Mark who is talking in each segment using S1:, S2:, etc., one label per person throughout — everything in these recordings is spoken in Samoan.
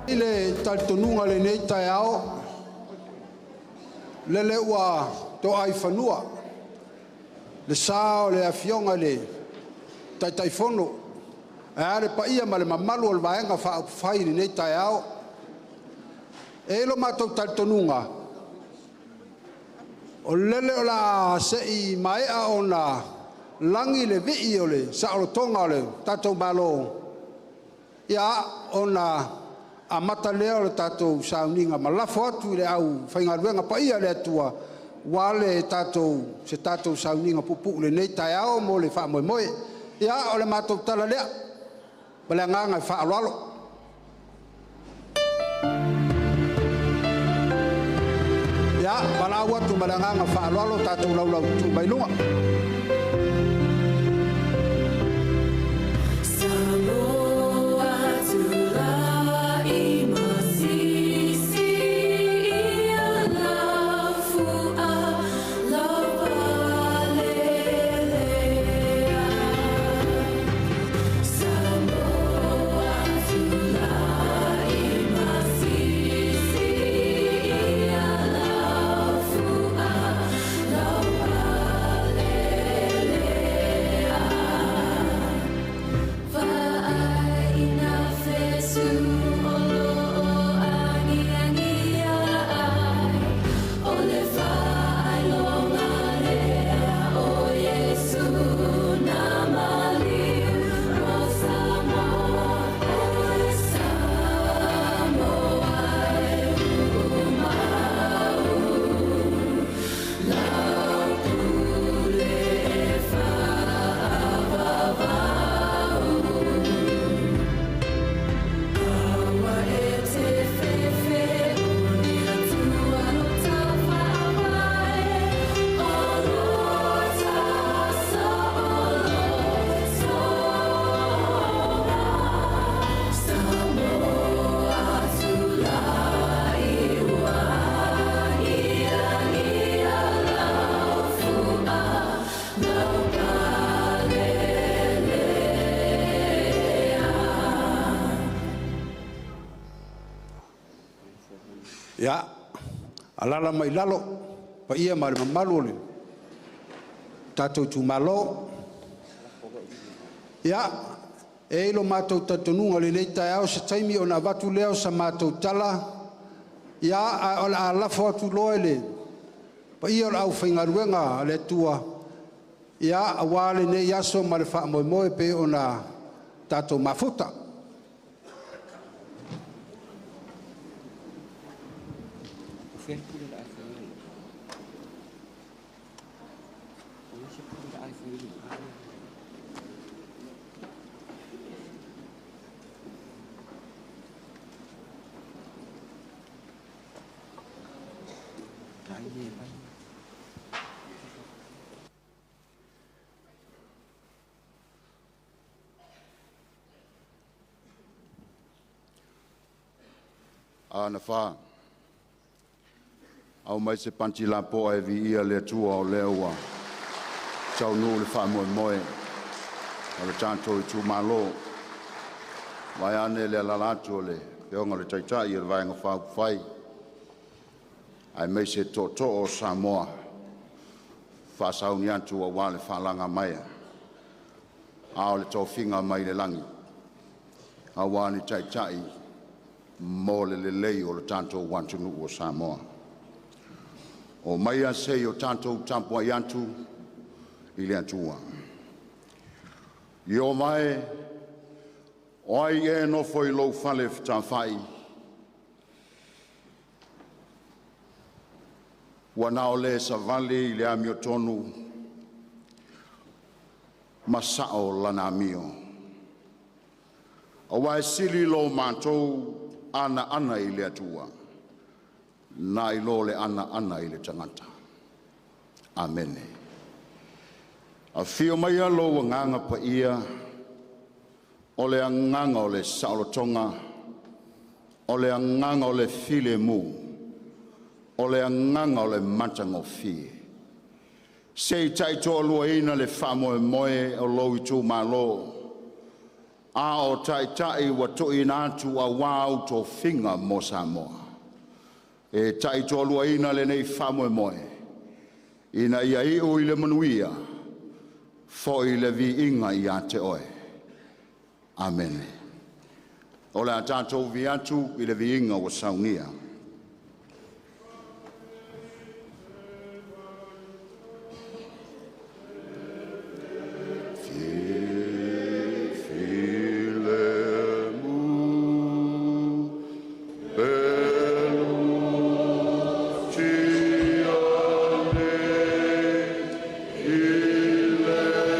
S1: I le talitonuga i lenei taeao, lele ua to'a i fanua le sa o le Afioga i le Taitaifono, ae a le paia ma le mamalu o le Vaega Faaupufai i lenei taeao. E i ai lo matou talitonuga, o lele o le a se i maea ona lagi le vii o le saolotoga o le tatou Malo, ia ona amata lea o le tatou sauniga ma lafo atu i le aufaigaluega paia a le Atua aua le tatou se tatou sauniga puupuu i lenei taeao mo le faamoemoe. Ia, o le matou tala lea ma le agaga faaaloalo. Ia, valaau atu ma le agaga faaaloalo tatou laulaututu mai luga.
S2: Samoa tulai masisi ia laufu'a laupalelea. Samoa tulai masisi ia laufu'a laupalelea. Vaai na fesu o loo agiagia ai, o le faailoga lea o Iesu na maliu mo Samoa. Oe Samoa e uumau, lau pule e faavavau. Aua e te fefe o ni Atua no taufaavae, o lo ta saolotoga. Samoa tulai ua agiagia lau fu'a laupalelea.
S1: Ia, alaala mai i lalo paia ma le mamalu o le tatou itumalo. Ia, e i ai lo matou talitonuga o lenei taeao, o se taimi ona avatu lea o sa matou tala, ia ae o le a lafo atu loa i le paia o le aufaigaluega a le Atua, ia aua lenei aso ma le faamoemoe e pei ona tatou mafuta.
S3: Aana 4, aumai se panti lapoa e viia le Atua o lea ua taunuu le faamoemoe o le tatou itumalo, vaeane le alaala atu o le Afioga i le Taitai o le Vaega Faaupufai aemaise tootoo o Samoa, faasauni atu aua le faalagamaea a o le tofiga mai le lagi aua ni taitai mo le lelei o le tatou atunuu o Samoa. Omaia se i o tatou tapuai atu i le Atua. Ieova e, o ai ea e nofo i lou fale fetalafai? Ua na o le e savali i le amiotonu ma sao lana amio. Aua e sili lo matou anaana i le Atua nai lo le anaana i le tagata. Amene. Afio maia lou Agaga Paia, o le agaga o le saolotoga, o le agaga o le filemu, o le agaga o le matagofie. Se i taitoaluaina le faamoemoe o lou itumalo. A o Taitai ua tuuina atu aua au tofiga mo Samoa. E taitoaluaina lenei faamoemoe ina ia iu i le manuia foi le viiga ia te Oe. Amene. O le a tatou ui atu i le viiga ua saunia. Filemu e nei i le i le ola nei.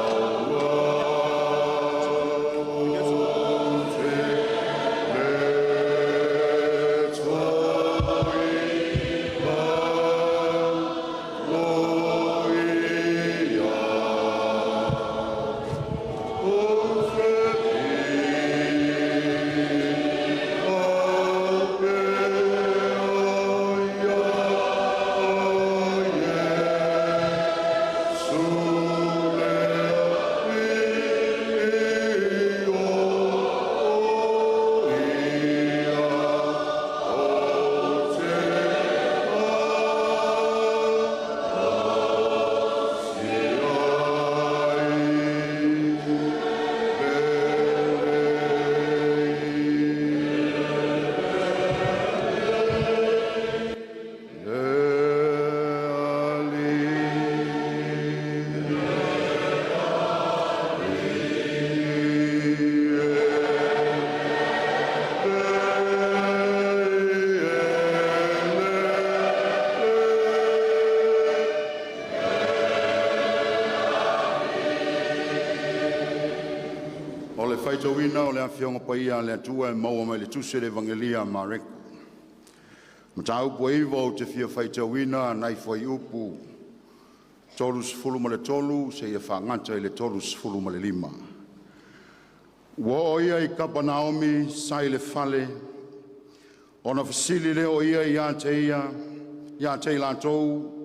S3: Mai Satani i le toi aloia O le faitauina o le Afioga Paia a le Atua e maua mai le Tusi o le Evagelia a Mareko. Mataupu e 9 ou te fia faitauina nai fuaiupu 33 seia faateia le 35. Ua oo ia i Kapunaomi, sa i le fale, ona fesili lea o ia ia te i latou,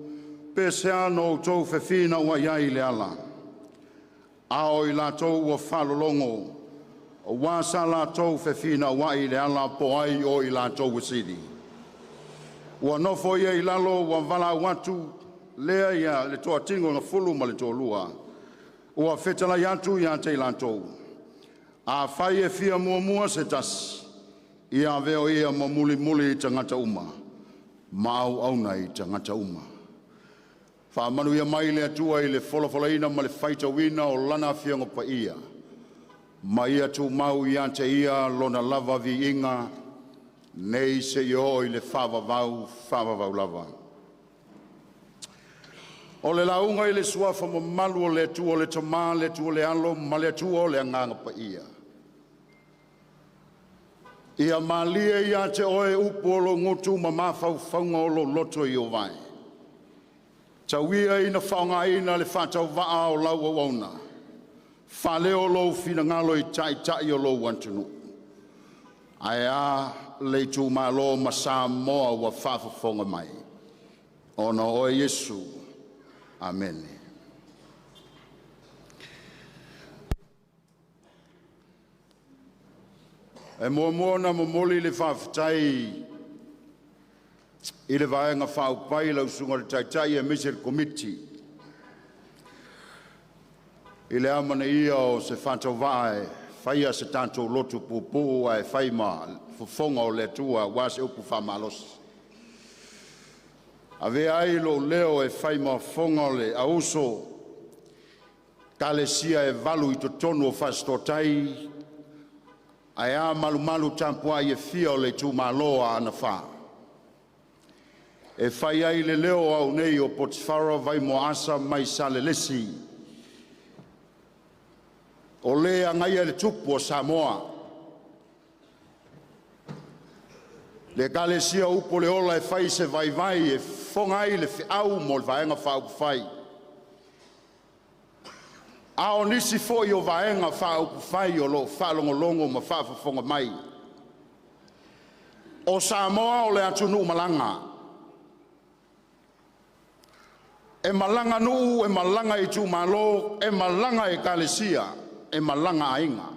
S3: “Pe sea na outou fefinauai ai i le ala?” A o i latou ua faalologo, auā sa latou fefinauai i le ala po o ai o i latou e sili. Ua nofo ia i lalo, ua valaau atu lea i le toatino ma le toalua, ua fetalai atu ia te i latou, “Afai e fia muamua se tasi, ia avea o ia ma mulimuli i tagata uma, ma auauna i tagata uma.” Faamanuia mai le Atua i le folafolaina ma le faitauina o Lana Afioga Paia, ma ia tumau ia te Ia Lona lava viiga nei seia oo i le faavavau, faavavau lava. O le lauga i le Suafa mamalu o le Atua le Tama, le Atua le Alo ma le Atua o le Agaga Paia. Ia malie ia te oe upu o lou gutu ma mafaufauga o lou loto Ieova e. Tau ia ina faaaogaina le faatauvaa o lau auauna, faaleo lou finagalo i taitai o lou atunuu, ae a le itumalo ma Samoa ua faafofoga mai, ona o oe Iesu. Amene. E muamua ona momoli le faafetai i le Vaega Faaupufai lau Susuga i le Taitai aemaise le Komiti i le amanaia o se faatauvaa e faia se tatou lotu puupuu ae fai ma fofoga o le Atua aua se upu faamalosi. E avea ai lou leo e fai ma fofoga o le auuso i Ekalesia e valu i totonu o Fasitoouta ae a malumalu tapuai e fia o le itumalo o Aana 4, e fai ai le leo o au nei o Potifara Vaimoa Asa mai Salelesi, o le agaia le Tupu o Samoa, le Ekalesia Upu o le Ola e fai se vaivai e fofoga ai le feau mo le Vaega Faaupufai, a o nisi foi o Vaega Faaupufai o lo o faalogologo ma faafofoga mai. O Samoa o le atunuu malaga, e malaga nuu, e malaga itumalo, e malaga ekalesia, e malaga aiga.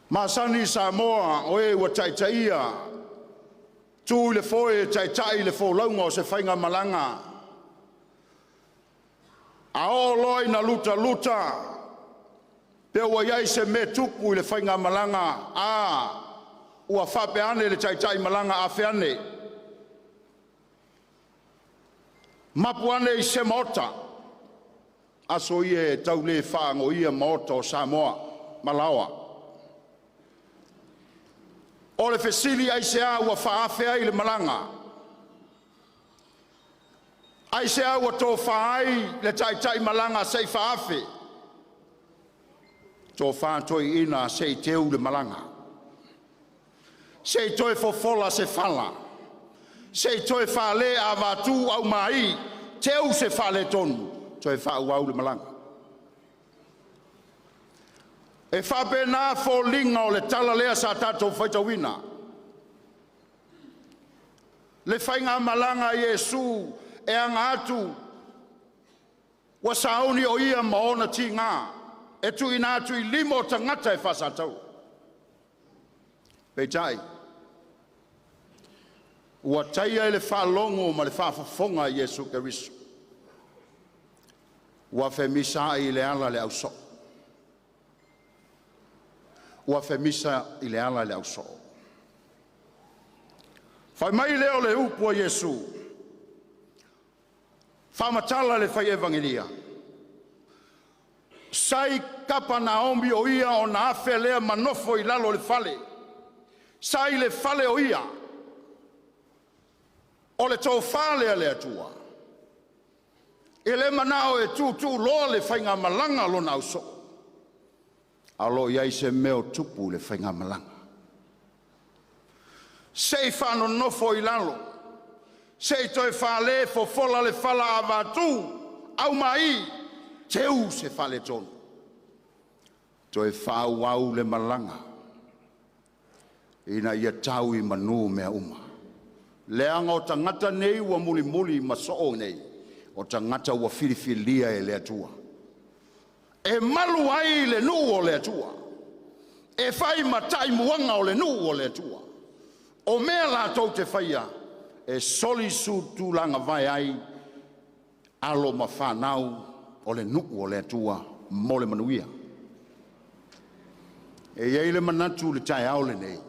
S3: Masani Samoa o e ua taitaia, tu i le foe e taitai le folauga o se faigamalaga, a oo loa ina lutaluta pe ua i ai se mea e tupu i le faigamalaga, a ua faapea ane le taitai malaga, “A fea ane? Mapu ane i sea maota.” Aso ia e tau le faagoia maota o Samoa ma laoa. O le fesili, aisea ua faaafe ai le malaga? Aisea ua tofa ai le taitai malaga se i faaafe? Tofa toeaiina se i teu le malaga, se i toe fofola se fala, se i toe fale avatu aumai, teu se faaletonu, toe faaauau le malaga. E faapena foliga o le tala lea sa tatou faitauina, le faigamalaga a Iesu e aga atu, ua sauni o ia ma ona tiga e tuuina atu i lima o tagata e faasatauro. Peitai, ua taia i le faalogo ma le faafofoga a Iesu Keriso, ua femisaai i le ala le ausoo, ua femisa i le ala le ausoo. Fai mai lea o le upu a Iesu, faamatala le fai Evagelia, sa i Kapanaomi o ia ona afe lea ma nofo i lalo o le fale, sa i le fale o ia. O le tofa lea a le Atua, e le manao e tuutuuloa le faigamalaga a lona ausoo, a o lo o i ai se mea o tupu i le faigamalaga. Se i faanonofo i lalo, se i toe fale, fofola le fala avatu, aumai, teu se faaletonu, toe faaauau le malaga ina ia tau i manu mea uma. Leaga o tagata nei ua mulimuli ma soo nei, o tagata ua filifilia e le Atua e malu ai le nuu o le Atua, e fai ma taimuaga o le nuu o le Atua. O mea latou te faia e solisulagavae ai alo ma fanau o le nuu o le Atua mo le manuia. E i ai le manatu i le taeao lenei,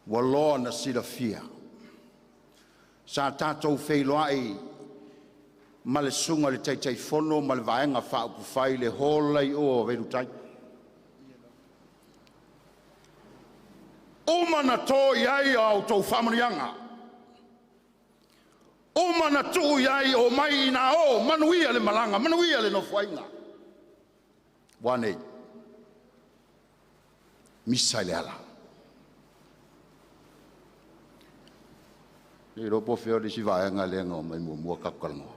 S3: ua loa ona silafia, sa tatou feiloai ma le susuga i le Taitaifono ma le Vaega Faaupufai i le hall la e i o a Vailuutai. Uma ona to i ai a outou faamanuiaga, uma ona tuu i ai, omai ina o, manuia le malaga, manuia le nofoaiga. Ua a nei? Misa i le ala. Le iloa po o fea le isi vaega lea na omai muamua tatou talanoa.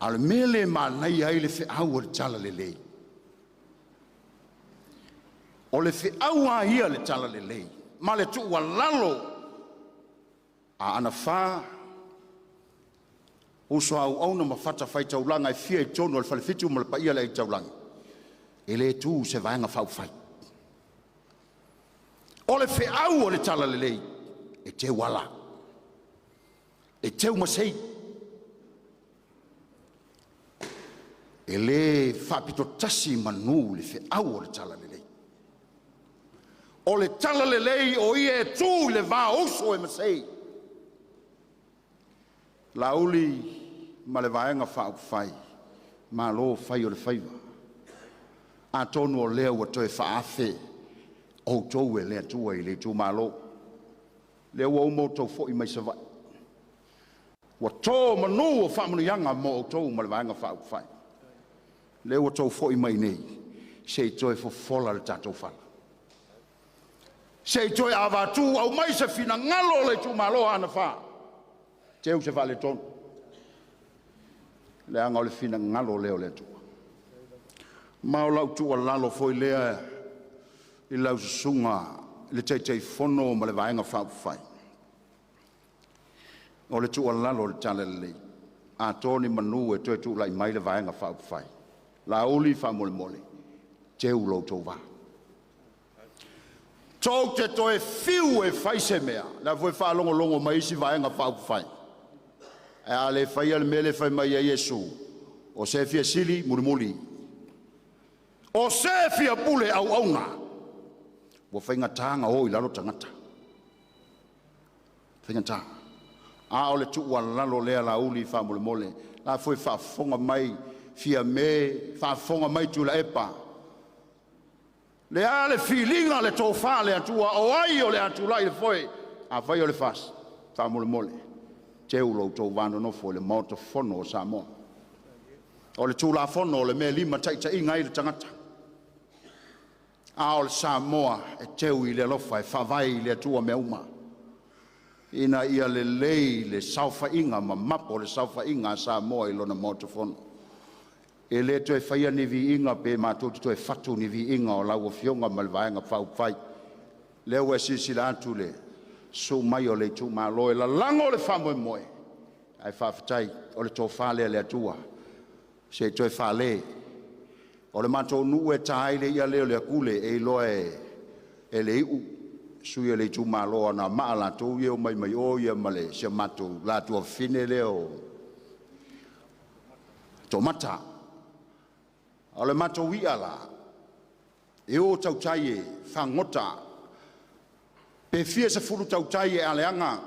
S3: A o le mea lea e manaia ai le feau o le talalelei, o le feau lava ia o le talalelei ma le tuualalo a Aana Uso a auauna ma fatafaitaulaga e fia i totonu o le Falefitu ma le paia o le Aitaulag, e le tu se Vaega Faaupufai. O le feau o le Talalelei e teuala, e teumasei, e le faapito tasi manu i le feau o le Talalelei. O le Talalelei o ia e tu i le va o uso e masei. Laauli ma le Vaega Faaupufai, malo fai o le faiva. Atonu o lea ua toe faaafe outou e le Atua i le itumalo, lea ua uma outou foi mai Savaii, ua to manu o faamanuiaga mo outou ma le Vaega Faaupufai. Lea ua outou foi mai i inei se i toe fofola le tatou fala, se i toe avatu aumai se finagalo o le itumalo Aana 4, teu se faaletonu, leaga o le finagalo lea o le Atua. Ma o lau tuualalo foi lea i lau susuga i le Taitaifono ma le Vaega Faaupufai, o le tuualalo o le Talalelei, a to ni manu e toe tulai mai le Vaega Faaupufai, Laauli, faamolemole, teu lo outou va. Tou te toe fiu e fai se mea, o la foi e faalogologo mai isi Vaega Faaupufai, ae a le faia le mea lea e fai mai ai Iesu, o se e fia sili, mulimuli, o se e fia pule, auauna. Ua faigata ona o i lalo tagata, faigata. A o le tuualalo lea Laauli faamolemole, o la foi e faafofoga mai Fiame, faafofoga mai Tuilaepa, le a le filiga, le tofa a le Atua, o ai o le a tulai i le foe? Afai o le FAST, faamolemole, teu lo outou va nonofo i le Maota Fono o Samoa. O le Tulafono o le mea e limataitaiina ai le tagata, a o le Samoa e teu i le alofa e faavae i le Atua mea uma, ina ia lelei le saofaiga ma mapo le saofaiga a Samoa i lona Maota Fono. E le toe faia ni viiga pe matou te toe fatu ni viiga o lau Afioga ma le Vaega Faaupufai. O lea ua e silasila atu i le susu mai o le itumalo e lalago le faamoemoe, ae faafetai o le tofa lea a le Atua se i toe fale. O le matou nuu e ta ai le i'a lea o le atule e iloa e le iu sui o le itumalo o Anoamaa latou ia e omai mai o ma si o matou tuafafine lea o Toomata. O le matou i'a la, e o tautai e fagogota, pe fia sefulu tautai e aleaga,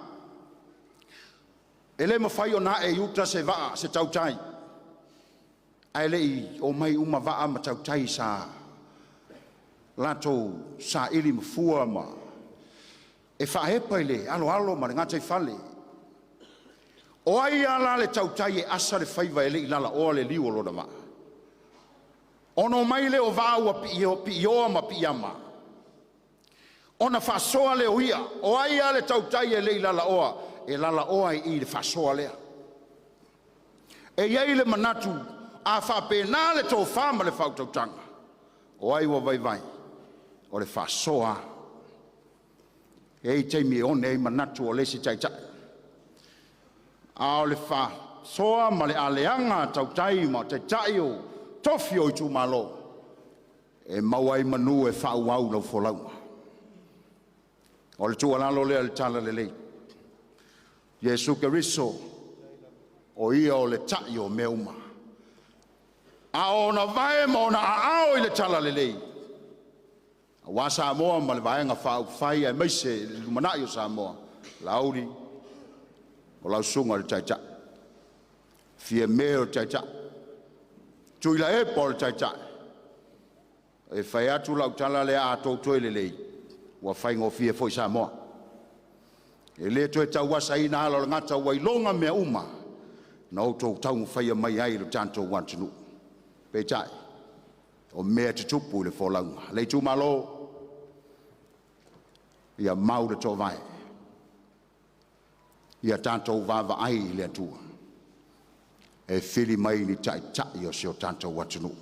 S3: e le mafai ona ae i uta se vaa, se tautai ae le i omai uma vaa ma tautai sa latou saili mafua ma e faaepa i le aloalo ma le gataifale. O ai lava la le tautai e asa le faiva e le i lalaoa le liu o lona vaa, ona omai lea o vaa ua piioa ma piiama ona faasoa lea o i'a. O ai lava le tautai e le i lalaoa, e lalaoa i i i le faasoa lea. E i ai le manatu, a faapena le tofa ma le faautautaga, o ai ua vaivai? O le faasoa lava. E i ai taimi e one ai manatu o le isi taitai, a o le faasoa ma le aleaga a tautai ma taitai o tofi o itumalo, e maua ai manu e faaauau lau folauga. O le tuualalo lea i le Talalelei, Iesu Keriso o Ia o le tai o mea uma, a o ona vae ma ona aao i le Talalelei aua Samoa ma le Vaega Faaupufai aemaise le lumanai o Samoa. Laauli, o lau susuga i le Taitai, Fiame o le Taitai, Tuilaepa o le Taitai. E fai atu lau tala lea, a outou toe lelei, ua faigofie foi Samoa. E le toe tauasaina ala o le gata, ua iloga mea uma na outou taumafaia mai ai i lo tatou atunuu. Peitai, o mea e tutupu i le folauga. Le itumalo, ia mau le toovae, ia tatou vaavaai i le Atua e fili mai ni taitai o si o tatou atunuu.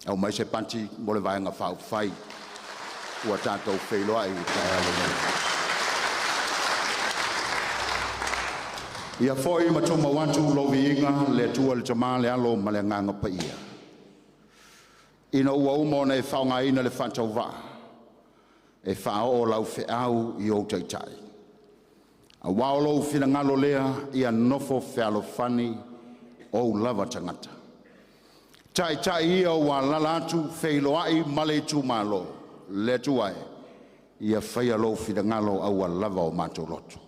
S3: Aumai se pati mo le Vaega Faaupufai ua tatou feiloai i le taeao lenei. Ia foi ma tumau atu lou viiga le Atua le Tama le Alo ma le Agaga Paia, ina ua uma ona e faaaogaina le faatauvaa e faaoo lau feau i ou taitai, aua o lou finagalo lea ia nofo fealofani ou lava tagata. Taitai ia ua alaala atu feiloai ma le itumalo, le Atua e, ia faia lou finagalo aua lava o matou loto.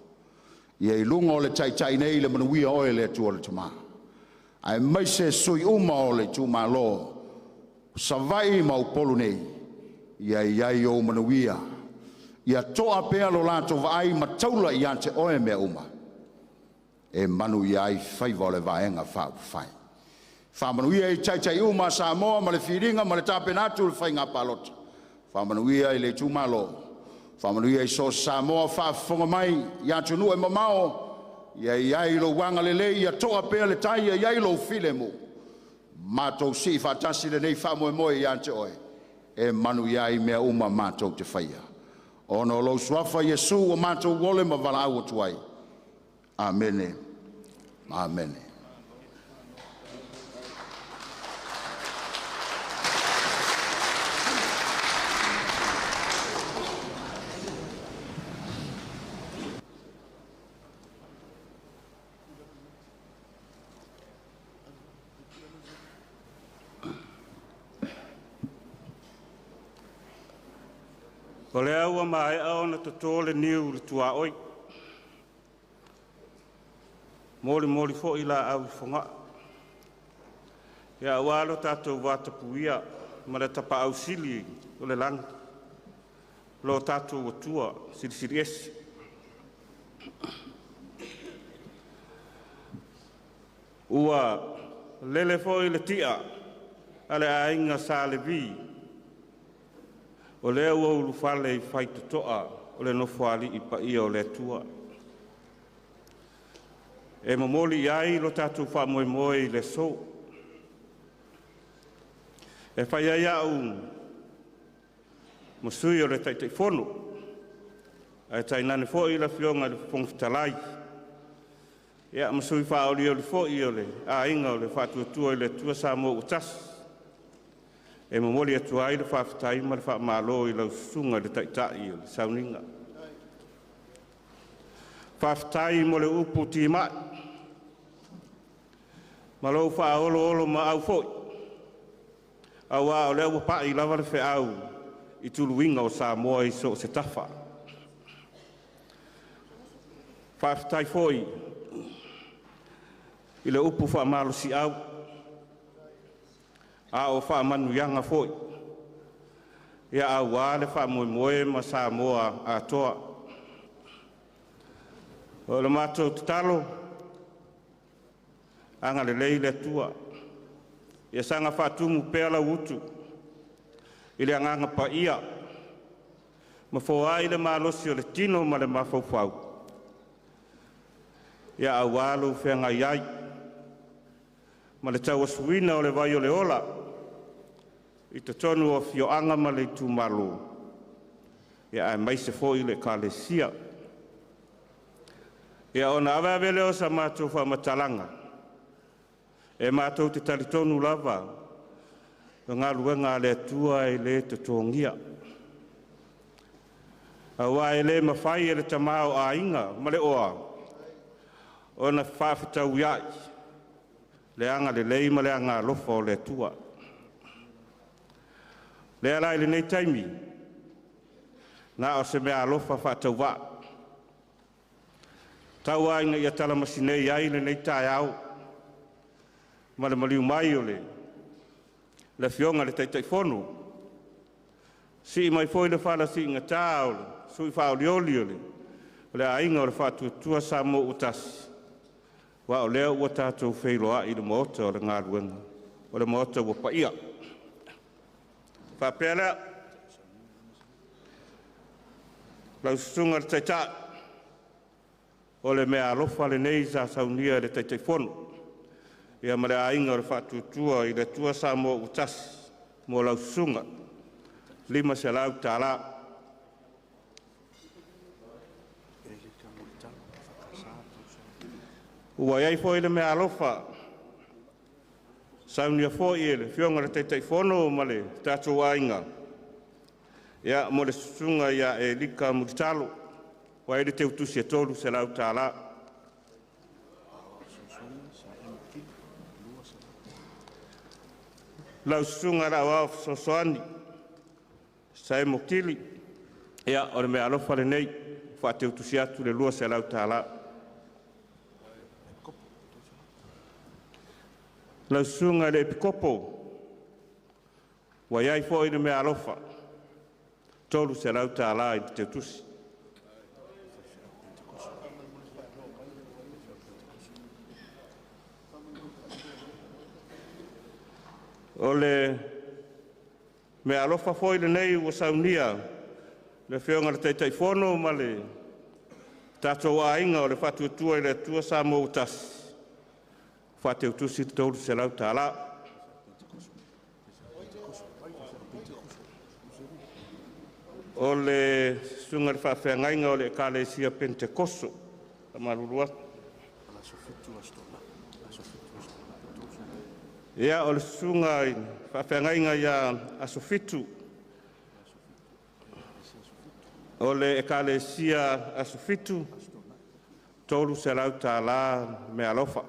S3: Ia i luga o le Taitai nei le manuia, oe le Atua le Tama, aemaise sui usufono uma o le itumalo o Savaii ma Upolu nei, ia i ai ou manuia, ia toa pea lo latou vaai ma taula ia te Oe mea uma e manuia ai faiva o le Vaega Faaupufai. Faamanuia i Taitai uma a Samoa ma le filiga ma le tapena atu o le faiga palota, faamanuia i le itumalo, faamanuia i so o se Samoa o faafofoga mai i atunuu e mamao, ia i ai lou agalelei, ia toa pea le tai, ia i ai lou filemu, matou sii faatasi lenei faamoemoe ia te Oe e manuia ai mea uma matou te faia, ona o lou Suafa Iesu ua matou ole ma valaau atu ai. Amene. Amene.
S4: O lea ua maea ona toto le niu i le tuaoi, molimoli foi laau i Fogaa aua lo tatou vatapuia ma le Tapaau Sili i le Lagi, lo tatou Atua Silisili Ese. Ua lele foi le ti'a a le aiga Sa Levi, o lea ua ulufale i faitotoa o le Nofoalii paia o le Atua, e momoli i ai lo tatou faamoemoe i le aso. E fai ai a'u ma sui o le Taitaifono, ae tainane foi le Afioga i le Fofoga Fetalai, ia ma sui faaolioli foi o le Aiga o le Faatuatua i le Atua Samoa ua Tasi, e momoli atu ai le faafetai ma le faamalo i lau Susuga i le Taitai o le Sauniga. Faafetai mo le upu timai ma lou faaoloolomaau foi, aua o lea ua pai lava le feau i tuluiga o Samoa i so o se tafa. Faafetai foi i le upu faamalosiau, a o faamanuiaga foi, ia aua le faamoemoe ma Samoa atoa. O le matou tatalo, agalelei le Atua, ia saga faatumu pea lau utu i le Agaga Paia ma foai le malosi o le tino ma le mafaufau, ia aua lou feagai ai ma le tauasuina o le vai o le ola i totonu o afioaga ma le itumalo, ia aemaise foi le Ekalesia. Ia ona aveave lea o sa matou faamatalaga, e matou te talitonu lava, o galuega a le Atua e le totogia, aua e le mafai e le tama o aiga ma le oa ona faafetauiai le agalelei ma le agaalofa o le Atua. Lea la i lenei taimi, na o se meaalofa faatauvaa, tau lava ina ia talamasinei ai lenei taeao ma le maliu mai o le Afioga i le Taitaifono, sii mai foi le fala siigata o le sui faaolioli o le Aiga o le Faatuatua Samoa ua Tasi, aua o lea ua tatou feiloai i le maota o le galuega, o le maota ua paia. Faapea lea, lau Susuga i le Taitai, o le meaalofa lenei sa saunia e le Taitaifono ia ma le Aiga o le Faatuatua i le Atua Samoa ua Tasi mo lau susuga, $500. Ua i ai foi le meaalofa saunia foi e le Afioga i le Taitaifono ma le tatou aiga, ia, mo le susuga ia Elika Mulitalo, ua i ai le teutusi e $300. Lau susuga i le Aoao Fesoasoani Saemo Tili, ia o le meaalofa lenei, ua faateutusi atu le $200. Lau susuga i le Epikopo, ua i ai foi le meaalofa, $300 i le teutusi. O le meaalofa foi lenei ua saunia le Afioga i le Taitaifono ma le tatou aiga o le Faatuatua i le Atua Samoa ua Tasi, faateutusi le $300. O le susuga i le faafeagaiga o le Ekalesia Penetekoso, faamalulu atu. Ia, o le susuga i le faafeagaiga ia Asofitu, o le Ekalesia Asofitu, $300 meaalofa.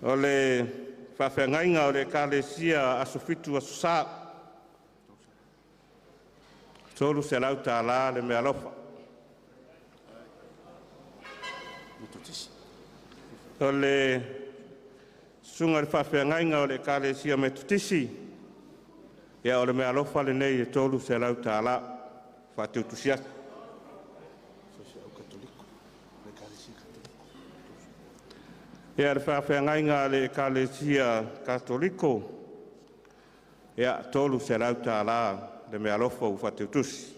S4: O le faafeagaiga o le Ekalesia Asofitu Aso Sa, $300 le meaalofa. O le susuga i le faafeagaiga o le Ekalesia Metotisi, ia o le meaalofa lenei e $300 faateutusi atu. Ia, le faafeagaiga a le Ekalesia Katoliko, ia, $300 le meaalofa ua faateutusi.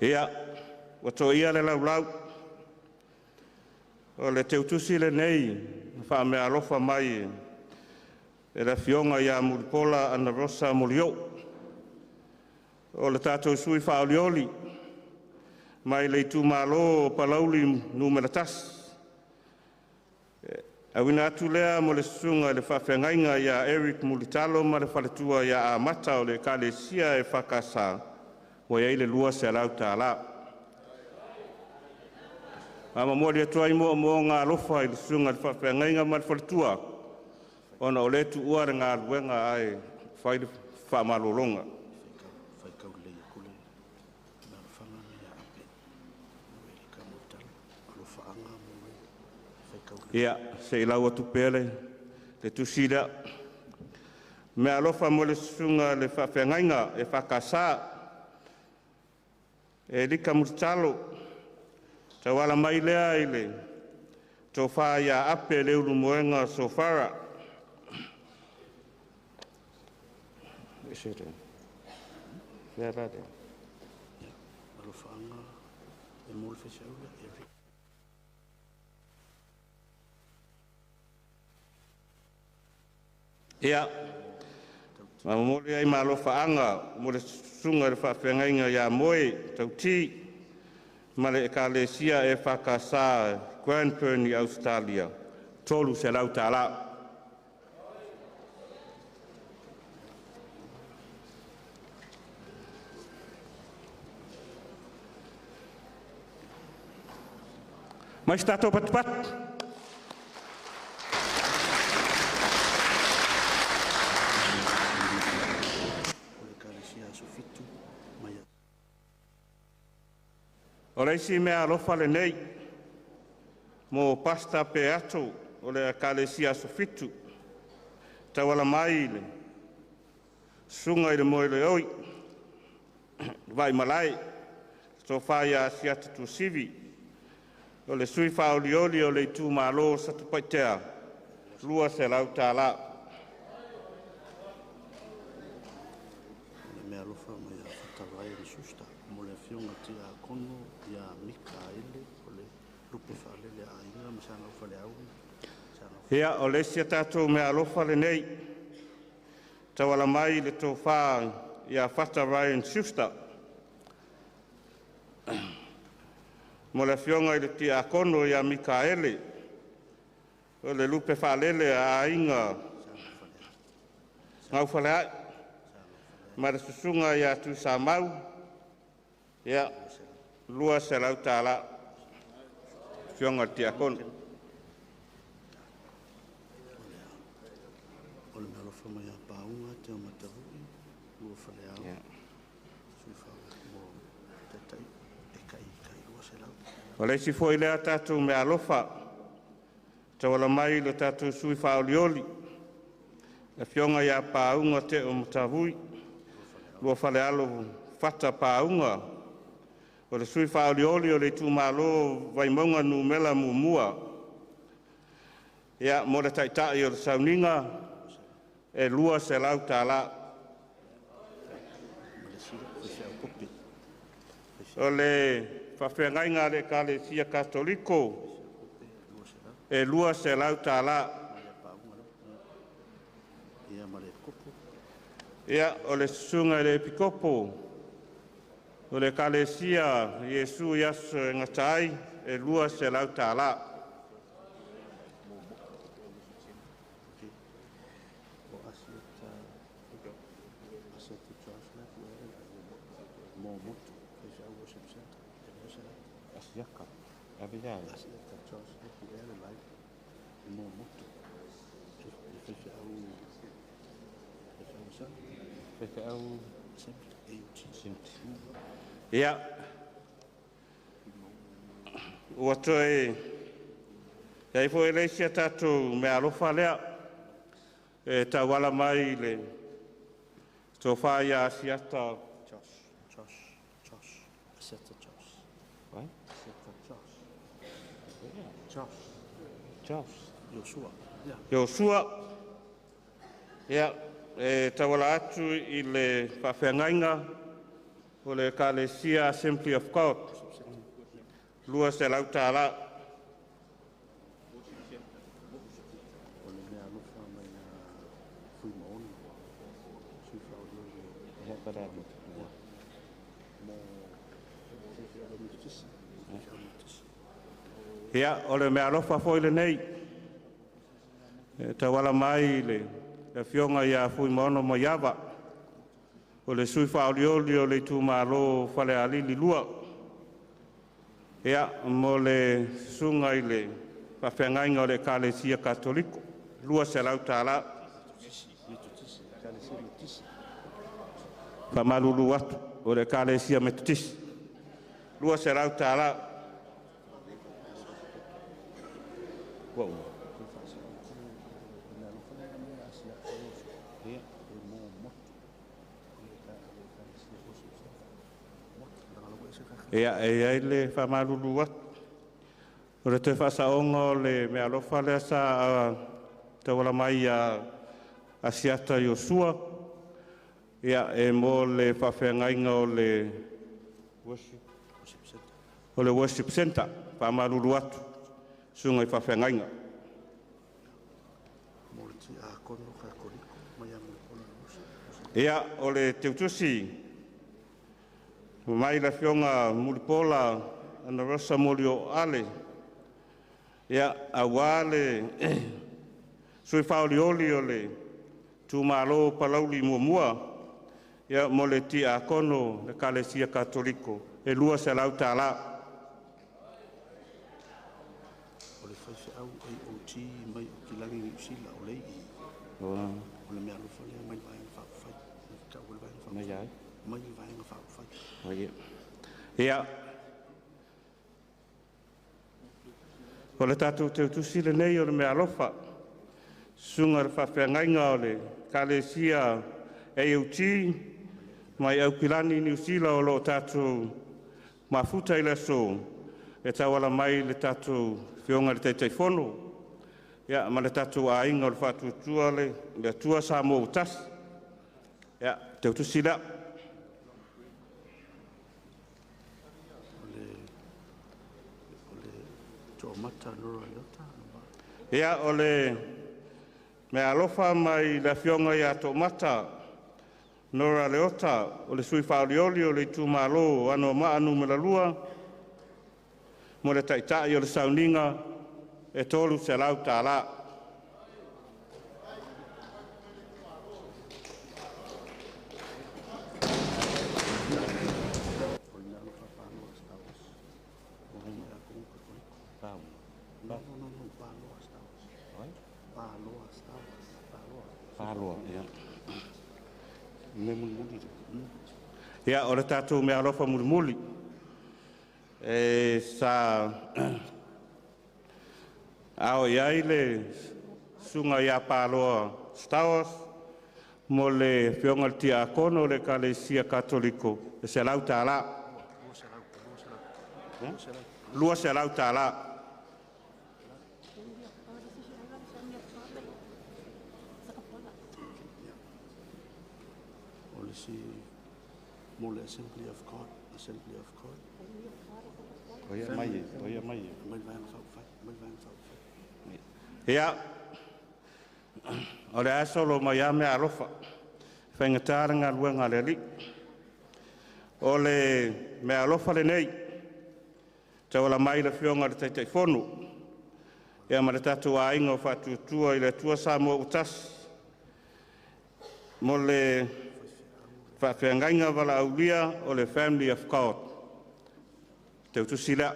S4: Ia, ua toia le laulau, o le teutusi lenei na faameaalofa mai e le Afioga ia Mulipola Anarosa Molioo, o le tatou sui faaolioli mai le itumalo o Palauli Nu.1. Auina atu lea mo le susuga i le faafeagaiga ia Eric Mulitalo ma le faletua ia Amata o le Ekalesia EFKS, ua i ai le $200. A momoli atu ai moomooga alofa i le susuga i le faafeagaiga ma le faletua, ona o lea e tuua le galuega ae fai le faamalologa. Ia, se i lau atu pea le tusi lea. Meaalofa mo le susuga i le faafeagaiga EFKS, Elika Mulitalo, tauala mai lea i le tofa ia Ape Leulumoega Sofara. Ia, ma momoli ai ma alofaaga mo le susuga i le faafeagaiga ia Moe Tauti ma le Ekalesia EFKS Cranbourne i Ausetalia, $300. Mai se tatou patupatu. O le isi mea alofa lenei mo Pasta Peato o le Ekalesia Aso Fitu, tauala mai i le susuga i le Moeleoi Vaimalae, tofa ia Asiata Tuasivi, o le sui faaolioli o le itumalo o Satupaitea, $200.
S5: Le meaalofa mai ia Fatavae Schuster mo le afioga Tiakono ia Mikaele o le Lupe faalele a aiga ma Sagaufaleau.
S4: Ia, o le isi a tatou meaalofa lenei, tauala mai i le tofa ia Fata Ryan Schuster, mo le afioga i le Tiakono ia Mikaele, o le lupe faalele a aiga Gaufaleai, ma le susuga ia Tuisamau, ia, $200, afioga i le Tiakono.
S5: O le meaalofa mai ia Pauga Teomatavui Luafalealo. Sui mo taitai e tai tai 200.
S4: O le isi foi lea tatou meaalofa, tauala mai i le tatou sui faaolioli, le afioga ia Pauga Teomatavui, Luafalealo Fata Pauga, o le sui faaolioli o le itumalo Vaimauga 1. Ia, mo le taitai o le sauniga, e $200.
S5: Ma le sila faifeau pope.
S4: O le faafeagaiga a le Ekalesia Katoliko, e $200.
S5: Mai ia Pauga lava. Ia ma le kopo.
S4: Ia, o le susuga i le Epikopo o le Ekalesia Iesu i Aso e Gata ai, e $200.
S5: O Asiata Asiata Josh la pu e mo motu faifeau worship center e 200.
S4: Asiaka, ave ia.
S5: Asiata Josh la pu e le lai mo motu e faifeau faifeau sa
S4: Faifeau
S5: Assembly AUT.
S4: Ia, ua toe i ai foi le isi a tatou meaalofa lea e tauala mai i le tofa ia Asiata
S5: Josh Josh Josh Asiata Josh.
S4: Ai?
S5: Asiata Josh Josh.
S4: Josh.
S5: Joshua, yeah.
S4: Iosua, ia, e tauala atu i le faafeagaiga o le Ekalesia Assembly of God, $200.
S5: O le meaalofa mai ia Fuimaono sui faaolioli mo faifeau Metotisi faifeau Metotisi.
S4: Ia, o le meaalofa foi lenei, e tauala mai i le afioga ia Fuimaono Maiava, o le sui faaolioli o le itumalo Falealili 2. Ia, mo le susuga i le faafeagaiga o le Ekalesia Katoliko, $200.
S5: Metotisi, Ekalesia Metotisi.
S4: Faamalulu atu, o le Ekalesia Metotisi, $200. Ua uma.
S5: O le meaalofa lea mai ia Asiata Joshua e mo motu o le Ekalesia worship center motu lagalago ese kaka.
S4: Ia, e i ai le faamalulu atu. O le toe faasaoga o le meaalofa lea sa tauala mai ia Asiata Iosua, ia, e mo le faafeagaiga o le worship,
S5: worship center.
S4: O le worship center. Faamalulu atu, susuga i faafeagaiga.
S5: Mo le tiakono Katoliko mai ia Mulipola Worship.
S4: Ia, o le teutusi mai le afioga Mulipola Anarosa Molio Ale, ia, auā le sui faaolioli o le itumalo Palauli 1, ia, mo le tiakono le Ekalesia Katoliko, e $200.
S5: O le faifeau AOG mai Aukilani Niu Sila o lei o le meaalofa lea mai le Vaega Faaupufai tau le Vaega
S4: Mai ai.
S5: Mai le Vaega Faaupufai.
S4: Ia, o le tatou teutusi lenei o le meaalofa, susuga i le faafeagaiga o le Ekalesia AOG mai Aukilani Niu Sila o loo tatou mafuta i le aso e tauala mai le tatou afioga i le Taitaifono, ia, ma le tatou aiga o le Faatuatua le Atua Samoa ua Tasi. Ia, teutusi lea.
S5: O le o le Toomata Nora Leota.
S4: Ia, o le meaalofa mai le Afioga ia Toomata Nora Leota, o le sui faaolioli o le itumalo o Anoamaa Nu.2, mo le taitai o le sauniga e $300.
S5: O le meaalofa a Paloa Stowers. O Katoliko. No, no, no, no, Paloa Stowers. Paloa Stowers. Paloa.
S4: Paloa, ia. Me mulimuli. Ia, o le tatou meaalofa mulimuli. E sa ao i ai le susuga ia Paloa Stowers mo le afioga i le Tiakono o le Ekalesia Katoliko e $100. $200.
S5: O le isi mo le Assembly of God. Assembly of God.
S4: O ia mai e, o ia mai e.
S5: Mai le Vaega Faaupufai. Mai le Vaega Faaupufai.
S4: Ia, o le aso lo mai a meaalofa. Faigata le galuega a le Alii. O le meaalofa lenei, tauala mai le Afioga i le Taitaifono, ia ma le tatou aiga o Faatuatua i le Atua Samoa ua tasi, mo le faafeagaiga valaaulia o le Family of God. Teutusi lea.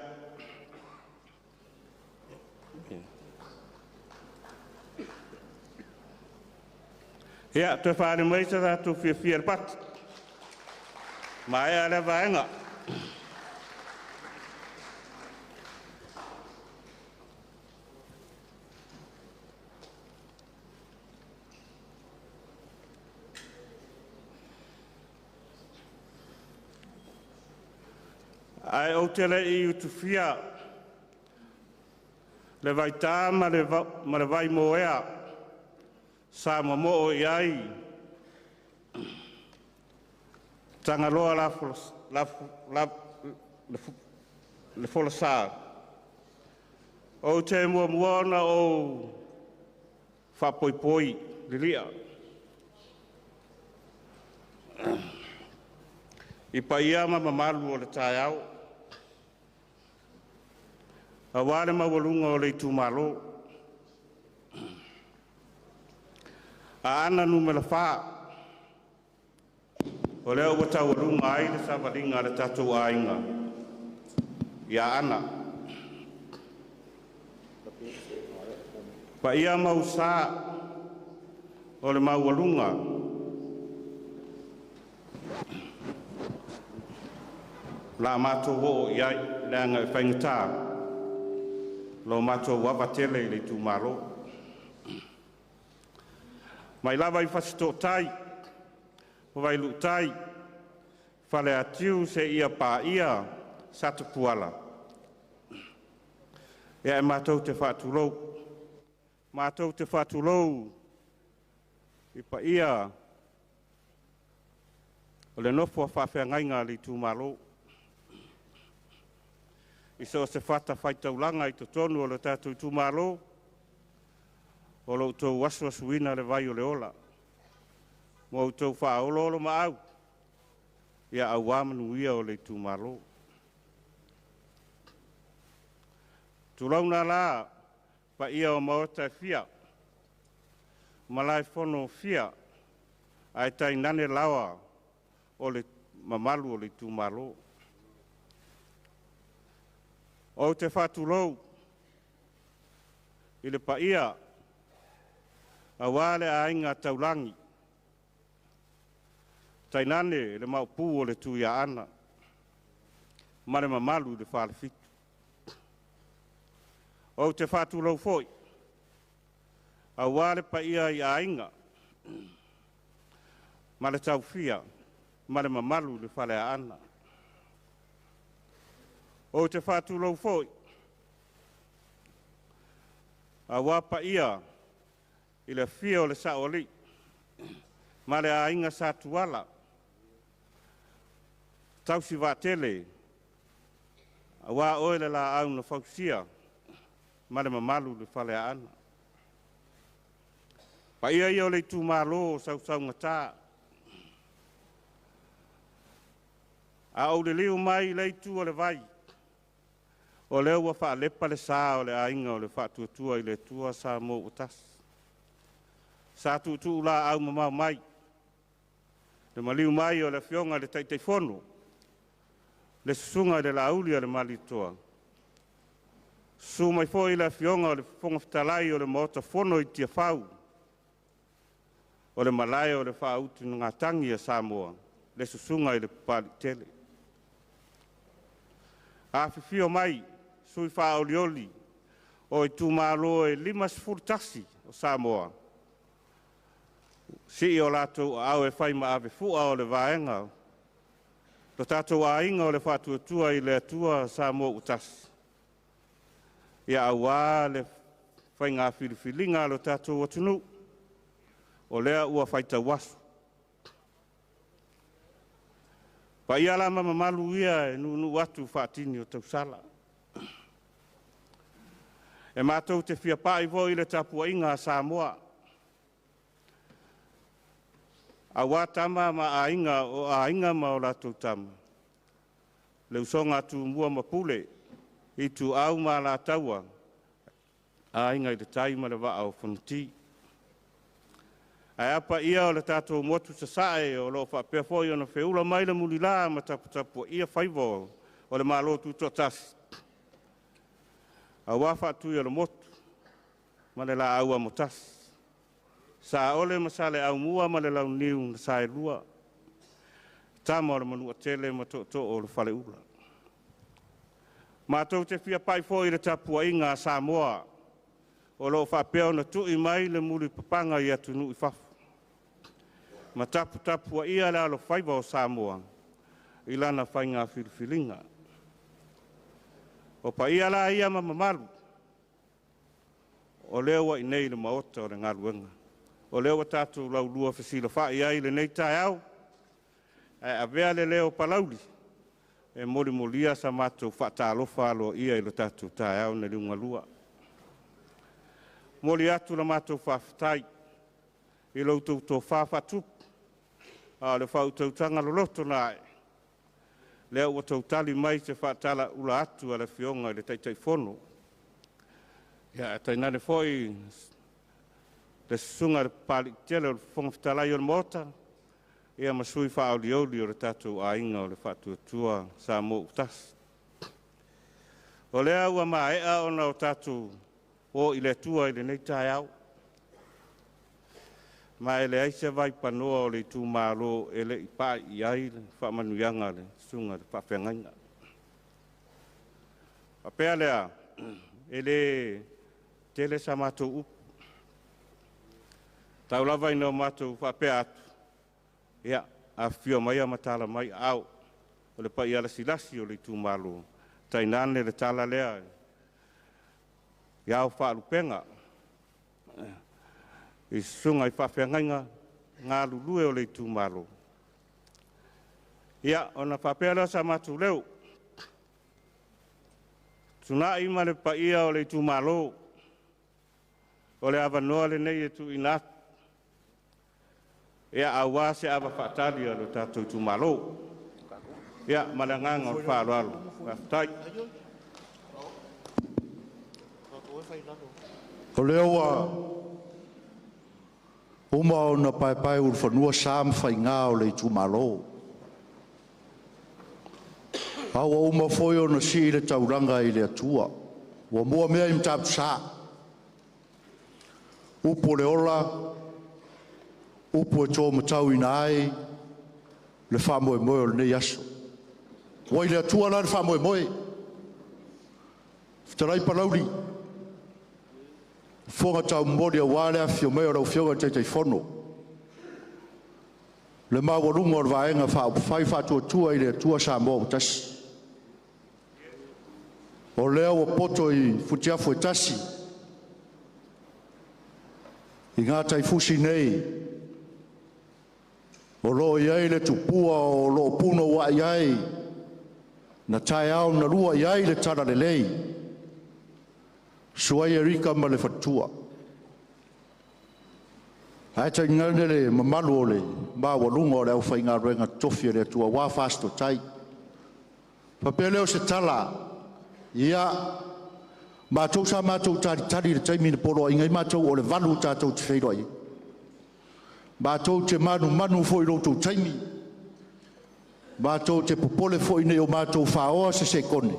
S4: Ia, toe faaali mai se tatou fiafia i le pati. Maea lea vaega. Ae ou te le i utufia le vaitā ma le, ma le vaimoea sa mamoo i ai Tagaloa la, la, la, le, le folasa. Ou te muamua ona ou faapoipoi lilia i paia ma mamalu o le taeao, auā le maualuga o le itumalo. Aana Numera 4, o lea ua taualuga ai le savaliga a le tatou aiga ia Aana. Paia ma usa o le maualuga la matou oo i ai leaga e faigata lo matou ava tele i le itumalo. Mai lava i Fasitootai, Vailuutai, Faleatiu seia paia Satapuala. Ia e matou te faatulou, matou te faatulou i paia o le nofo a faafeagaiga a le itumalo. I so o se fatafaitaulaga i totonu o le tatou itumalo, o lo outou asuasuina le vai o le ola, ma outou faaoloolomaau, ia auā manuia o le itumalo. Tulauna la paia o maota e fia, malaefono fia, ae tainane laoa o le mamalu o le itumalo. Ou te faatulou i le paia auā le aiga taulagi, tainane le maopu o le Tuiaana ma le mamalu i le Falefitu. Ou te faatulou foi auā le paia i aiga ma le taufia ma le mamalu i le Faleaana. Ou te faatulou foi auā paia i le afio o le Saoalii ma le aiga Satuala, tausi vaatele, auā oe le laau na fausia ma le mamalu i le Faleaana. Paia ia o le itumalo o sausaugata. A ou liliu mai i le itu o le vai, o lea ua faalepa le sa o le aiga o le Faatuatua i le Atua Samoa ua tasi. Sa tuutuu laau mamao mai, le maliu mai o le Afioga i le Taitaifono, le susuga i le Laauli a le Malietoa, susu mai foi le Afioga i le Fofoga Fetalai o le Maota Fono i Tiafau, o le malae o le faautugatagi a Samoa, le susuga i le Papaliitele. Afifio mai sui faaolioli o itumalo e 51 o Samoa, sii o latou aao e fai ma avefua o le vaega lo tatou aiga o le Faatuatua i le Atua Samoa ua tasi, ia aua le faiga filifiliga a lo tatou atunuu, o lea ua faitau aso. Paia la ma mamalu ia e nuunuu atu faatini o tausala. E matou te fia pai foi i le tapuaiga a Samoa, aua Tama ma Aiga, o Aiga ma o latou Tama, le usoga a Tumua ma Pule, Ituau ma Alataua, Aiga i le Tai ma le Vaa o Fonoti. Ae a paia o le tatou motu i Sasae o lo o faapea foi ona feula mai le mulila ma taputapuaia faiva o le Malo Tutoatasi, aua Faatuiolemotu ma le Laau Amotasi, Saole ma Saleaaumua ma le Launiu na Saelua, Tama a le Manuatele ma Tootoo o le Faleula. Matou te fia pai foi i le tapuaiga a Samoa o lo o faapea ona tui mai le mulipapaga i atunuu i fafo ma taputapuaia le alofaiva o Samoa i lana faiga filifiliga. O paia la ia ma mamalu o lea ua i inei i le Maota o le galuega, o lea ua tatou laulua fesilafai ai i lenei taeao, ae avea le leo o Palauli e molimolia sa matou faatalofa aloaia i lo tatou taeao na liugalua. Momoli atu la matou faafetai i lo outou tofa faatupu, a o le faautautaga loloto na ae, lea ua outou tali mai i se faatalauula atu a le Afioga i le Taitaifono. Ia, ae tainane foi le susuga i le Papaliitele o le Fofoga Fetalai o le Maota, ia ma sui faaolioli o le tatou aiga o le Faatuatua Samoa ua tasi. O lea ua maea ona o tatou o i le Atua i lenei taeao, ma e leai se vaipanoa o le itumalo e le i pai i ai le faamanuiaga a le susuga i le faafeagaiga. Faapea lea, e le tele sa matou upu, tau lava ina o matou faapea atu, ia, afifio maia ma tala mai aao o le paia lasilasi o le itumalo, tainane le tala lea i ao faalupega i susuga i faafeagaiga galulue o le itumalo. Ia, ona faapea lea o sa matou leo, tuna'i ma le paia o le itumalo, o le avanoa lenei e tuuina atu, ia, aua se ava faatali a lo tatou itumalo. Ia, ma le agaga o le faaaloalo. Faafetai.
S3: O lea ua uma ona paepaeulufanua sa ma faiga o le itumalo, a ua uma foi ona sii le taulaga i le Atua, ua mua mea i Matautusa, upu o le ola, upu e to matauina ai le faamoemoe o lenei aso. Ua i le Atua la le faamoemoe, fetalai Palauli, fofoga taumomoli aua le afifio mai o lau Afioga i le Taitaifono, le maualuga o le Vaega Faaupufai Faatuatua i le Atua Samoa ua Tasi. O lea ua poto i futiafu e tasi i gataifusi nei o lo o i ai le tupua o lo o punouai ai na taeao na lua i ai le talalelei. Suai Erika ma le faletua. Ae tainane le mamalu o le maualuga o le aufaigaluega totofi a le Atua aua Fasitotai. Faapea lea o se tala, ia, matou sa matou talitali i le taimi na poloaiina ai matou o le 8:00 tatou te feiloai ai. Matou te manumanu foi i lo outou taimi, matou te popole foi ne i o matou faoa se sekone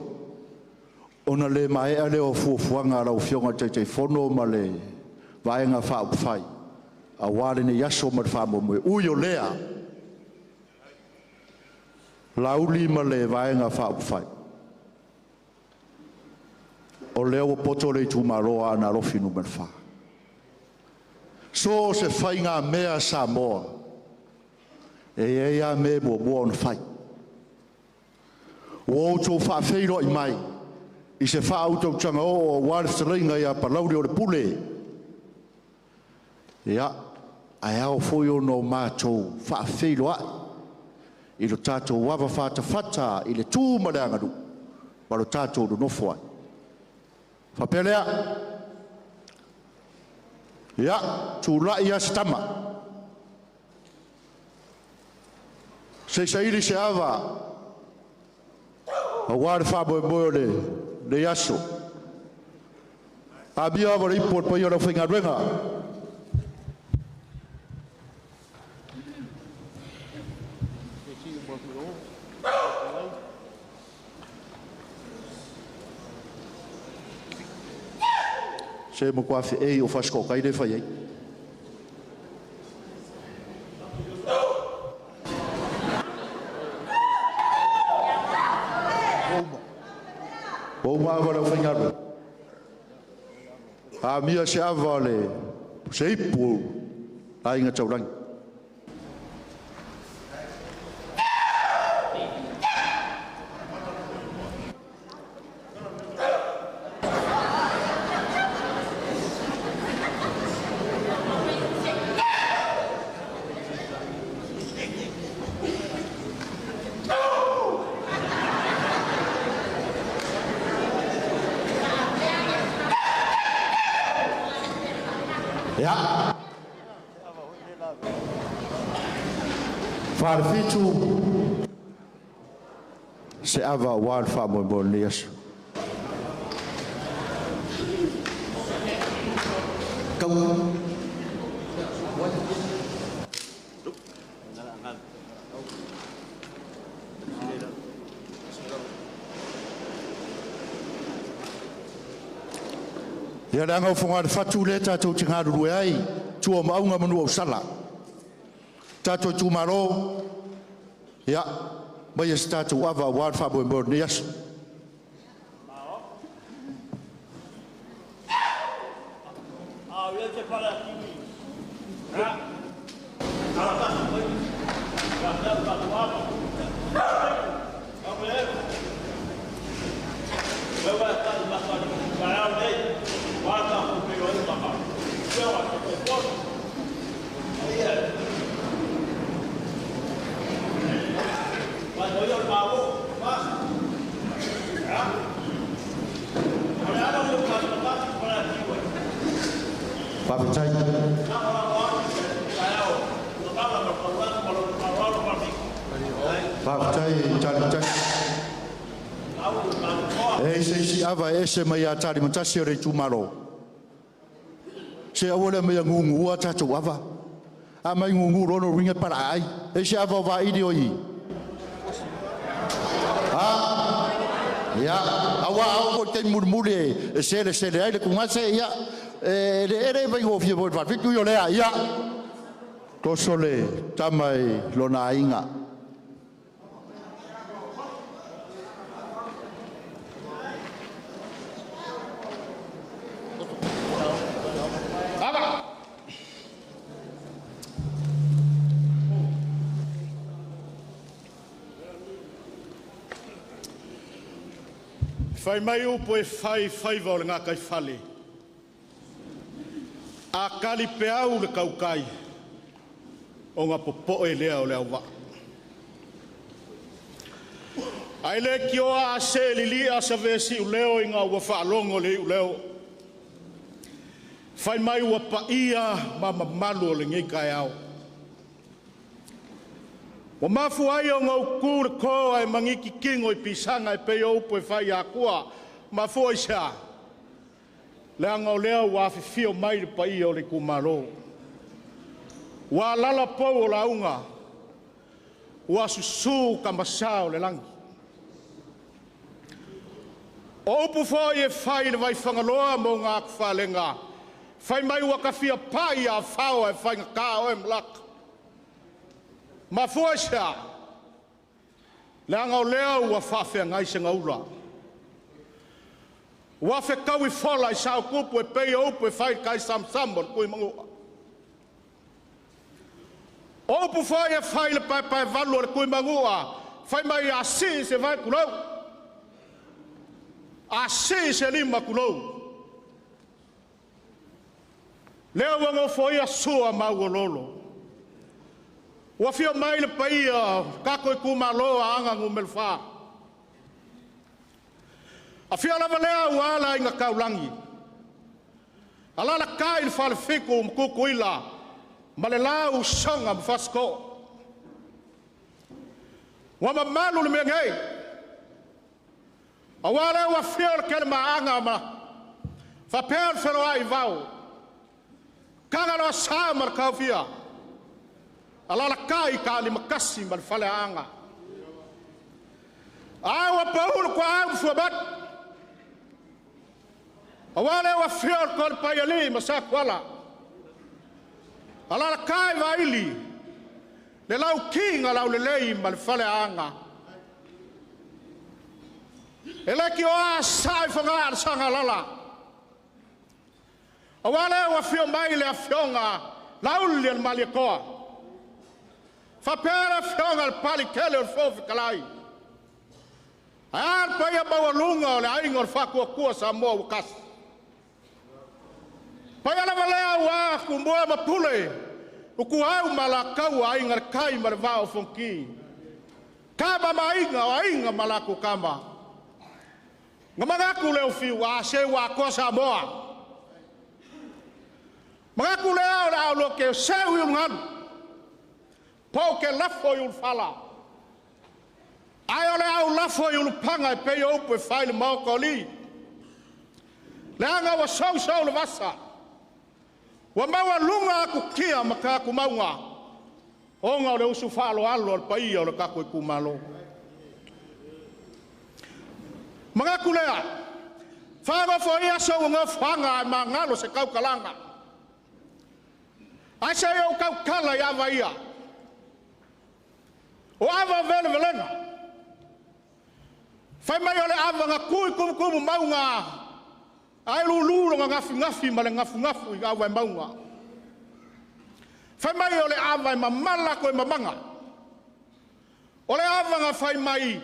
S3: ona le maea lea o fuafuaga a lau Afioga i le Taitaifono ma le Vaega Faaupufai aua lenei aso ma le faamoemoe. Ui o lea, Laauli ma le Vaega Faaupufai, o lea ua poto le itumalo o Aana Alofi Nu.4. So o se faigamea a Samoa, e i ai lava mea e muamua ona fai. Ua outou faafeiloai mai i se faautautaga oo aua le fetalaiga ia Palauli o le Pule. Ia, ae ao foi ona o matou faafeiloai i lo tatou avafatafata i le tu ma le aganuu ma lo tatou nonofo ai. Faapea lea, ia, tulai lava se tama, se i saili se ava aua le faamoemoe o lenei aso. Amio ava o le ipu a le paia o le aufaigaluega. Se matua feei o Fasitoouta i le fai ai. Ua uma ava o le aufaigaluega. Amia se ava o le se ipu o Aiga Taulagi. Ia. Falefitu se ava aua le faamoemoe o lenei aso. Ia leaga o Fogalefatu lea tatou te galulue ai, tua o Maauga ma Nuuausala. Tatou itumalo, ia, maia se tatou ava aua le faamoemoe o lenei aso. Faafetai. Faafetai Talimatasi. E i se isi ava e ese mai ia Talimatasi o le itumalo. Se aua le mea gugua tatou ava. A mai gugu lono ringa para ai. E se ava o vaili o i. Ha? Ia, aua au ko te mulimuli e sele sele ai le kugase, ia, e le ele vai go fia foi fitu yo lea, ia. Toso le tama i lona aiga.
S6: Fai mai upu e fai faiva o le gataifale. A kali peau le kaukai, ona popoe lea o le auvaa. Ae le tioa a se lilia sa vesi uleo ina ua faalogo le iuleo. Fai mai ua paia ma mamalu o lenei taeao. Ua mafua ai ona ou tu i le to ae maniti tino i pisaga e pei o upu e fai i atua. Mafua i se a? Leaga o lea ua afifio mai le paia o le itumalo. Ua alala pou o lauga, ua susu tamasa o le lagi. O upu foi e fai i le Vaifagaloa ma ona atufalega, fai mai ua ta fia pai ia fao ae faigata oe Malata. Mafua i se a? Leaga o lea ua faafeagai segaula, ua fetaui fola i sao tupu e pei o upu e fai i le taisamasama o le Tuimanua. O upu foi e fai i le paepaevalu o le Tuimanua, fai mai a sii se vae, tulou, a sii se lima, tulou, lea ua nofoia Sua ma Auoloolo. Ua afio mai le paia o tatou itumalo o Aana Alofi 4. Afio lava lea aua le Aiga Taulagi, alaalatai le Falefitu ma Tutuila ma le la Usoga ma Fasitoo. Ua mamalu le mea nei, aua o lea ua afio le Kelemaaga ma faapea le feloai vao, Tagaloasa ma le Taofia, alaalatai Taalimatasi ma le Faleaana. A ua pau le tuaau ma Fuamanu, aua o lea ua afio le Tolepaialii ma Satuala, alaalatai Vaili, le Lauti na Laulelei ma le Faleaana. E le tioa saa i fogaa le Sagalala, aua lea ua afio mai le afioga Lauli o le Malietoa, faapea le afioga i le Palikele o le Fofoga Fetalai. Ae a le paia maualuga o le aiga o le Faatuatua Samoa ua tasi. Paia lava lea aua Tumua ma Pule, Ituau ma Alataua, Aiga i le Tai ma le Vaa o Fonoti, Tama ma Aiga, o Aiga ma latou Tama. Na manatu lea o Fiu, a se ua atoa Samoa. Manatu lea o le a ou lote seu i ulugalu, po ou te lafo i ulufala, ae o le a ou lafo i ulupaga e pei o upu e fai i le maota o alii. Leaga ua sousou le vasa, ua maualuga atutia ma tatumauga, ona o le usu faaaloalo a le paia o le tatou itumalo. Manatu lea, faanofoia sou nofoaga ae magalo se tautalaga. Ae se i ou tautala i ava ia. O ava o velevelega, fai mai o le ava na tu i tumutumu mauga, ae lulu lona gafigafi ma le gafugafu i auvaemauga. Fai mai o le ava e mamala toe mamaga. O le ava na fai mai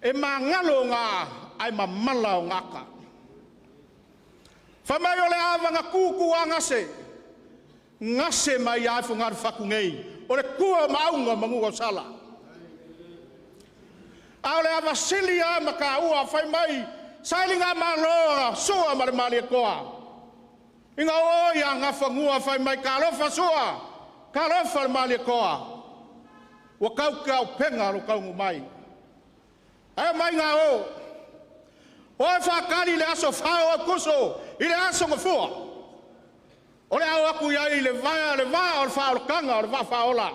S6: e magalo ona ae mamala ona ata. Fai mai o le ava na tutu gase, gase mai ai fogalu fatu nei, o le tua o maauga manu o sala. A o le ava sili a makaua fai mai, sailiga malo sua ma le Malietoa. Ina o ia gafanua fai mai talofa sua, talofa le Malietoa. Ua tau ke au penga lo kaungu mai. Ae mai ngā o. Oe whakari le aso whao o kuso i le aso ngafua. O le au aku iai le vaea le vā o le whaolokanga o le vā whaola.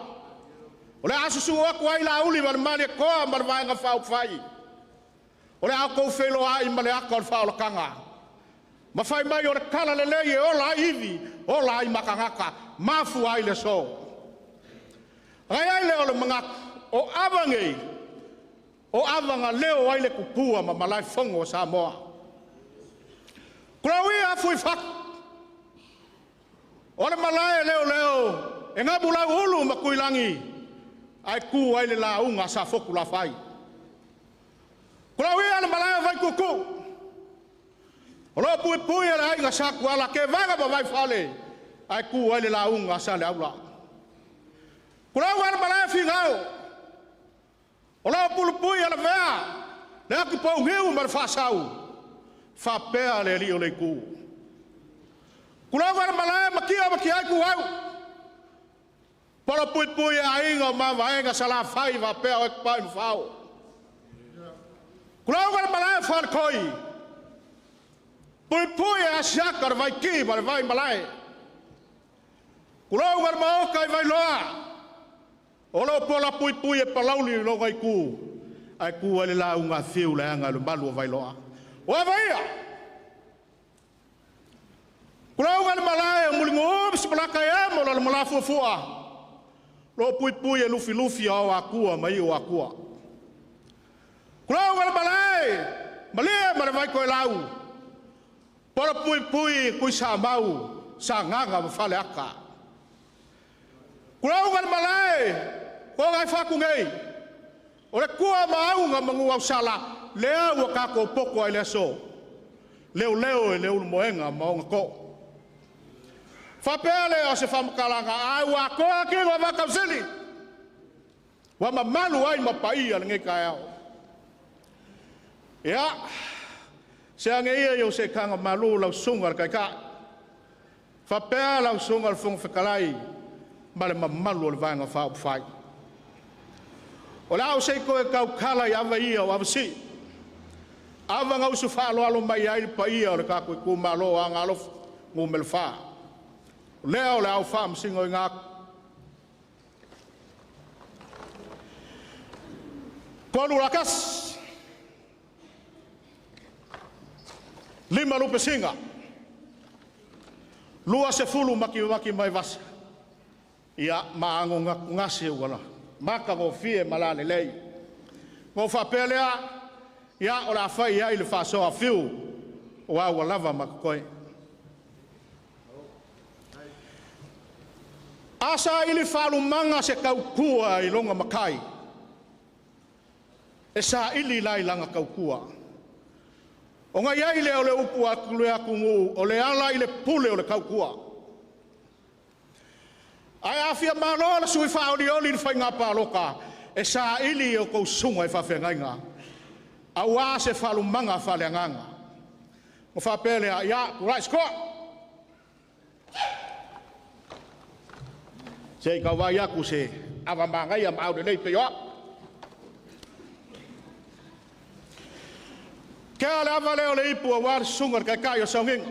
S6: O le aso su aku ai la uli ma le Malietoa ma le vaenga whaupawhai. O le au kou wheloa ai ma le aka o le whaolokanga. Ma whai mai o le kala le lei e ola ai iwi, ola ai makangaka, mafu ai le so. Gai ai le o le mangaku, o awa ngei, o awa ngā leo ai le kupua ma malae fongo o Samoa. Kurauia afu i whaku, o le malae leo leo, e ngabu lau ulu ma kuilangi, ai ku ai le launga sa foku la whai. Kurauia le malae o vai kuku, o lo pui pui le ainga sa kuala ke vaga ma vai whale, ai ku ai le launga sa le aula. Kuraua le malae fingao, o lo pulu pui le vea, le aki pau hiu ma le whasau, whapea le li o le ku. Kulauga le malae makia makia ai ku au. Polo pui pui a inga o mavaenga salafai va pea o ek pai mfao. Kulauga le malae whalkoi. Pui pui a siaka le vai ki ma le vai malae. Kulauga le maoka i vai loa. O lo pola pui pui e palauli i loga i ku. Ai ku ale la unga fiu le anga le malu o vai loa. O ava ia! Kulauga le malae o mulingo o sipalaka e amo la le malafu fua. Lo pui pui e lufi lufi o akua mai o akua. Kulauga le malae, malia ma le vai koe lau. Pola pui pui kui sa mau, sa nganga ma fale aka. Kulauga le malae, ko ngai whaku ngei. O le kua maunga mangu au sala, lea ua kako poko ai lea so. Leo leo e leo moenga maonga ko. Whapea lea o se whamakalanga, ai ua koa ki ngā whakausili. Wa mamalu ai mapaia le ngai kai ao. Ia, se ange ia i o se kanga malu lau sunga le kaikai. Whapea lau sunga le funga whakalai, ma le mamalu o le vaenga whaupawhai. O le au se koe kaukala i awa ia o awa si. Awa ngausu whaaloalo mai ai le paia o le kako i kumalo a ngalofu ngumele wha. Lea o le au wha msingo i ngā. Kolu rakas. Lima lupe singa. Lua se fulu maki maki mai vasa. Ia maango ngase uala. Maka ngo fie malale lei. Ngo whapea lea, ia o la whai ai le whasoa fiu o aua lava makakoe. Asa ili whalumanga se kaukua i longa makai. E sa ili lai langa kaukua. O ngai ai le o le upu aku le aku ngu, o le ala i le pule o le kaukua. Ai afia malo la sui whaoli oli le whainga pāloka, e sa ili o kousunga i whawhengainga. Aua se whalumanga whaleanganga. Mo whapele a ia, kurai skoa. Se i kau vai aku se awa mangai a maure nei pe oa. Kea le awa leo le ipu a wā sunga le kaikai o saunginga.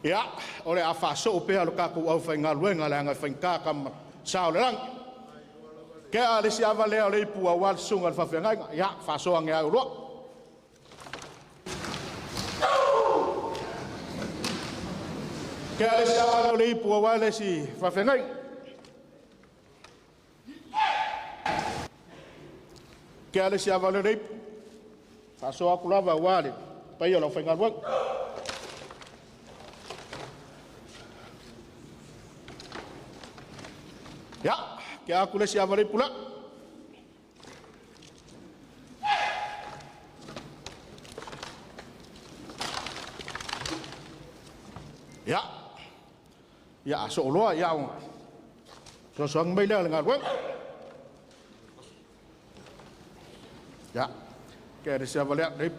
S6: Ia, o le a whaasoo pea lo kākou au whai ngā luenga le anga whai ngā kama sao le rangi. Kea le si awa leo le ipu a wā sunga le whawhengainga. Ia, whaasoa nge au roa. Kea le si awa leo le ipu a wā le si whawhengainga. Kea le si awa leo le ipu. Whaasoa aku lava wā le pai o lau whai ngā luenga. Ya, ke aku le si avale pula. Ya. Ya, so loa ya. So so ang mai le ngal wa. Ya. Ke le si avale le.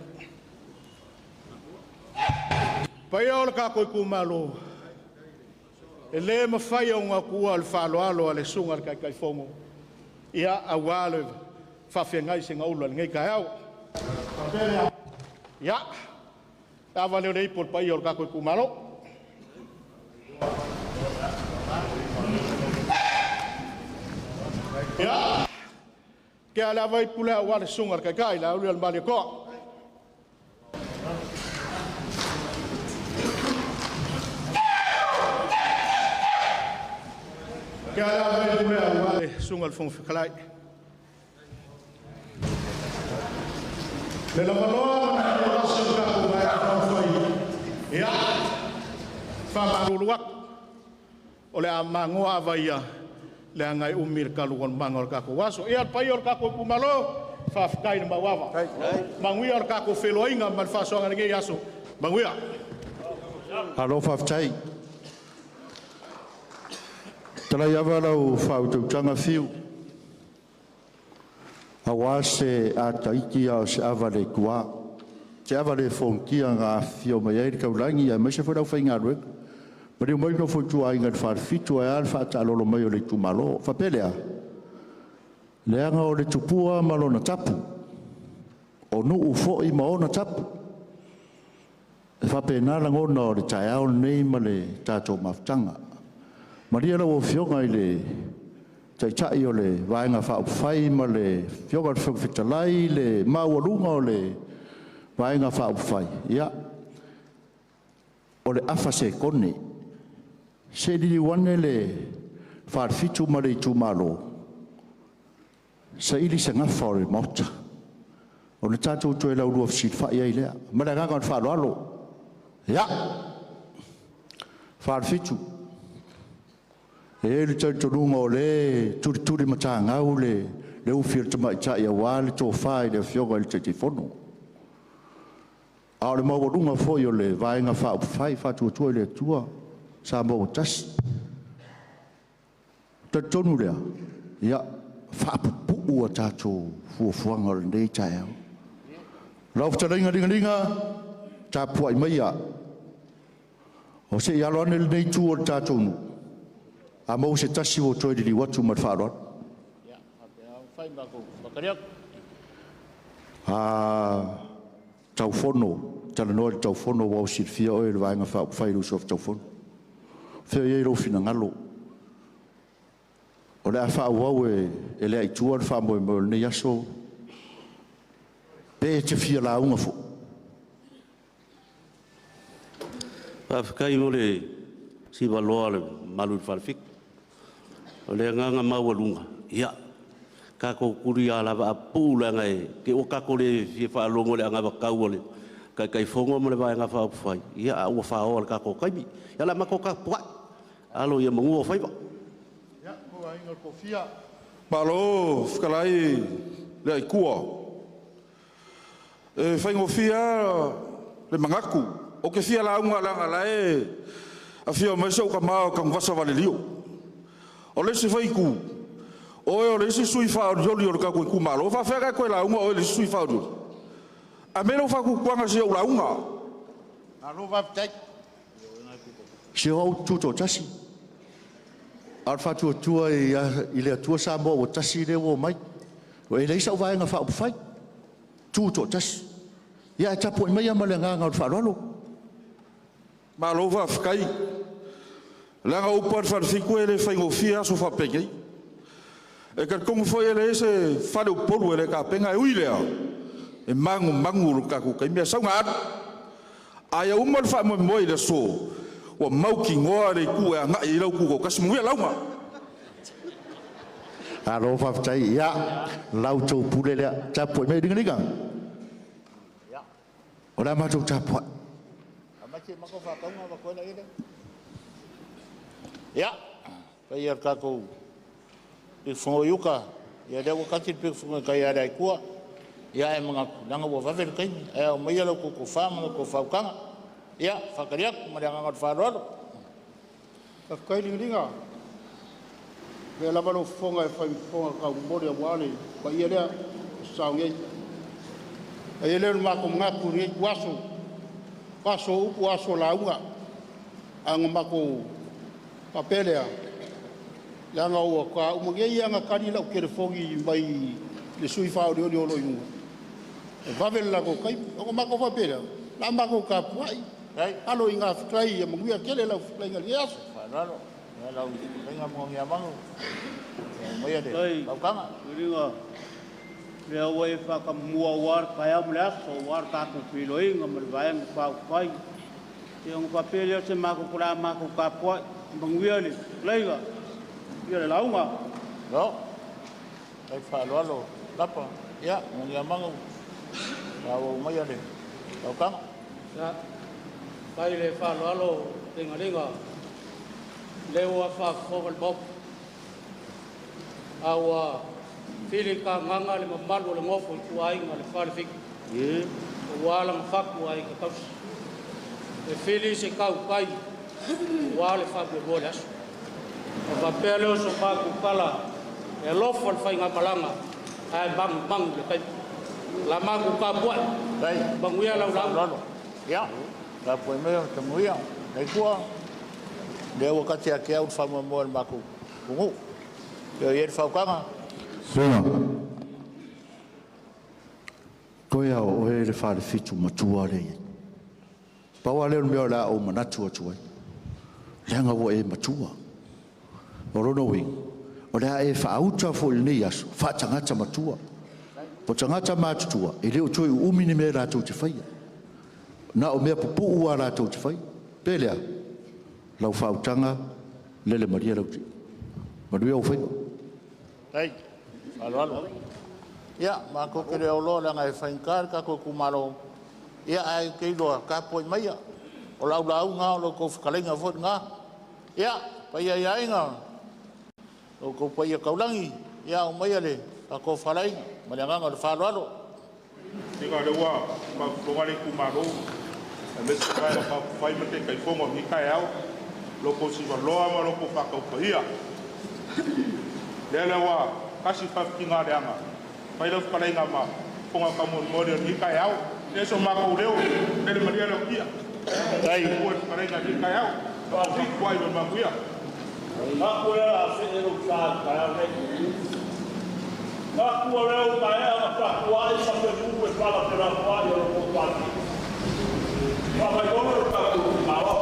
S6: Pai o ka ko ku malo. E le mawhai o ngā kua le whaloalo a le sunga le kaikai fongo. Ia a wā le whawhengai se ngā ula le ngai kai au. Ia, awa leo le ipo le pai o le kako i kumalo. Ia, kea le awa ipu lea wā le sunga le kaikai le auli al mali koa. Kia la vai pule a wale sunga le fonga whakalai. Le lavaloa na o aso kako vai a whai. Ia, whamaruru aku. O le a mangoa awa ia, le angai umi le kalu on manga o le kako waso. Ia, pai o le kako pumalo, whawhikai le mauawa. Manguia o le kako wheloinga ma le whasoanga le ngei aso. Manguia.
S3: Alo whawhitai. Talai awa lau whautautanga whiu. A
S7: Auā se ata iti a o se ava le ituā, se ava le fogatia na afifio mai ai le taulagi aemaise foi le aufaigaluega. Maliu mai le nofo a ituaiga i le Falefitu ae a le faataalolo mai o le itumalo. Faapea lea, leaga o le tupua ma lona tapu, o nuu foi ma ona tapu. E faapena lagona o le taeao lenei ma le tatou mafutaga. Malie lau Afioga i le Taitai o le Vaega Faaupufai ma le Afioga i le Fofoga Fetalai, le maualuga o le Vaega Faaupufai, ia, o le afa sekone se i liliu ane le Falefitu ma le itumalo, saili se gafa o le Maota, ona tatou toe laulua fesilafai ai lea. Ma le agaga o le faaaloalo. Ia, Falefitu, e i ai le talitonuga o lea e tulitulimatagau le ufi a le tamaitai aua le tofa i le Afioga i le Taitaifono, a o le maualuga foi o le Vaega Faaupufai Faatuatua i le Atua Samoa ua Tasi. Ona talitonu lea, ia faapupuu a tatou fuafuaga o lenei taeao. Lau fetalaiga Ligaliga, tapuai maia, o se i alo ane lenei itu o le tatou nuu, a maua se tasi ua toe liliu atu ma le faaaloalo. A Taufono, talanoa i le Taufono ua silafia oe i le Vaega Faaupufai le uso a Taufono. O fea o i ai lou finagalo? O le a faaauau e le Aitua le faamoemoe o lenei aso, pe e te fia lauga foi.
S8: Faafetai mo le sivaloa o le mamalu i le Falefitu. O le agaga maualuga, ia tatou tuli lava lavapapuu leaga e te i ua tatou le fia faalogo i le anavatau a le Taitaifono ma le Vaega Faaupufai, ia a ua faoa i le tatou taimi. Ia o le a matou tapuai, alo ia manua ou faiva.
S9: Malo fetalai le Aitua. E faigofie lava le manatu, ou te fia lauga leaga o la e afio mai si ou tama o Tanuvasa Valelio. O le isi foi itu, o oe o le isi sui faaolioli o le tatou itumalo, e faapefea ona e toe lauga oe i le isi sui faaolioli? Aumai lou faatuatuaga se i ou lauga.
S7: Se o au ou te tutoatasi, a o le faatuatua i le Atua Samoa ua tasi lea ua omai. E leai sau Vaega Faaupufai, Tutoatasi. Ia ae tapuai maia ma le agaga o le faaaloalo.
S9: Malo faafetai. Leaga o upu lava a le Falefitu e le faigofie aso faapenei. E talitonu foi e leai se fale o Upolu e le tapena, e ui i lea, e manumanu i le tatou taimi ae sau ina alu. Ae ia uma le faamoemoe i le aso, ua mautinoa le itu e agai i ai lau Tutoatasi. Manuia le lauga.
S7: Malo faafetai. Ia, la outou pule lea. Tapuai maia Ligalia. O le a matou tapuai.
S5: Ia, paia o le tatou pikifogo i uta, ia lea ua tati le pikifogo i tai ia le Aitua. Ia ae manatu, leaga ua vave le taimi, ae aumaia la outou tofa ma la outou faautaga. Ia, faatali atu ma le agaga o le faaaloalo.
S6: Faafetai Ligalia, avea lava lou fofoga e fai ma fofoga taumomoli aua le paia lea ua sasao nei. E i ai lea o le matou manatu i lenei ituaso, o aso o upu o aso o lauga. Ae na matou faapea lea, leaga ua faatoa uma nei lava ona tali lau telefoni mai le sui faaolioli o lo o i luga, e vave le latou taimi. Ona matou faapea lea, o le a matou tapuai, alo i gafetai ia manuia tele lau fetalaiga i lenei aso.
S10: Faafetai Liga, lea ua e faatamamua aua le taeao ma le aso aua le tatou feiloaiga ma le Vaega Faaupufai. Ia ona faapea lea o se matou o le a matou tapuai, manuia le fetalaiga, manuia le lauga.
S5: Malo. Faafetai faaaloalo Lapa. Ia, Naiamanu, faaauau maia le faautaga.
S10: Ia, fai le faaaloalo Ligaliga, lea ua faafofoga le Maota, a ua filitagaga le mamalu o le nofo a ituaiga o le Falefitu, aua lana fatu aiga tausi. E fili se tautai aua le faamoemoe o le aso. Ona faapea lea o so matou tala, e alofa le faigamalaga,
S11: Ae magumagu le taimi. La magu tapuai. Manuia lau lauga.
S5: Ia, tapuai maia ma tamuia. Le Atua, lea ua kati ia te au le faamoemoe o le matou atunuu. Ia i ai le fautuaga.
S7: Suiga. Toe a o oe le falefitu matua lea e i ai. Pau lava lea o le mea o le a ou manatu atu ai, leaga ua e matua. O lona uiga, o le a e faauta foi i lenei aso faatagata matua. O tagata matutua, e le o toe uumi ni mea latou te faia. Na o mea pupuu lava latou te faia. Pe lea, lau faautaga, lele malie lau ti'a. Manuia ou faiva.
S5: Faafetai. Faaaloalo. Ia, matou te le auloa leaga e faigata le tatou itumalo, ia ae ou te iloa, tapuai maia, o lau lauga lava o la outou fetalaiga foi lena. Ia, le paia i aiga, lo outou paia taulagi, ia aumaia le faatofalaiga ma le agaga o le faaaloalo.
S4: Seiga o lea ua faafofoga le itumalo aemaise le Vaega Faaupufai ma le Taitaifono i lenei taeao i lo outou sivaloa ma lo outou faataupaia. Lea la ua tasi le faafitiga fai lau fetalaiga ma fofoga taumolimoli o lenei taeao. E so matou leo, lele malie lau tia. Ua le fetalaiga i lenei taeao. Faafetai ma le manuia.
S12: Aku lea a fee lou sa i le taeao nei. Aku o lea ua maea ona tapuai ma se mu e fala felafoai o lo kou pati. Faamaiono le tatou itumalo.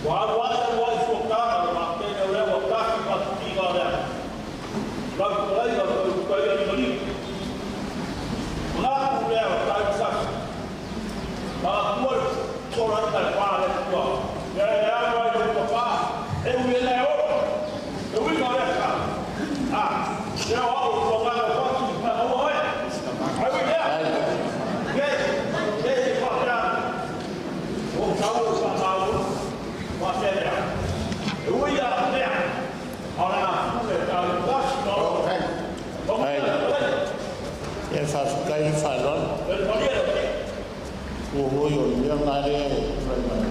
S12: Ua alu ae alu ae fuataga le vaatele o lea ua tasi faatitiga o lea. Lau fetalaiga o le Utaia Limalima. Manatu lea o tai sasi. Manatua le tolaiga le pa le tua. Ia e alu ai le papa. E ui e le olo. E uiga o lea sa. Ah, lea o au tua ngana o fatu. Ma ua oe. Ai ui lea. Ye, ye e whakea. O tau o sa mau. Whakea lea. E ui a lea. O le ngā fule tau tasi no.
S5: Ai. Ia faafetai le faaaloalo. Ua hoi o le mea ngā lea e tulai mai.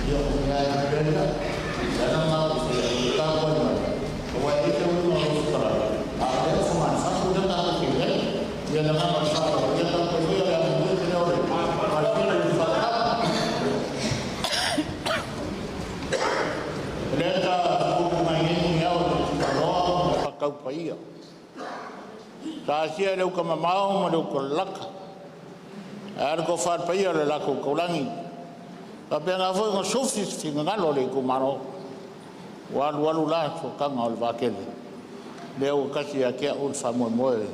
S5: Ia o mea e pena, le ana ngā o te tapuai mai. Aua e te uiga o lou fetalai, a o lea ua whamanu lea tātou te iai. Ia le ngā ma le faaaloalo, ia tapuai mai o le atunuu te lea o le malofina i le faatau. O lea ta tupu mai nei ni au le aloa ma whakaupaia. Sa asia le uka mamao ma le uka laka. A le ko whāpaia le lako kaulangi. Ka pea ngā foi ngā sofi whingangalo le itumalo. Ua alu alu la tuakanga o le vākele. Lea ua kasi a kia o le whāmoemoe.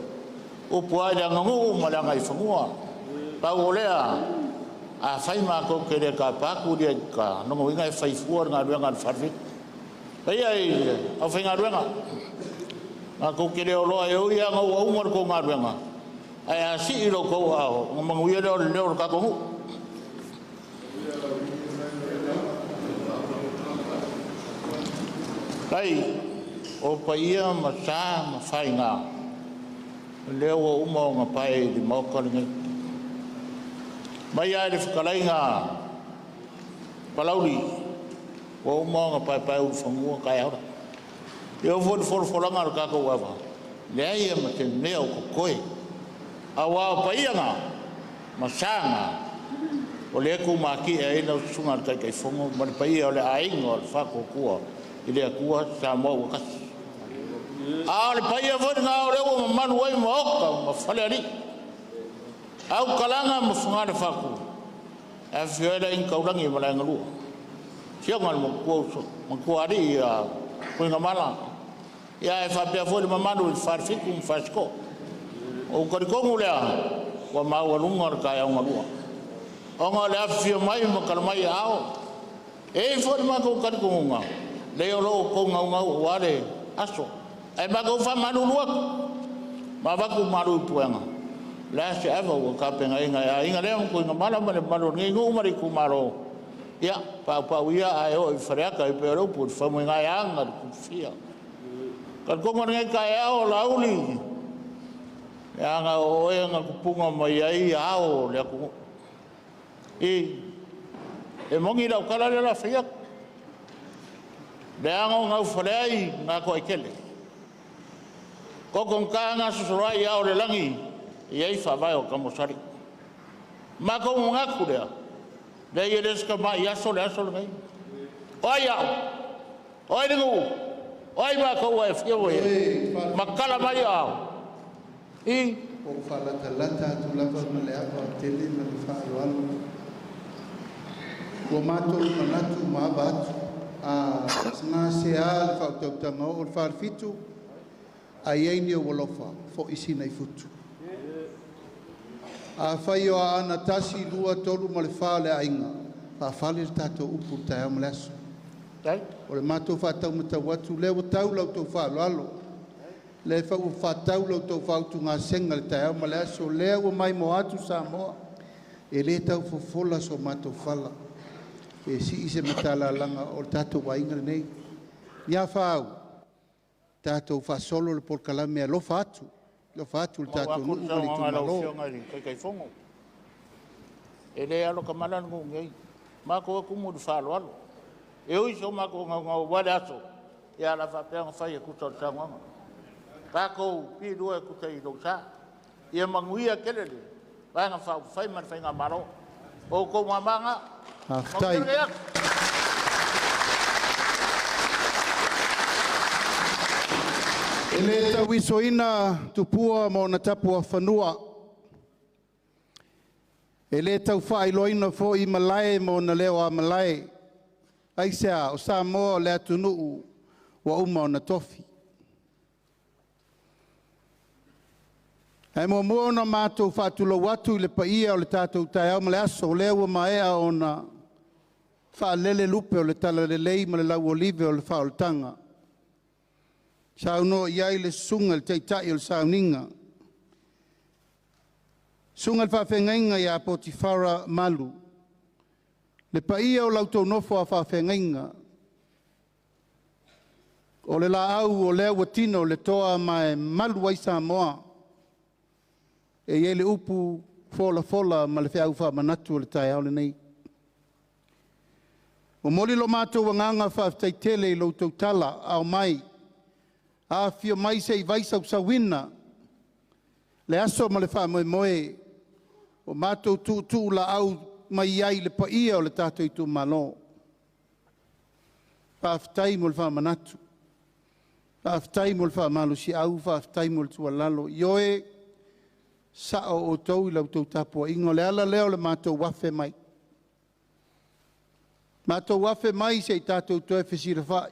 S5: Upu ai le angangu ma le anga i whangua. Pau o lea, a whai mākou ke le ka pāku lia i ka nongo inga e whaifua le ngā ruenga le wharwhi. Paia i au whai ngā ruenga. Ngā kou ke leo loa e ui a ngau aunga le kou ngā ruenga. Ai a si i lo kou ao, ngā manguia leo le leo le kako ngu. Lai, o paia ma sa ma whai ngā. Leo o uma o ngā pae i le maoka le ngai. Mai ai le whakalai ngā palauli, o uma o ngā pae pae uru whangua kai aura. Leo fo le foroforanga le kākou ava. Lea ia ma te mea o kokoe. A wā o paia ngā, ma sa ngā, o le ku maki e aina o sunga le kaikai fongo, ma le paia o le ainga o le whakokua, i le akua sa moa ua kasi. A o le paia foi ngā o leo ma manu ai ma oka ma fale ali. Au kalanga ma whanga le whaku. A whioela inga kaurangi ma la ngalua. Sionga le makua uso, makua ari i a kuinga mala. Ia e whapea foi le mamanu i wharfiku ma whasiko. O karikongu lea, ua maua lunga le kai au ngalua. Onga le awhia mai ma kalamai ao. E foi le mākou karikongu ngā. Leo lo kou ngau ngau o are aso. Ai mākou wha malu luaku. Ma waku malu i puenga. Le ase ava ua kapenga inga ia inga lea mko inga mala ma le malu ngi ngu mari ku maro. Ia, pau pau ia ai o i whareaka i pe raupu i whamu inga ia anga le kufia. Ka kongo ngai ka e ao lauli. Ia anga o e anga kupunga mai ai ao le aku. I, e mongi lau kala le la whiak. Le anga o ngau whare ai ngā koe kele. Koko ga sosoloai ia o le lagi e iai faavae o Tamasali. Matou manatu lea, leai e le o se tamai aso le aso lenei. O ai au? O ai le nuu? O ai matou ua e afio mai ai? Matala mai aao. I.
S13: Ua ou faalatalata atu lava ma le ava tele ma le faaaloalo. Ua matou manatu ma ava atu. A gasea le faautautaga oo o le Falefitu, a i ai ni ou alofa, fo'i sina i futu. Afai o Aana 1, 2, 3 ma le 4 o le aiga, faafale le tatou upu i le taeao ma le aso. O le matou faataumatau atu lea ua tau la outou faaaloalo, lea foi ua faatau la outou faautugasega i le taeao ma le aso, lea ua maimoa atu Samoa, e le tau fofola so matou fala pe sii se matalalaga o le tatou aiga lenei. Ni a fāu, tatou faasolo le polokalame, alofa atu, alofa atu le
S5: Mau
S13: tatou
S5: atu
S13: nuu
S5: le
S13: ma le
S5: saunoaga a lau
S13: itumalo.
S5: Afioga i le Taitaifono. E le alo tamala le nuu nei. Matou e tumu i le faaaloalo. E ui so matou naunau aua le aso, ia o le a faapea ona fai e tusa o le saunoaga. Tatou piilua e tusa i lou sa. Ia manuia tele le Vaega Faaupufai ma le Faigamalo. O outou mama na.
S13: Faafetai.
S5: Manuia lenei aso.
S13: E le tauisoina Tupua ma ona tapuafanua, e le tau faailoaina foi malae ma ona leo a malae. Aisea? O Samoa o le atunuu ua uma ona tofi. Ae muamua ona matou faatulou atu i le paia o le tatou taeao ma le aso, o lea ua maea ona faalele lupe o le talalelei ma le lauolive o le faaolataga. Saunoa i ai le susuga i le Taitai o le Sauniga, susuga i le Faafeagaiga ia Potifara Malu, le paia o la outou nofo a faafeagaiga, o le laau o lea ua tino le toa ma e malu ai Samoa. E i ai le upu folafola ma le feau faamanatu o le taeao lenei. Momoli lo matou agaga faafetai tele i lo outou tala ao mai, afifio mai se i vaisausauyina le aso ma le faamoemoe ua matou tuutuu laau mai ai i le paia o le tatou itumalo. Faafetai mo le faamanatu, faafetai mo le faamalosiau, faafetai mo le tuualalo. Ioe, sao outou i la outou tapuaiga, o le ala lea o le matou afe mai. Matou afe mai se i tatou toe fesilafai,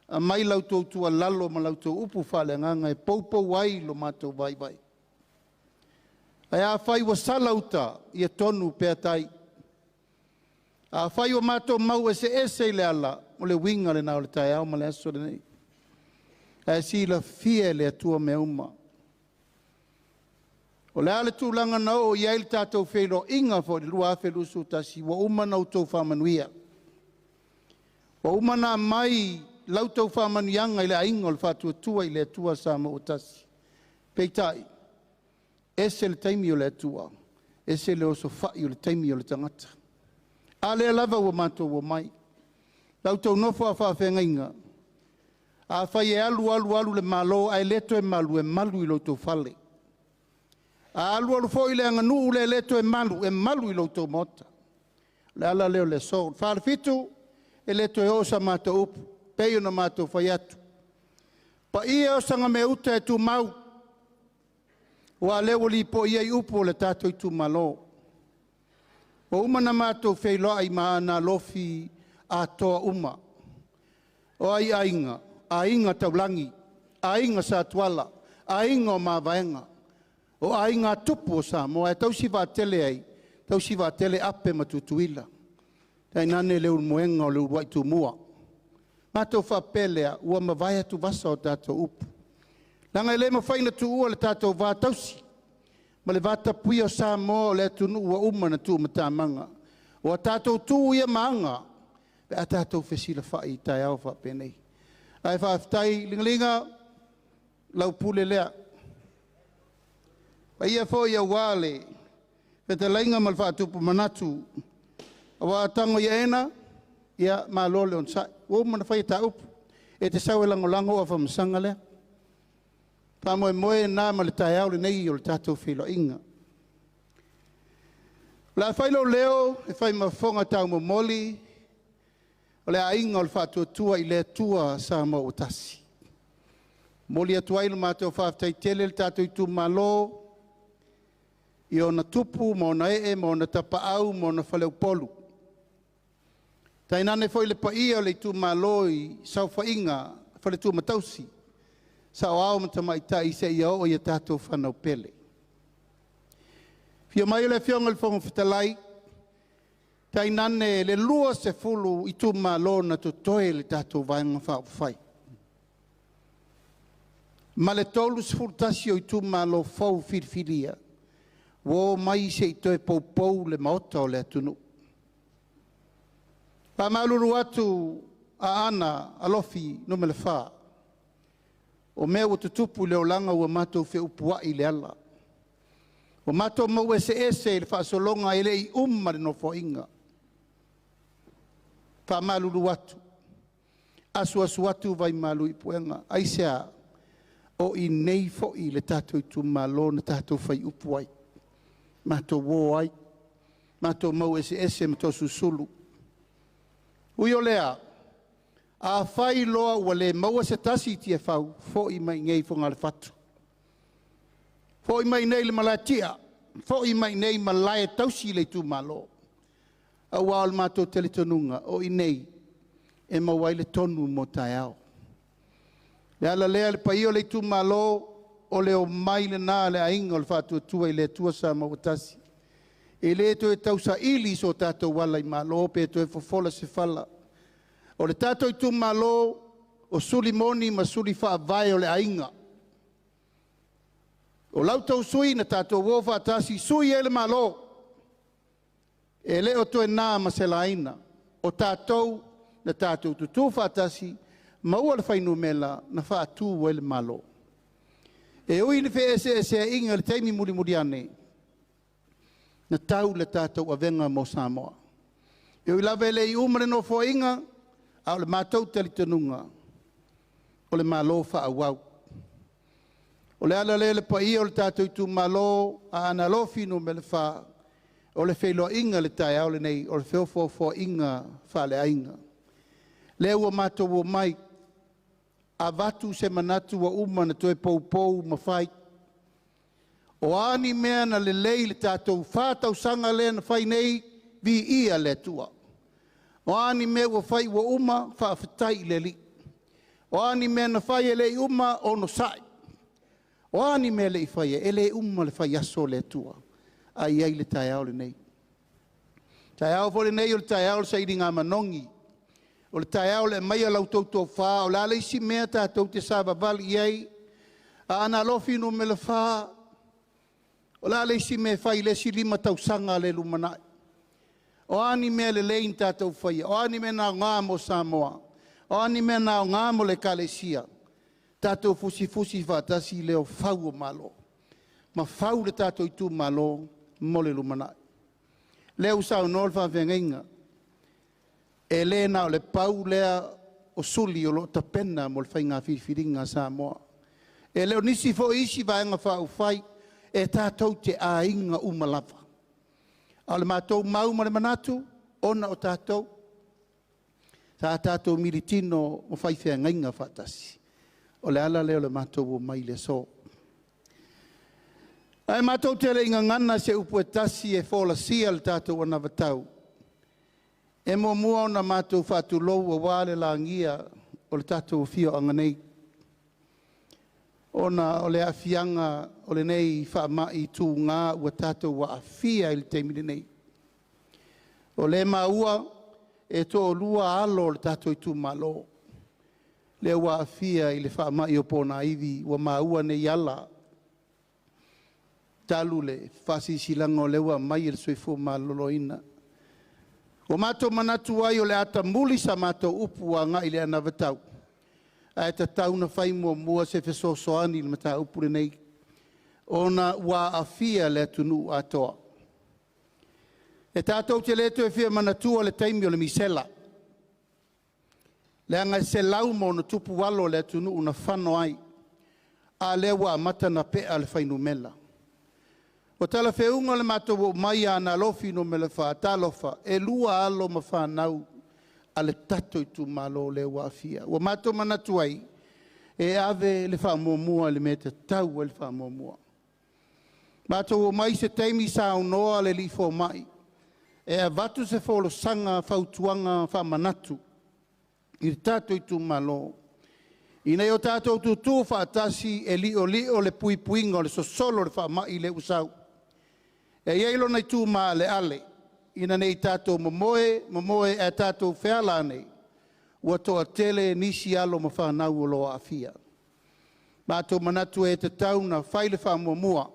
S13: aumai la outou tuualalo ma la outou upu faaleagaga e poupou ai lo matou vaivai. Ae afai ua sala uta, ia tonu pea tai. Afai ua matou mau eseese i le ala, o le uiga lena o le taeao ma le aso lenei. Ae silafia e le Atua mea uma. O le a le tulaga na oo i ai le tatou feiloaiga foi i le 2021, ua uma ona outou faamanuia. Ua uma ona aumai la outou faamanuiaga i le aiga o le Faatuatua i le Atua Samoa ua tasi. Peitai, ese le taimi o le Atua, ese le osofai o le taimi o le tagata. A lea lava ua matou omai. La outou nofo a faafeagaiga, afai e alu alu alu le Malo ae le toe malu, e malu i lo outou fale. A alu alu foi le aganuu lea e le toe malu, e malu i lo outou maota. O le ala lea o le aso. Le Falefitu, e le toe oo sa matou upu, pei ona matou fai atu. Paia o Sagameuta e tumau, aua o lea ua lipoi ai upu o le tatou itumalo. Ua uma ona matou feiloai ma Aana Alofi atoa uma. O ai aiga? Aiga Taulagi, Aiga Satuala, Aiga o Mavaega, o aiga tupu o Samoa e tausi vaatele ai, tausi vaatele Ape ma Tutuila, tainane le ulumoega o le uluai Tumua. Matou faapea lea, ua mavae atuvasa o tatou upu. Leaga e le mafai ona tuua le tatou va tausi ma le va tapuia o Samoa o le atunuu ua uma ona tuumatamaga. Ua tatou tu ia ma aga pe a tatou fesilafai i taeao faapenei. Ae faafetai Ligalinga, lau pule lea. Paia foi aua le fetalaiga ma le faatupu manatu aua Tagoiaena, ia malo le onosai. Ua uma ona fai ta upu, e te sau e lagolago au afamasaga lea. Faamoemoe lena ma le taeao lenei o le tatou feiloaiga. O le a fai lou leo e fai ma fofoga taumomoli o le aiga o le Faatuatua i le Atua Samoa ua tasi. E momoli atu ai le matou faafetai tele i le tatou itumalo i ona tupu ma ona ee ma ona tapaau ma ona faleupolu, tainane foi le paia o le itumalo i saofaiga a faletua ma tausi, saoao ma tamaitai seia oo i a tatou fanau pele. Afio mai le Afioga i le Fofoga Fetalai, tainane le 20 itumalo na totoe i le tatou Vaega Faaupufai, ma le 31 o itumalo fou filifilia ua omai se i toe poupou le Maota o le atunuu. E faamalulu atu Aana Alofi 4, o mea ua tutupu i le olaga ua matou feupuai i le ala, ua matou mau eseese i le faasologa e le i uma le Nofoaiga. E faamalulu atu, asuasu atu vai malu i puega. Aisea? O i inei foi i le tatou itumalo na tatou fai upu ai, matou o ai, matou mau eseese ma Toeolesulusulu. Ui o lea, afai loa ua le maua se tasi i Tiafau, foi mai i inei i Fogafatu, foi mai i inei i le Malaetia, foi mai i inei i malae e tausi le itumalo, aua o le matou talitonuga, o i inei e maua ai le tonu mo taeao. O le ala lea le paia o le itumalo, o le omai lena a le Aiga o le Faatuatua i le Atua Samoa ua tasi. E le toe tausaili so tatou ala i malo pe toe fofola se fala. O le tatou itumalo, o suli moni ma suli faavae o le aiga. O la outou sui usufono na tatou o faatasi sui ai le Malo, e le o toe na ma se laina. O tatou na tatou tutu faatasi, maua le fuainumera na faatu ai le Malo. E ui i feeseeseaiga i le taimi mulimuli ane, na tau le tatou avega mo Samoa. E ui lava e le i uma le Nofoaiga, a o le matou talitonuga, o le Malo faaauau. O le ala lea le paia o le tatou itumalo, Aana Alofi Nu.4, o le feiloaiga i le taeao lenei, o le feofoofoaiga faaleaiga. Lea ua matou omai, avatu se manatu ua uma ona toe poupou ma fai. O a ni mea na lelei i le tatou 4 tausaga lea na fai nei, viia le Atua. O a ni mea ua fai ua uma, faafetai i le Alii. O a ni mea na fai e le i uma, onosai. O a ni mea e le i faia, e le uma le faiaso o le Atua, a i ai le taeao lenei. O le taeao foi lenei o le taeao o le sailiga manogi, o le taeao o le aumai o la outou tofa, o le a le isi mea tatou te savavali i ai? Aana Alofi Nu.4, o le a le isi mea e fai i le isi 5 tausaga le lumanai? O a ni mea lelei na tatou faia? O a ni mea na aoga mo Samoa? O a ni mea na aoga mo le Ekalesia? Tatou fusifusi faatasi leo fau o Malo ma fau le tatou itumalo mo le lumanai. Lea ua saunoa le faafeagaiga, e le na o le pau lea o suli o lo o tapena mo le faiga filifiliga a Samoa. E le o nisi foi isi vaega faaupufai, e tatou te aiga uma lava. A o le matou mau ma le manatu, ona o tatou, sa tatou militino ma faifeagaiga faatasi. O le ala lea o le matou omai i le aso. Ae matou te le i gagana se upu e tasi e folasia le tatou anavatau, e muamua ona matou faatulou aua le lagia o le tatou afioaga nei, ona o le aafiaga o lenei faamai tuga ua tatou aafia i le taimi lenei. O lea e maua e toalua alo o le tatou itumalo lea ua aafia i le faamai o ponaivi ua maua nei ala talu le faasilasilaga o lea ua aumai e le Soifua Maloloina. Ua matou manatu ai o le a tamuli sa matou upu agai i le anavatau, ae tatau ona fai muamua se fesoasoani i le mataupu lenei, ona ua aafia le atunuu atoa. E tatou te le toe fia manatua le taimi o le misela, leaga e 100+ alo o le atunuu na fano ai. A lea ua amata na pea le fuainumera. Ua talafeuga le matou oo mai a Aana Alofi Nu.4, talofa, e 2 alo ma fanau a le tatou itumalo lea ua aafia. Ua matou manatu ai, e ave le faamuamua i le mea e tatau ai le faamuamua. Matou omai i se taimi saunoa le alii fomai e avatu se folasaga fautuaga faamanatu i le tatou itumalo ina ia o tatou tutu faatasi e liolio le puipuiga o le sosolo o le faamai lea ua sau. E i ai lona itu maaleale ina ne i tatou momoe, momoe ae tatou feala ane, ua toatele nisi alo ma fanau o lo o aafia. Matou manatu e tatau ona fai le faamuamua.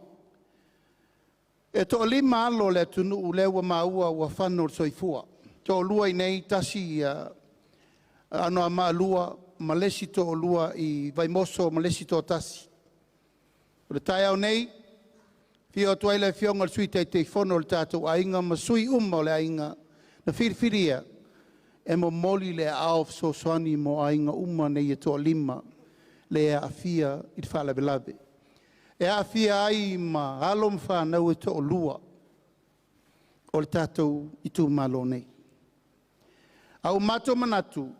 S13: E toa-5 alo o le atunuu lea ua maua ua fano le soifua. Toalua i inei, tasi i Anoamaa 2 ma le isi toalua i Vaimoso ma le isi toatasi. O le taeao nei, afio atu ai le Afioga i le Sui Taitaifono o le tatou aiga ma sui uma o le aiga na filifilia e momoli le aao fesoasoani mo aiga uma nei e toa-5 le aafia i le faalavelave. E aafia ai ma alo ma fanau e toalua o le tatou itumalo nei. A ua matou manatu,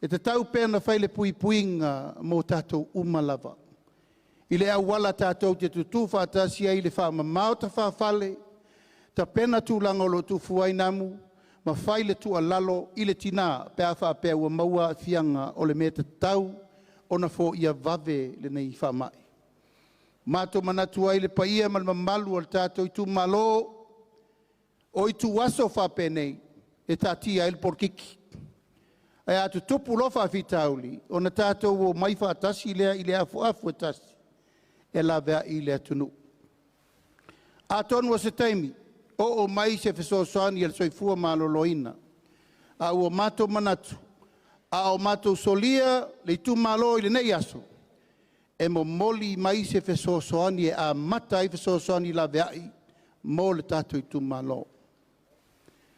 S13: e tatau pea ona fai le puipuiga mo tatou uma lava. I le auala tatou te tutu faatasi ai i le faamama o tafafale, tapena tulaga o lo o tufu ai namu, ma fai le tuualalo i le tina pe a faapea ua maua aafiaga o le mea tatau ona foia vave lenei faamai. Matou manatu ai le paia ma le mamalu o le tatou itumalo, o ituaso faapenei e taatia ai le polokiki. Ae a tutupu loa faafitauli, ona tatou omai faatasi lea i le afuafu e tasi e laveai le atunuu. Atonu o se taimi, oo mai se fesoasoani a le soifua maloloina, a ua matou manatu, a o matou solia le itumalo i lenei aso, e momoli mai se fesoasoani e amata ai fesoasoani laveai mo le tatou itumalo.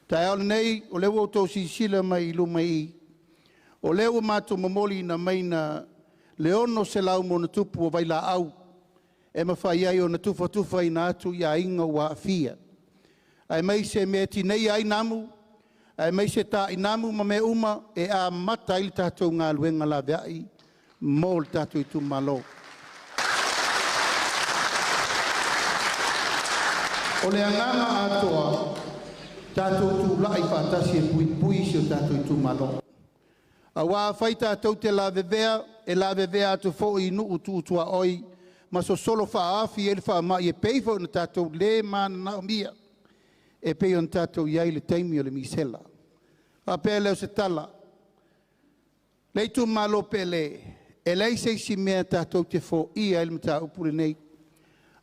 S13: Taeao lenei, o lea ua outou silasila mai i luma i i, o lea ua matou momoliina mai na le 600 ma ona tupu o vailaau e mafai ai ona tufatufaina atu i aiga ua aafia. Aemaise mea e tineia ai namu, aemaise tainamu ma mea uma e amata ai le tatou galuega laveai mo le tatou itumalo. O le agaga atoa, tatou tulai faatasi e puipui si o tatou itumalo. Aua afai tatou te lavevea, e lavevea atu foi i nuu tu tuaoi ma sosolo faaafi ai le faamai e pei foi ona tatou le mananaomia e pei ona tatou i ai i le taimi o le misela. Faapea lea o se tala, le itumalo pele, e leai se isi mea tatou te foia ai le mataupu lenei.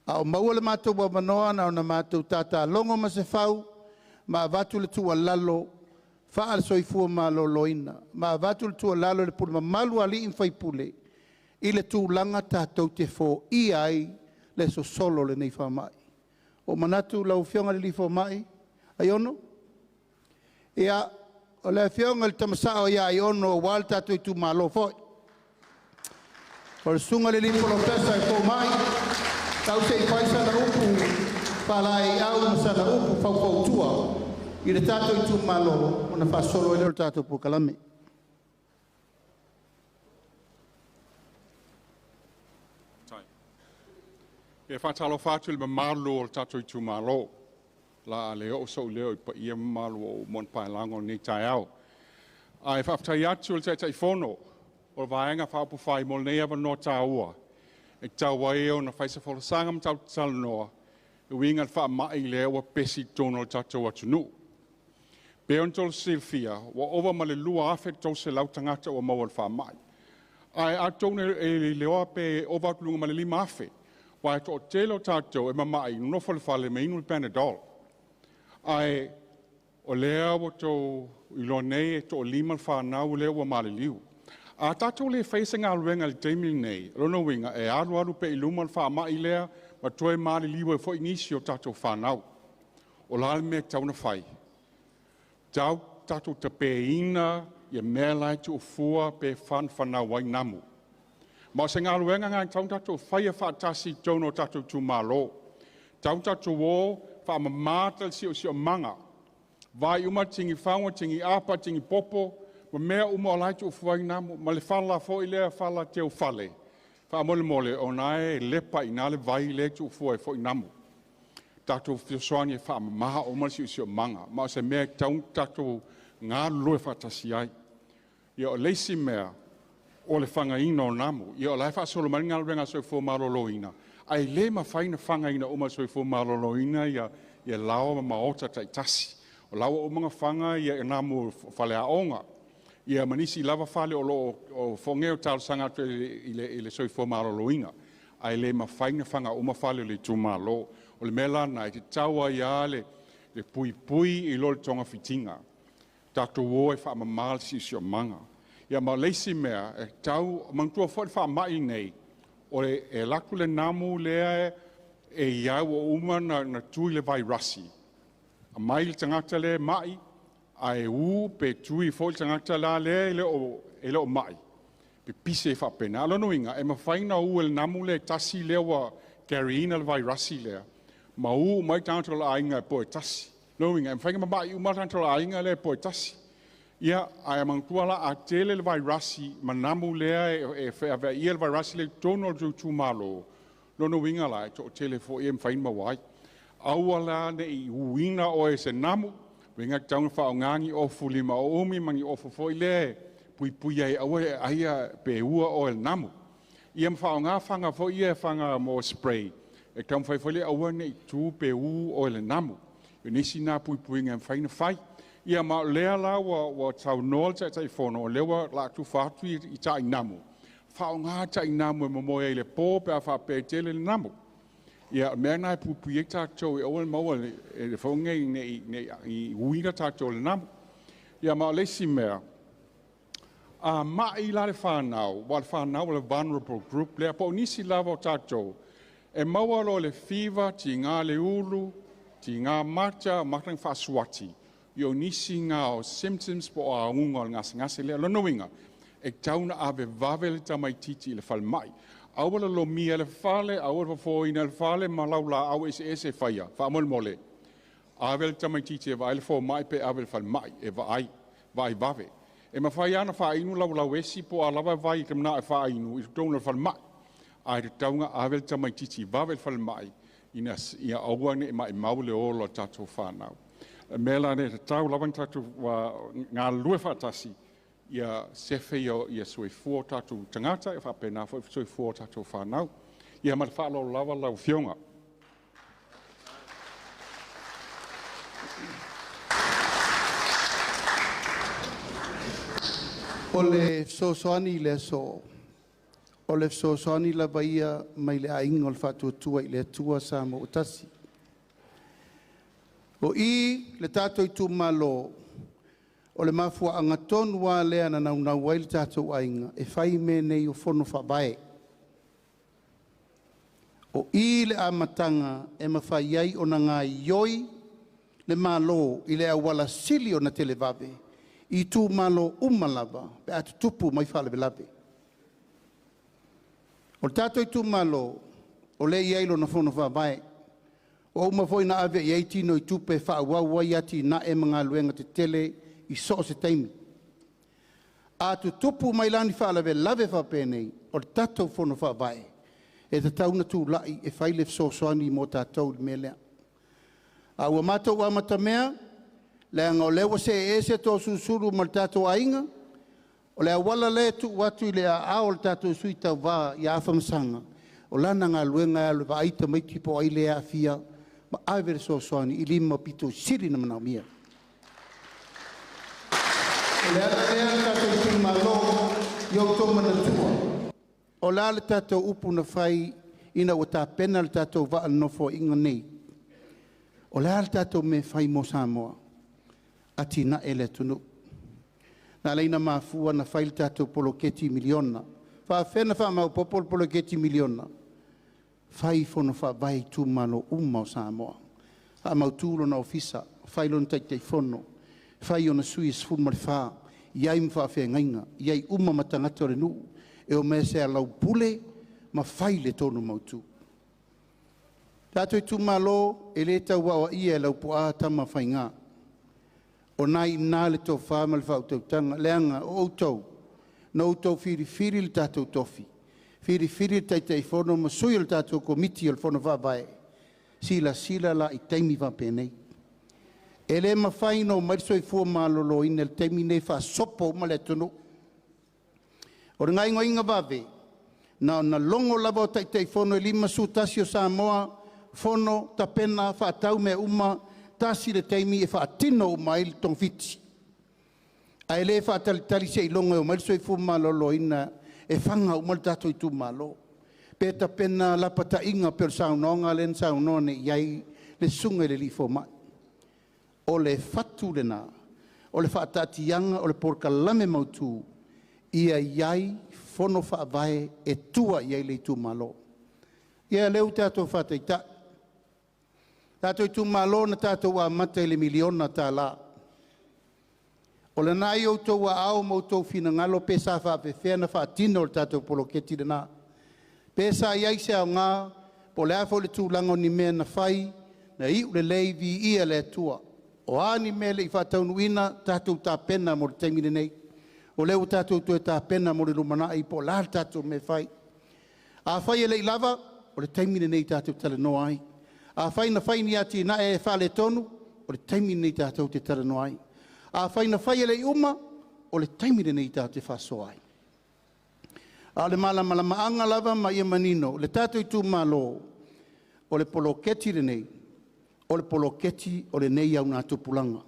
S13: A o maua le matou avanoa na ona matou tatalogo ma se fau ma avatu le tuualalo faale-soifua maloloina, ma avatu le tuualalo i le pule mamalu a alii ma faipule i le tulaga tatou te foia ai le sosolo o lenei faamai. Ua manatu lau Afioga i le Fomai Aiono, ia, o le Afioga i le Tama Sao ia Aiono aua le tatou itumalo foi. O le susuga i le Polofesa e fomai, tau se i fai sana upu faalaeiau ma sana upu faufautua i le tatou itumalo ona faasolo ai lea o le tatou polokalame.
S14: E faatalofa atu i le mamalu o le tatou itumalo. La a le oo sou leo i paia ma mamalu o moana paelago i lenei taeao. Ae faafetai atu i le Taitaifono o le Vaega Faaupufai mo lenei avanoa taua e tatau ai ona fai se folasaga ma tatou talanoa e uiga i le faamai lea ua pepesi i totonu o le tatou atunuu. Pei ona outou silafia, ua ova ma le 2,300 tagata ua maua i le faamai. Ae atonu e iloa pe ova atu i luga ma le 5,000, aua e toatele o tatou e mamai, nonofo i le fale ma inu le Panadol. Ae o lea ua outou iloa nei e toalima le fanau lea ua maliliu. A tatou le faia se galuega i le taimi lenei, o lona uiga e alu alu pea i luma le faamai lea ma toe maliliu ai foi nisi o tatou fanau. O le a le mea e tatau ona fai? Tau tatou tapeina ia mea la e tuufua pe fanafanau ai namu. Ma o se galuega lena e tatau ona tatou faia faatasi i totonu o tatou itumalo. E tatau ona tatou o faamama le siosiomaga, vaai uma tigi fano, tigi apa, tigi popo, ma mea uma o la e tuufua ai namu, ma le fala foi lea, fala teufale, faamolemole ona e lepa i ina le vai lea e tuufua ai foi namu. Tatou fesoasoani e faamama uma le siosiomaga, ma o se mea e tatau ona tatou galulue faatasi ai. Ia, o le isi mea, o le fagaina o namu. Ia, o la e faasolo mai le galuega a le Soifua Maloloina, ae le mafai ona fagaina uma e le Soifua Maloloina ia laoa ma maota taitasi. O la ua uma ona faga ia namu o faleaoga, ia ma nisi lava fale o lo o fogeo o talosaga atu i le Soifua Maloloina, ae le mafai ona faga uma fale o le itumalo. O le mea la lena e tatau ai lava le puipui i lo le togafitiga. Tatou o e faamama le siosiomaga. Ia ma le isi mea, e tau manatua foi le faamai nei, o le, e alu atu le namu lea e iai ua uma na tui le vairasi. Aumai le tagata lea mai, ae u pe tui foi le tagata la lea e le o mai. Pipisi e faapena. O lona uiga, e mafai ona u e le namu lea tasi lea ua carry ina le vairasi lea, ma u mai tagata o le aiga e po e tasi. Lona uiga, e mafai ona mama'i uma tagata o le aiga lea e po e tasi. Ia, ae manatua la a tele le vairasi ma namu lea e feaveaia le vairasi lea i totonu o le itumalo, lona uiga la e toatele foi e mafai ona maua ai. Aua la ne i uina oe e se namu, uiga e tatau ona faaaoga ni ofu lima o umi ma ni ofu foi lea e puipui ai aua e aia pe ua oe e le namu. Ia ma faaaoga faga foi ia faga mo spray, e taumafai foi lea aua ne i tu pe u oe le namu. O nisi na puipuiga e mafai ona fai. Ia ma o lea la ua saunoa le Taitaifono, o lea ua laatufa atu i tainamu. Faaaoga tainamu e momoe ai i le po pe a faapea e tele le namu. Ia, o mea na e puipui ai tatou e aua le maua le foga nei i uina tatou le namu. Ia ma o le isi mea, a mai la le whanau, wa le whanau o le vulnerable group lea, po o nisi lava o tatou, e maua loa le fiva, tiga le ulu, tiga mata, mata na faasuati, i o nisi ngā o symptoms po o auga o le gasegase lea. Lona uiga, e tatau ona ave vave le tamaititi i le falemai. Aua le lomia le fale, aua le fofoina le fale ma lau laau eseese e faia. Faamolemole, ave le tamaititi e vaai le fomai pe ave le falemai e vaai, vaai vave. E mafai lava ona faainu laulauesi po o a lava vai e te manao e faainu i totonu o le falemai. Ae tatau ona ave le tamaititi vave i le falemai ina ia aua ne i maimau le ola o tatou whanau. E mea la ne tatau lava na tatou galulue faatasi ia sefe ia soifua o tatou tagata e faapena foi soifua o tatou whanau. Ia ma le faaaloalo lava lau Afioga.
S13: O le fesoasoani i le aso, o le fesoasoani lava ia mai le aiga o le Faatuatua i le Atua Samoa ua tasi. O i le tatou itumalo, o le mafuaaga tonu lava lea na naunau ai le tatou aiga e fai mea nei o fono faavae. O i le amataga e mafai ai ona gaoioi le Malo i le auala sili ona televave i itumalo uma lava pe a tutupu mai faalavelave. O le tatou itumalo, o lea e i ai lona fono faavae, ua uma foi ona ave i ai tino i tupe e faaauau ai atinae ma galuega tetele i so o se taimi. A tutupu mai la ni faalavelave faapenei, o le tatou fono faavae e tatau ona tulai e fai le fesoasoani mo tatou i le mea lea. A ua matou amatamea, leaga o lea ua see ese Toeolesulusulu ma le tatou aiga, o le auala lea e tuu atu i le aao o le tatou sui tauva ia Afamasaga, o lana galuega e alu e vaai tamaiti po o ai lea e aafia ma ave le fesoasoani i lima pito sili ona manaomia. O le ala lea le tatou itumalo ia outou manatua, o le a le tatou upu na fai ina ua tapena le tatou vaa i le Nofoaiga nei, o le a le tatou mea e fai mo Samoa, atinae le atunuu. Na ala ai ona mafua ona fai le tatou poloketi miliona. Faapefea ona faamaopoopo le poloketi miliona? Fai fono faavae i itumalo uma o Samoa. Faamautu lona ofisa, fai lona Taitaifono, fai ona sui e 14, i ai ma faafeagaiga, i ai uma ma tagata o le nuu, E o mea se alaupule ma fai le tonu mautu. Tatou itumalo e le tauaoaia e Laupuaa Tamafaiga. O nai ina le tofa ma le faautautaga, leaga o outou na outou filifili le tatou tofi, filifili le Taitaifono ma sui o le tatou Komiti o le Fono Faavae. Silasila la i taimi faapenei. E le mafai ona omai le soifua maloloina i le taimi lenei faasopo uma le atunuu. O le gaoioiga vave, na ona logo lava o Taitaifono e 51 o Samoa, fono, tapena, faatau mea uma, tasi le taimi e faatino uma ai le togafiti. Ae le faatalitali seiloga e omai le soifua maloloina e faga uma le tatou itumalo. Pe tapena lapataiga pei o le saunoaga lea na saunoa nei i ai le susuga i le alii fomai. O le fatu lena, o le faataatiaga o le polokalame mautu, ia i ai fono faavae e tua i ai le itumalo. Ia lea ua tatou faataitai. Tatou itumalo na tatou amata i le $1 miliona. O lena i outou aao ma outou finagalo pe sa faapefea ona faatino le tatou poloketi lena. Pe sa i ai se aoga, po o le a foi le tulaga o ni mea na fai, na iu lelei, viia le Atua. O a ni mea e le i faataunuuina, tatou tapena mo le taimi lenei. O lea ua tatou toe tapena mo le lumanai po o le a le tatou mea e fai. Afai e le i lava, o le taimi lenei tatou te talanoa ai. Afai na fai ni atinae e faaletonu, o le taimi lenei tatou te talanoa ai. Afai na fai e le i uma, o le taimi lenei tatou te faasoa ai. A o le malamalamaaga lava ma ia manino, le tatou itumalo, o le poloketi lenei, o le poloketi o lenei augatupulaga.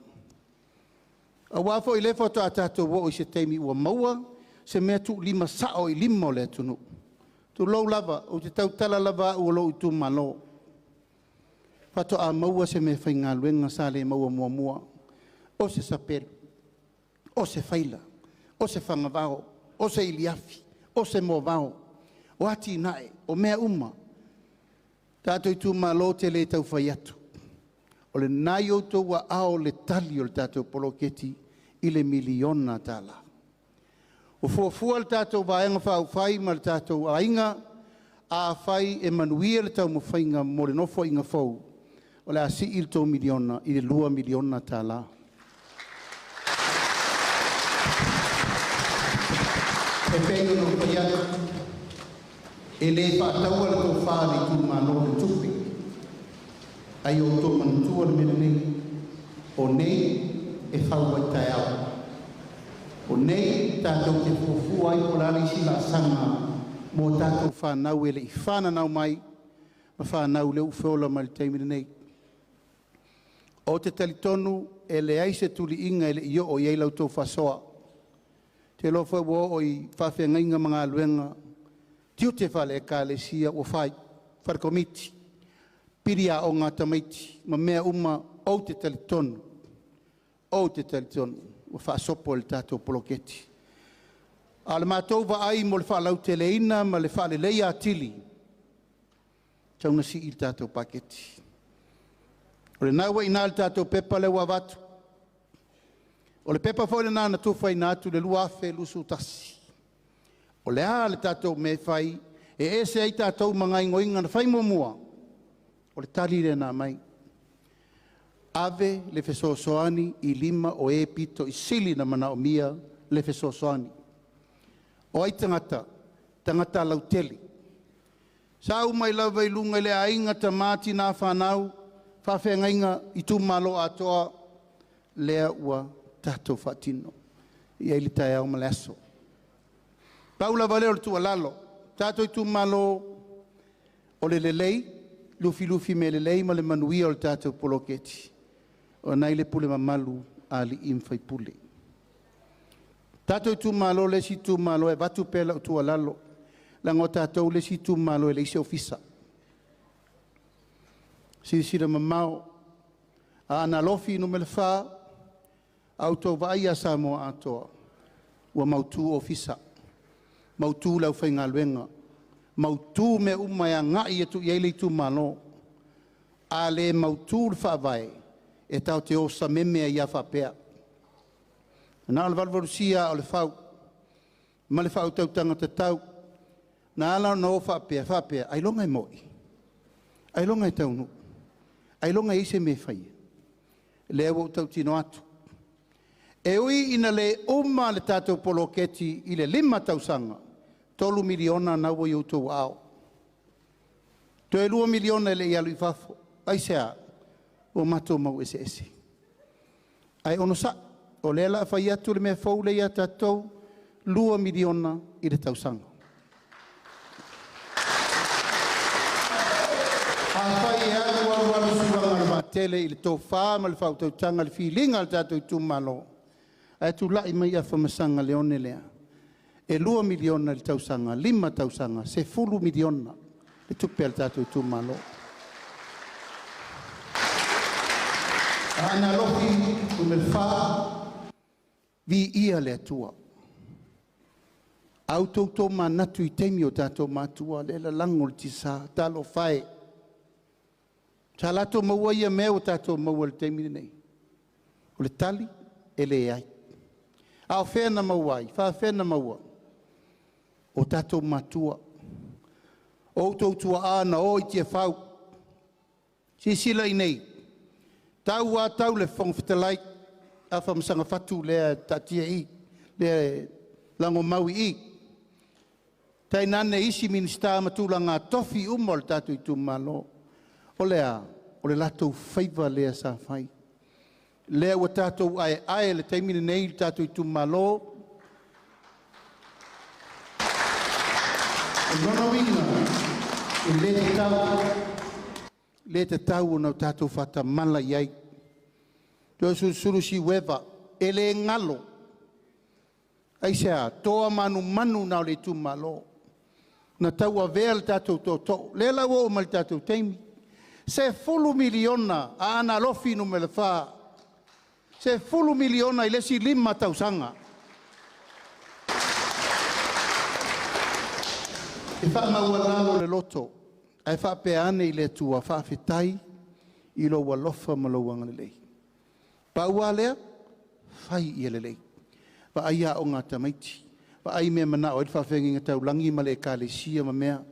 S13: Aua foi lea faatoa tatou oo i se taimi ua maua se mea tuulima sao i lima o le atunuu. Tulou lava, ou te tautala lava au o lou itumalo. Faatoa maua se mea faigaluega sa le maua muamua. O se sapelu, o se faila, o se fagavao, o se iliafi, o se moavao, o atinae, o mea uma. Tatou itumalo ou te le tau fai atu. O lena i outou aao le tali o le tatou poloketi i le $1 miliona. Ua fuafua le tatou Vaega Faaupufai ma le tatou aiga, afai e manuia le taumafaiga mo le Nofoaiga fou, o le a sii le $3 miliona i le $2 miliona. E pei ona ou fai atu, e le faataua le tofa a le itumalo i le tupe, a ia outou manatua le mea lenei, o nei e fau ai taeao. O nei tatou te fuafua ai po o le a le isi laasaga mo tatou fanau e le i fananau mai ma fanau lea ua feola mai i le taimi lenei. Ou te talitonu e leai se tuliiga e le i oo i ai la outou faasoa. Ou te iloa foi ua oo i faafeagaiga ma galuega, tiute faale-Ekalesia ua fai, fale-komiti, pili aoga a tamaiti ma mea uma, ou te talitonu, ou te talitonu ua faasopo e le tatou poloketi. A o le matou vaai mo le faalauteleina ma le faaleleia atili, e tatau ona sii le tatou paketi. O lena ua i ina le tatou pepa lea ua avatu. O le pepa foi lena na tufaina atu i le 2021. O le a le tatou mea e fai e ese ai tatou ma gaoioiga na fai muamua? O le tali lea na aumai. Ave le fesoasoani i lima o e pito i sili ona manaomia le fesoasoani. O ai tagata? Tagata lautele. Sau mai lava i luga i le aiga, tama, tina, fanau, faafeagaiga, itumalo atoa, lea ua tatou faatino. E i ai le taeao ma le aso. Pau lava lea o le tuualalo, tatou itumalo, o le lelei, lufilufi mea lelei ma le manuia o le tatou poloketi, o lena e i le pule mamalu a alii ma faipule. Tatou itumalo le isi itumalo e avatu pea lau tuualalo, leaga o tatou le isi itumalo e leai se ofisa. Silasila mamao, Aana Alofi Nu.4, a outou vaai ia Samoa atoa, ua mautu ofisa, mautu le aufaigaluega, mautu mea uma e agai atu i ai le itumalo. A le mautu le faavae, e tatou te o sameme ai lava faapea. Na o le valuvalusia aa o le fau. Ma le faautautaga tatau. Na ala ona o faapea, faapea, ailoga e mo'i, ailoga e taunuu, ailoga e i ai se mea e faia. Lea ua ou tautino atu. E ui ina le uma le tatou poloketi i le 5 tausaga, $3 miliona na ua i o outou aao. Toe $2 miliona e le i alu i fafo. Aisea? Ua matou mau eseese. Ae onosai, o lea o le a fai atu le mea fou lea ia tatou, $2 miliona i le tausaga. Afai e alu alu alu suaga o le vaatele i le tofa ma le faautautaga i le filiga a le tatou itumalo, ae tulai mai Afamasaga i le one lea, e $2 miliona i le tausaga, 5 tausaga, $10 miliona le tupe a le tatou itumalo. Aana Alofi Nu.4, viia le Atua. A outou tomanatu i taimi o tatou matua, le lalago o le tiasa, talofa e. Sa latou maua ia mea ua tatou maua i le taimi lenei? O le tali, e leai. A o fea na maua ai? Faafefea na maua? O tatou matua, o outou tuaa na o i Tiafau. Silasila i inei, tau lava tau le Fofoga Fetalai, Afamasaga fatu lea e taatia i i, lea e lagomau i i. Tainane isi Minisita ma tulaga tofi uma o le tatou itumalo. O le a? O le latou faiva lea sa fai. Lea ua tatou aeae i le taimi lenei i le tatou itumalo. O lona uiga, e le tatau, le tatau ona tatou faatamala i ai. Toe sulusulu siueva, e le galo. Aisea? Toa manumanu na o le itumalo. Na tauavea le tatou tootoo. Lea la ua oo mai i le tatou taimi. $10 miliona a Aana Alofi Nu.4, $10 miliona i le isi 5 tausaga. E faamaualalo le loto, ae faapea ane i le Atua, faafetai i lou alofa ma lou agalelei. Pau lava lea, fai ia lelei. Vaai aoga a tamaiti, vaai mea e manao ai le faafeagaiga taulagi ma le ekalesia ma mea.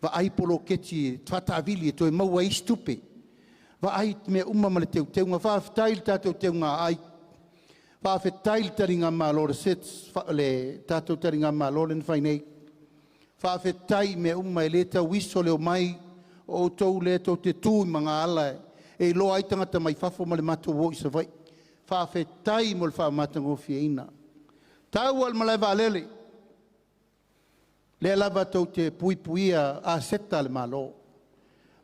S13: Vaai poloketi faataavili e toe maua ai isi tupe. Vaai mea uma ma le teuteuga. Faafetai i le tatou teuga aai. Faafetai i le taligamalo le SIDS, le tatou taligamalo lea na fai nei. Faafetai i mea uma, e le tauiso le omai o outou lea tou te tu i magaala e iloa ai tagata mai fafo ma le matou o i Savaii. Faafetai mo le faamatagofieina. Tau lava i le malae vaalele, lea lava tou te puipuia aseta a le Malo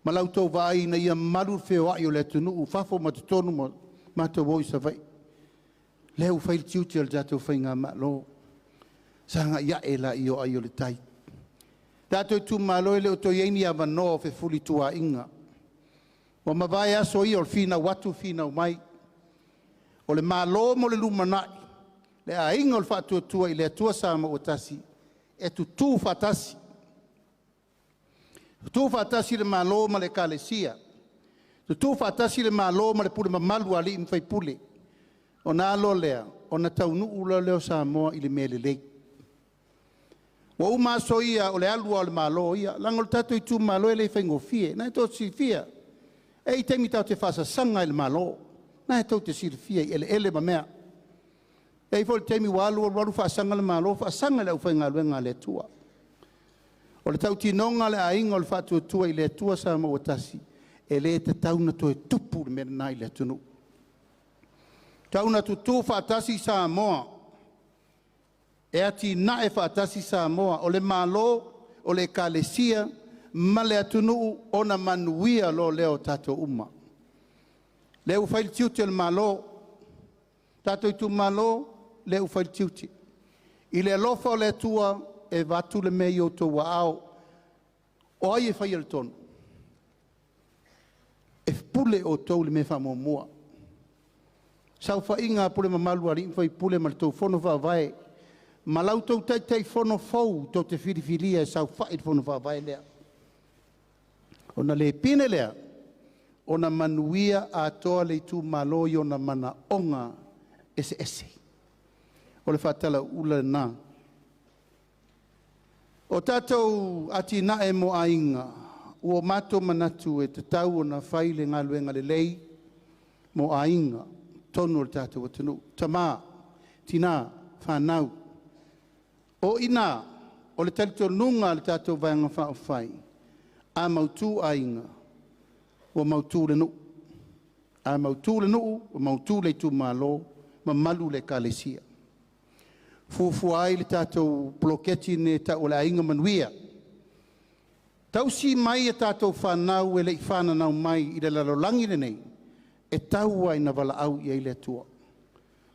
S13: ma la outou vaai ina ia malu le feoai o le atunuu, fafo ma totonu ma matou o i Savaii. Lea ua fai le tiute o le tatou faigamalo, sagai ae laia o ai o le tai. Tatou itumalo e le o toe i ai ni avanoa o fefulituaaiga. Ua mavae aso ia o le finau atu finau mai. O le Malo mo le lumanai, le aiga o le Faatuatua i le Atua Samoa ua tasi, e tutu faatasi. Tutu faatasi le Malo ma le Ekalesia. Tutu faatasi le Malo ma le pule mamalu a alii ma faipule. Ona a loa lea, ona taunuu loa lea o Samoa i le mea lelei. Ua uma aso ia o le alu lava o le Malo ia, leaga o le tatou itumalo e le faigofie. Na e tou te silafia, e i ai taimi tatou te faasasaga ai i le Malo. Na e tou te silafia i eleele ma mea. E i ai foi le taimi ua alu alu alu faasaga le Malo, faasaga i le aufaigaluega a le Atua. O le tautinoga a le aiga o le Faatuatua i le Atua Samoa ua tasi, e le tatau ona toe tupu le mea lena i le atunuu. E tatau ona tutu faatasi Samoa, e atinae faatasi Samoa, o le Malo, o le Ekalesia ma le atunuu ona manuia loa lea o tatou uma. Lea ua fai le tiute o le Malo, tatou itumalo, lea ua fai le tiute. I le alofa o le Atua, e avatu le mea i outou aao. O ai e faia le tonu? E pule outou i le mea faamuamua. Saofaiga a pule mamalu a alii ma faipule ma le tou fono faavae, ma la outou Taitaifono fou tou te filifilia e saofai i le fono faavae lea. Ona le pine lea, ona manuia atoa le itumalo i ona manaoga eseese. O le faatalauula lena. O tatou atinae mo aiga, ua matou manatu e tatau ona fai le galuega lelei mo aiga totonu o le tatou atunuu. Tama, tina, fanau. O i ina o le talitonuga a le tatou Vaega Faaupufai, a mautu aiga, ua mautu le nuu. A mautu le nuu, ua mautu le itumalo, mamalu le ekalesia. Fuafua ai le tatou poloketi lenei e tau o le Aiga Manuia. Tausi mai a tatou fanau e le i fananau mai i le lalolagi lenei, e tau lava ina valaau i ai le Atua.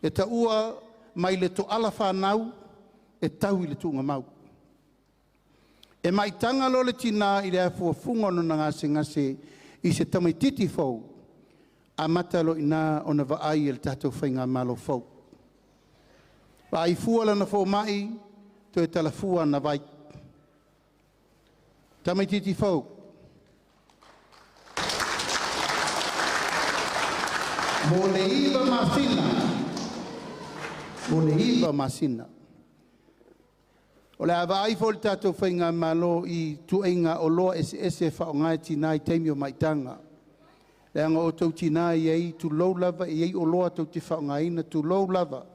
S13: E taua mai le toala fanau e tau i le tuugamau. E maitaga loa le tina i le afuafuga o lona gasegase i se tamaitiiti fou, amata loa i ina ona vaai e le tatou faigamalo fou. Vaai fua lana fomai, toe talafua ana vai. Tamaitiiti fou. Mo le 9 masina, mo le 9 masina. O le a vaai foi le tatou faigamalo i ituaiga oloa eseese e faaaoga e tina i taimi o maitaga. Leaga o outou tina e i ai, tulou lava, e i ai oloa tou te faaaogaina, tulou lava,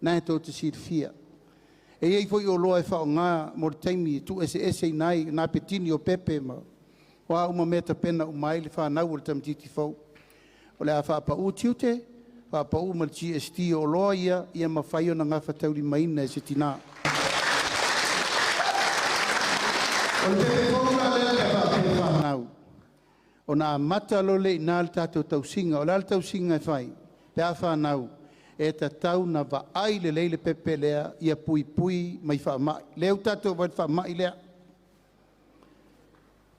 S13: na e tou te silafia. E i ai foi oloa e faaaoga mo le taimi e tuueseeseina ai napetini o pepe ma o a uma mea e tapena uma ai le fanau o le tamaitiiti fou. O le a faapau tiute, faapau ma le GST o oloa ia, ia mafai ona gafataulimaina e se tina. O le pepe fou la lea pe a faapea e fanau, ona amata loa lea i ina le tatou tausiga. O le a le tausiga e fai pe a fanau? E tatau ona vaai lelei le pepe lea ia puipui mai faamai. Lea ua tatou vaai i le faamai lea.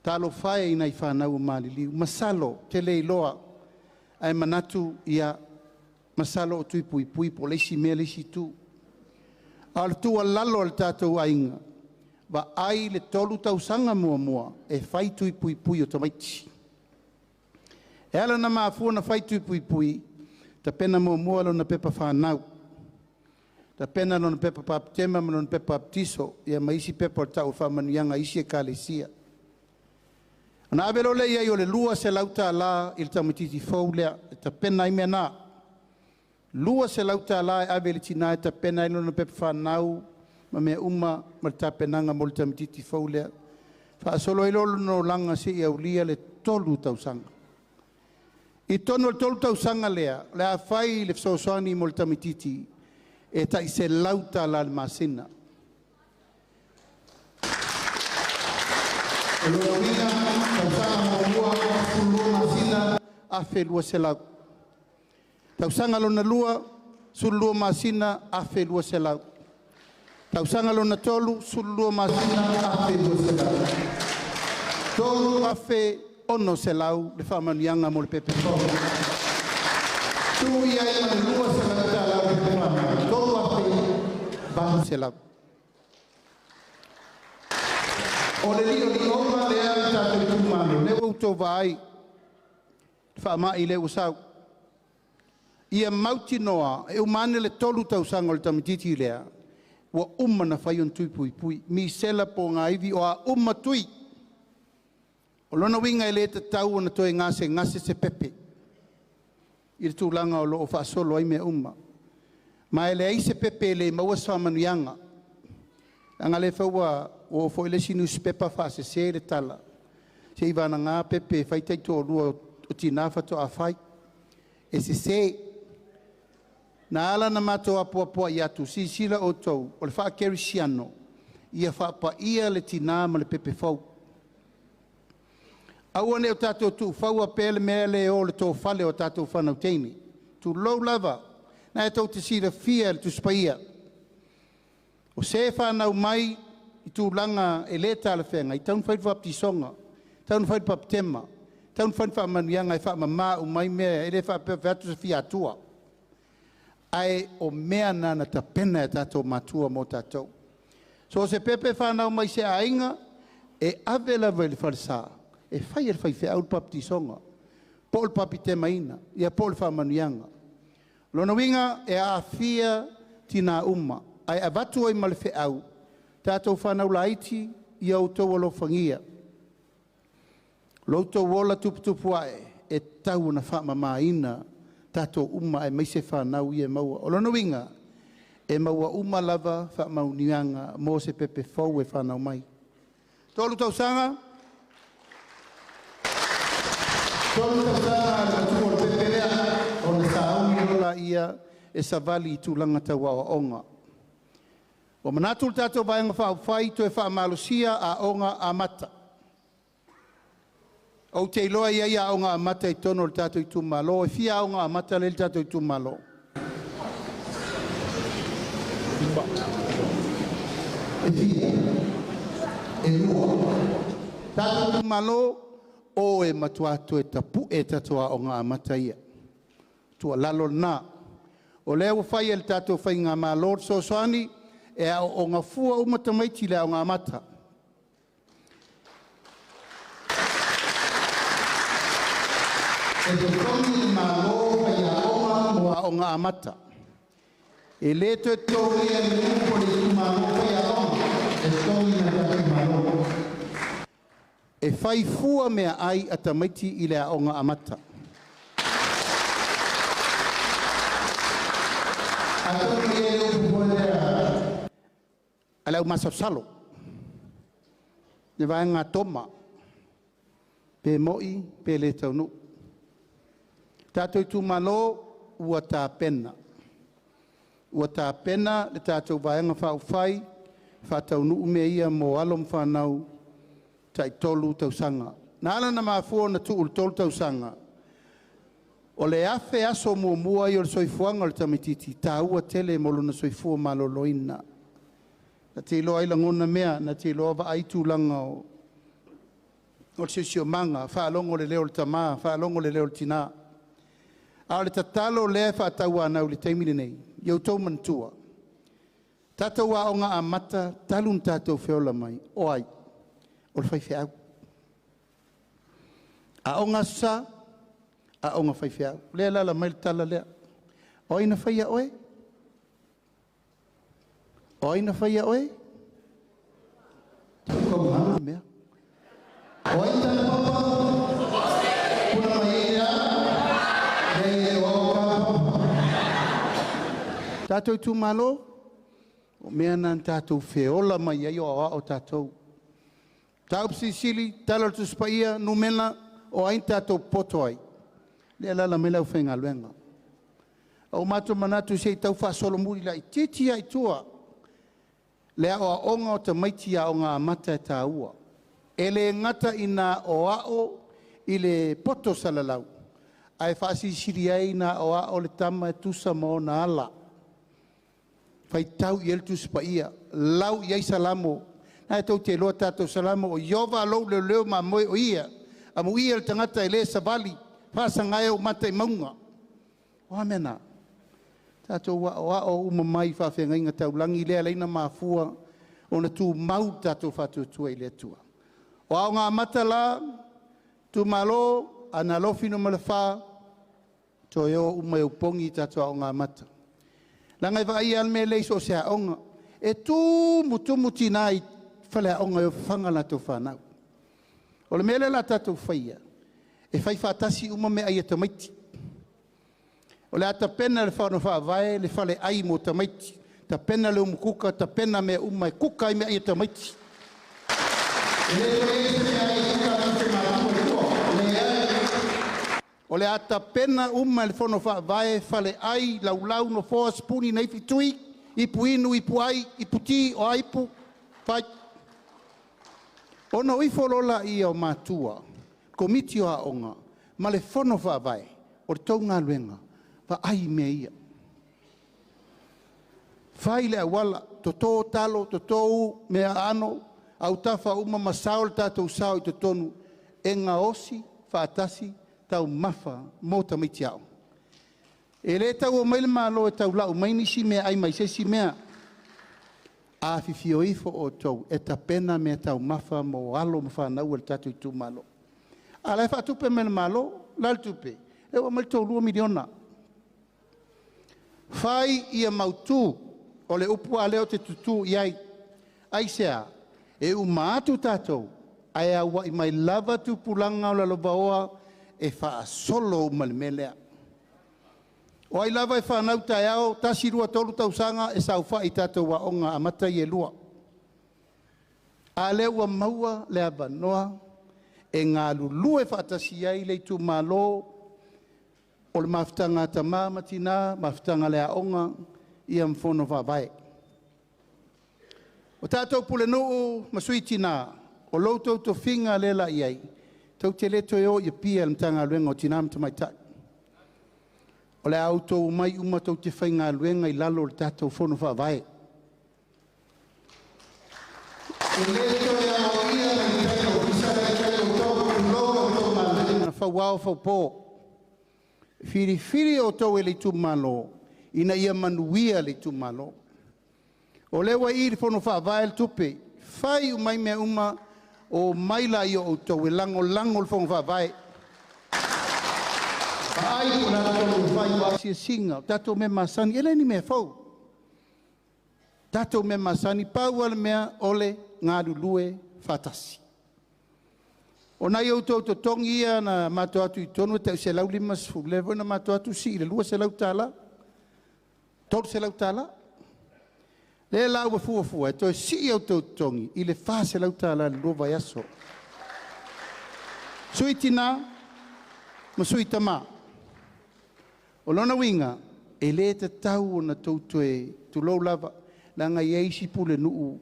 S13: Talofa e i nai fanau ua maliliu. Masalo, ou te le iloa, ae manatu, ia, masalo o tui puipui po o le isi mea le isi itu. A o le tuualalo a le tatou aiga, vaai le 3 tausaga muamua e fai tui puipui o tamaiti. E ala ona mafua ona fai tui puipui, tapena muamua lona pepa fanau, tapena lona pepa baputema ma lona pepa baputiso, ia ma isi pepa o le tau o faamanuiaga a isi ekalesia. Ona ave loa lea i ai o le $200 i le tamaitiiti fou lea e tapena ai mea na. $200 e ave i le tina e tapena ai lona pepa fanau ma mea uma ma le tapenaga mo le tamaitiiti fou lea. Faasolo ai loa lona olaga seia aulia le 3 tausaga. I totonu o le 3 tausaga lea, o le a fai le fesoasoani mo le tamaitiiti e tai $100 i le masina. O lona uiga, tausaga muamua, 12 masina, 1,200. Tausaga lona lua, 12 masina, 1,200. Tausaga lona tolu, 12 masina, 1,200. 3,600 le faamanuiaga mo le pepe fou. Tuu i ai ma le $200 o le pepe fanau, 3,800. O le liolioga lea o le tatou itumalo, lea ua outou vaai, le faamai lea ua sau. Ia mautinoa, e uma ane le 3 tausaga o le tamaitiiti lea, ua uma ona fai ona tui puipui. Misela po o gaivi o a uma tui. O lona uiga e le tatau ona toe gasegase se pepe i le tulaga o lo o faasolo ai mea uma. Ma e leai se pepe e le maua se faamanuiaga. Leaga lea foi ua oo foi le isi newspaper faasese le tala, se i vanaga pepe e fai taitoalua o tina faatoa fai. E sese. Na ala ona matou apoapoai atu, silasila outou, o le faakerisiano, ia faapaia le tina ma le pepe fou. Aua ne i o tatou tuufaua pea le mea lea e o le tofale o tatou fanau teine. Tulou lava, na e tou te silafia le Tusi Paia. O se fanau mai i tulaga e le talafeagai, e tatau ona fai le faaatisoga, e tatau ona fai le baputema, e tatau ona fai le faamanuiaga e faamama uma ai mea, e le faapea e fai atu se fiatua. Ae o mea na na tapena e tatou matua mo tatou. So o se pepe fanau mai se aiga, e ave lava i le falesa, e fai e le faifeau le baptisoga, po o le baputemaina, ia po o le faamanuiaga. Lona uiga e aafia tina uma, ae avatu ai ma le feau, tatou fanau laiti, ia outou alofagia. Lo outou ola tuputupu ae, e tatau ona faamamaina tatou uma aemaise fanau ia e maua. O lona uiga, e maua uma lava faamanuiaga mo se pepe fou e fanau mai. 3 tausaga, 3 tausaga le matua o le pepe lea, ona sauni loa laia e savali i tulaga tau aoaoga. Ua manatu le tatou Vaega Faaupufai toe faamalosia aoga amata. Ou te iloa e i ai aoga amata i totonu o le tatou itumalo. E fia aoga amata lea i le tatou itumalo? E fia? E 2. Tatou itumalo, o e matua toe tapu'e tatou aoga amata ia. Tuualalo lena. O lea ua fai e le tatou Faigamalo le fesoasoani e aooga fua uma tamaiti i le aoga amata. E totogi e le Malo faiaoga mo aoga amata. E le toe totogia e le nuu po o le itumalo faiaoga, e totogi mai le tatou Malo. E fai fua meaai a tamaiti i le aoga amata. Atonu e i ai le upu foi lea a le aumasalosalo, le vaega Toma, pe moi pe le taunuu. Tatou itumalo ua tapena. Ua tapena le tatou Vaega Faaupufai faataunuu mea ia mo alo ma fanau tai 3 tausaga. Na ala ona mafua ona tuu i le 3 tausaga, o le 1,000 aso muamua ia o le soifuaga o le tamaitiiti, e taua tele mo lona soifua maloloina. Na te iloa ai lagona mea, na te iloa vaai tulaga o le siosiomaga, faalogo i le leo o le tama, faalogo i le leo o le tina. A o le tatalo lea e faatauanau i le taimi lenei, ia outou manatua, tatou aoga amata talu ona tatou feola mai, o ai? O le faifeau. Aoga Aso Sa, aoga faifeau. O lea e alaala mai le tala lea. O ai na faia oe? O ai na faia oe? Mea. O ai tana papa? Puna mai ei le a? Lei e o au ka papa. Tātou itumalo, o mea na tatou feola mai ai o aoao tatou. Tau silisili, tala o le Tusi Paia, numena, o ai tatou poto ai. Lea la mai lau faigaluega. O matou manatu se i tau faasolomuli laitiiti lava i tua le aoaoga o tamaiti aoga amata e taua. E le gata ina aoao i le poto salalau, ae faasilisili ai na aoao le tama e tusa ma ona ala. Faitau i ai le Tusi Paia, lau i ai Salamo. Na e tou te iloa tatou Salamo, o Ieova lou leoleo ma moe o ia. Amuia le tagata e le savali, faasagae ou mata i mauga. O a mea na? Tatou aoao uma mai faafeagaiga taulagi lea laina mafua ona tumau tatou faatuatua i le Atua. O aoga amata la, tumalo, Analofi Nu.4, toe o uma e upogi tatou aoga amata. Leaga e vaaia lava le mea lea i so o se aoga. E tumu tumu tina i faleaoga e o fafaga latou fanau. O le mea lea o le a tatou faia, e fai faatasi uma meaai a tamaiti. O le a tapena e le Fono Faavae le faleai mo tamaiti, tapena le umukuka, tapena mea uma e kuka ai meaai a tamaiti. E le toe i ai se meaai e kuka atu se matua i tua. Leai. O le a tapena uma e le Fono Faavae faleai, laulau, nofoa, sipuni, naifi, tui, ipu inu, ipu ai, ipu ti, o a ipu, fai. Ona o ifo loa laia o matua, komiti o aoga, ma le Fono Faavae, o le tou galuega, vaai mea ia. Fai le auala, toto talo, toto mea aano, autafa uma ma sao le tatou sao i totonu, e gaosi faatasi taumafa mo tamaiti aoga. E le tau omai le Malo e taulau mai nisi meaai mai se isi mea. Afifio ifo outou e tapena mea taumafa mo alo ma fanau a le tatou itumalo. A o la e faatupe mai e le Malo, o le a le tupe? E oo mai le $2 miliona. Fai ia mautu, o le upu lava lea ou te tutu i ai. Aisea? E uma atu tatou, ae auai mai lava tupulaga o lalovaoa e faasolo uma le mea lea. O ai lava e fanau taeao, 1, 2, 3 tausaga e saofai i tatou aoga amata ia e 2. A lea ua maua le avanoa e galulue faatasi ai le itumalo o le mafutaga a tama ma tina, mafutaga a le aoga, ia ma fono faavae. O tatou pulenuu ma sui tina, o lo outou tofiga lea la i ai, tou te le toe o i Apia i le Matagaluega o Tina ma Tamaitai. O le a outou omai uma tou te faigaluega i lalo o le tatou fono faavae. E le toe aoaia i tai ofisa la e tai outou, tulou la outou galuega fauao faupo. Filifili outou e le itumalo ina ia manuia le itumalo. O lea ua i i le fono faavae le tupe, fai uma ai mea uma, omai laia o outou e lagolago le fono faavae. Vaai po o le a le tonu e fai o asiasiga, o tatou mea masani, e le ni mea fou. Tatou mea masani, pau lava le mea o le galulue faatasi. O nai outou totogi ia na matou atu i totonu e tai $150, lea foi na matou atu sii i le $200, $300. Lea la ua fuafua e toe sii outou totogi i le $400 i le 2 vaiaso. Sui tina ma sui tama. O lona uiga, e le tatau ona tou toe tulou lava, leaga e i ai isi pulenuu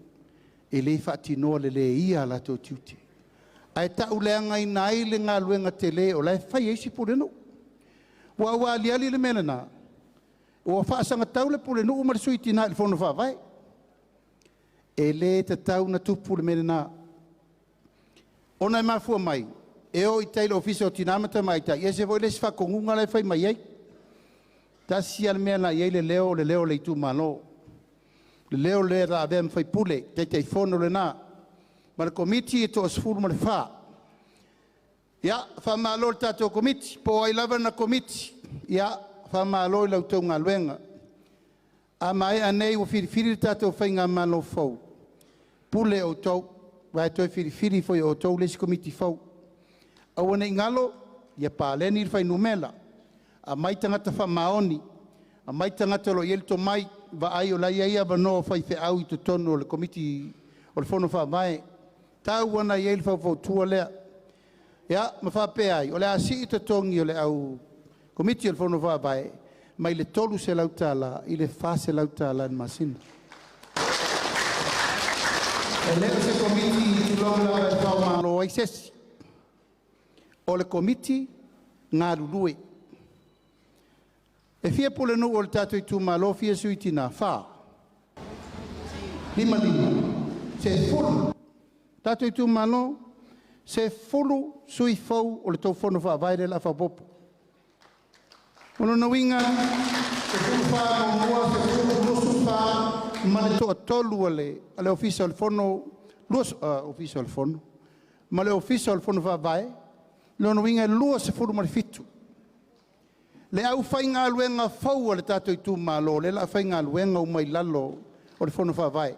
S13: e le faatinoa lelei ia latou tiute. Ae tauleagaina ai le galuega tele o la e fai e isi pulenuu. Aua ua aliali le mea lena, ua faasagatau le pulenuu ma le sui tina i le fono faavae. E le tatau ona tupu le mea lena. Ona e mafua mai, e o i tai i le Ofisa o Tina ma Tamaitai, e ese foi le isi faatonuga la e fai mai ai. Tasi lava le mea la e i ai le leo, o le leo o le itumalo. Le leo lea na avea ma faipule, Taitaifono lena. Ma le komiti e toa-14. Ia, faamalo i le tatou komiti, po o ai lava na komiti, ia, faamalo i la outou galuega. A maea nei ua filifili le tatou faigamalo fou, pule outou, aua e toe filifili foi e outou le isi komiti fou. Aua ne i galo, ia paleni le fuainumera, aumai tagata faamaoni, aumai tagata o lo o i ai le tomai, vaai o la e i ai avanoa o faifeau i totonu o le komiti o le Fono Faavae. E tau lava ona i ai le faufautua lea. Ia, ma faapea ai, o le a sii totogi o le au komiti o le Fono Faavae mai le $300 i le $400 i le masina. E le o se komiti tulou lava e faamalo ai se isi. O le komiti galulue. E fia pulenuu o le tatou itumalo, fia sui tina? 4, 5, 5, 10. Tatou itumalo, 10 sui fou o le tou fono faavae lea o le a faaopoopo. O lona uiga, 14 muamua, 10, 24 ma le toatolu a le Ofisa o le Fono, Ofisa o le Fono, ma le Ofisa o le Fono Faavae, lona uiga e 27. Le aufaigaluega fou a le tatou itumalo, lea o le a faigaluega uma i lalo o le Fono Faavae.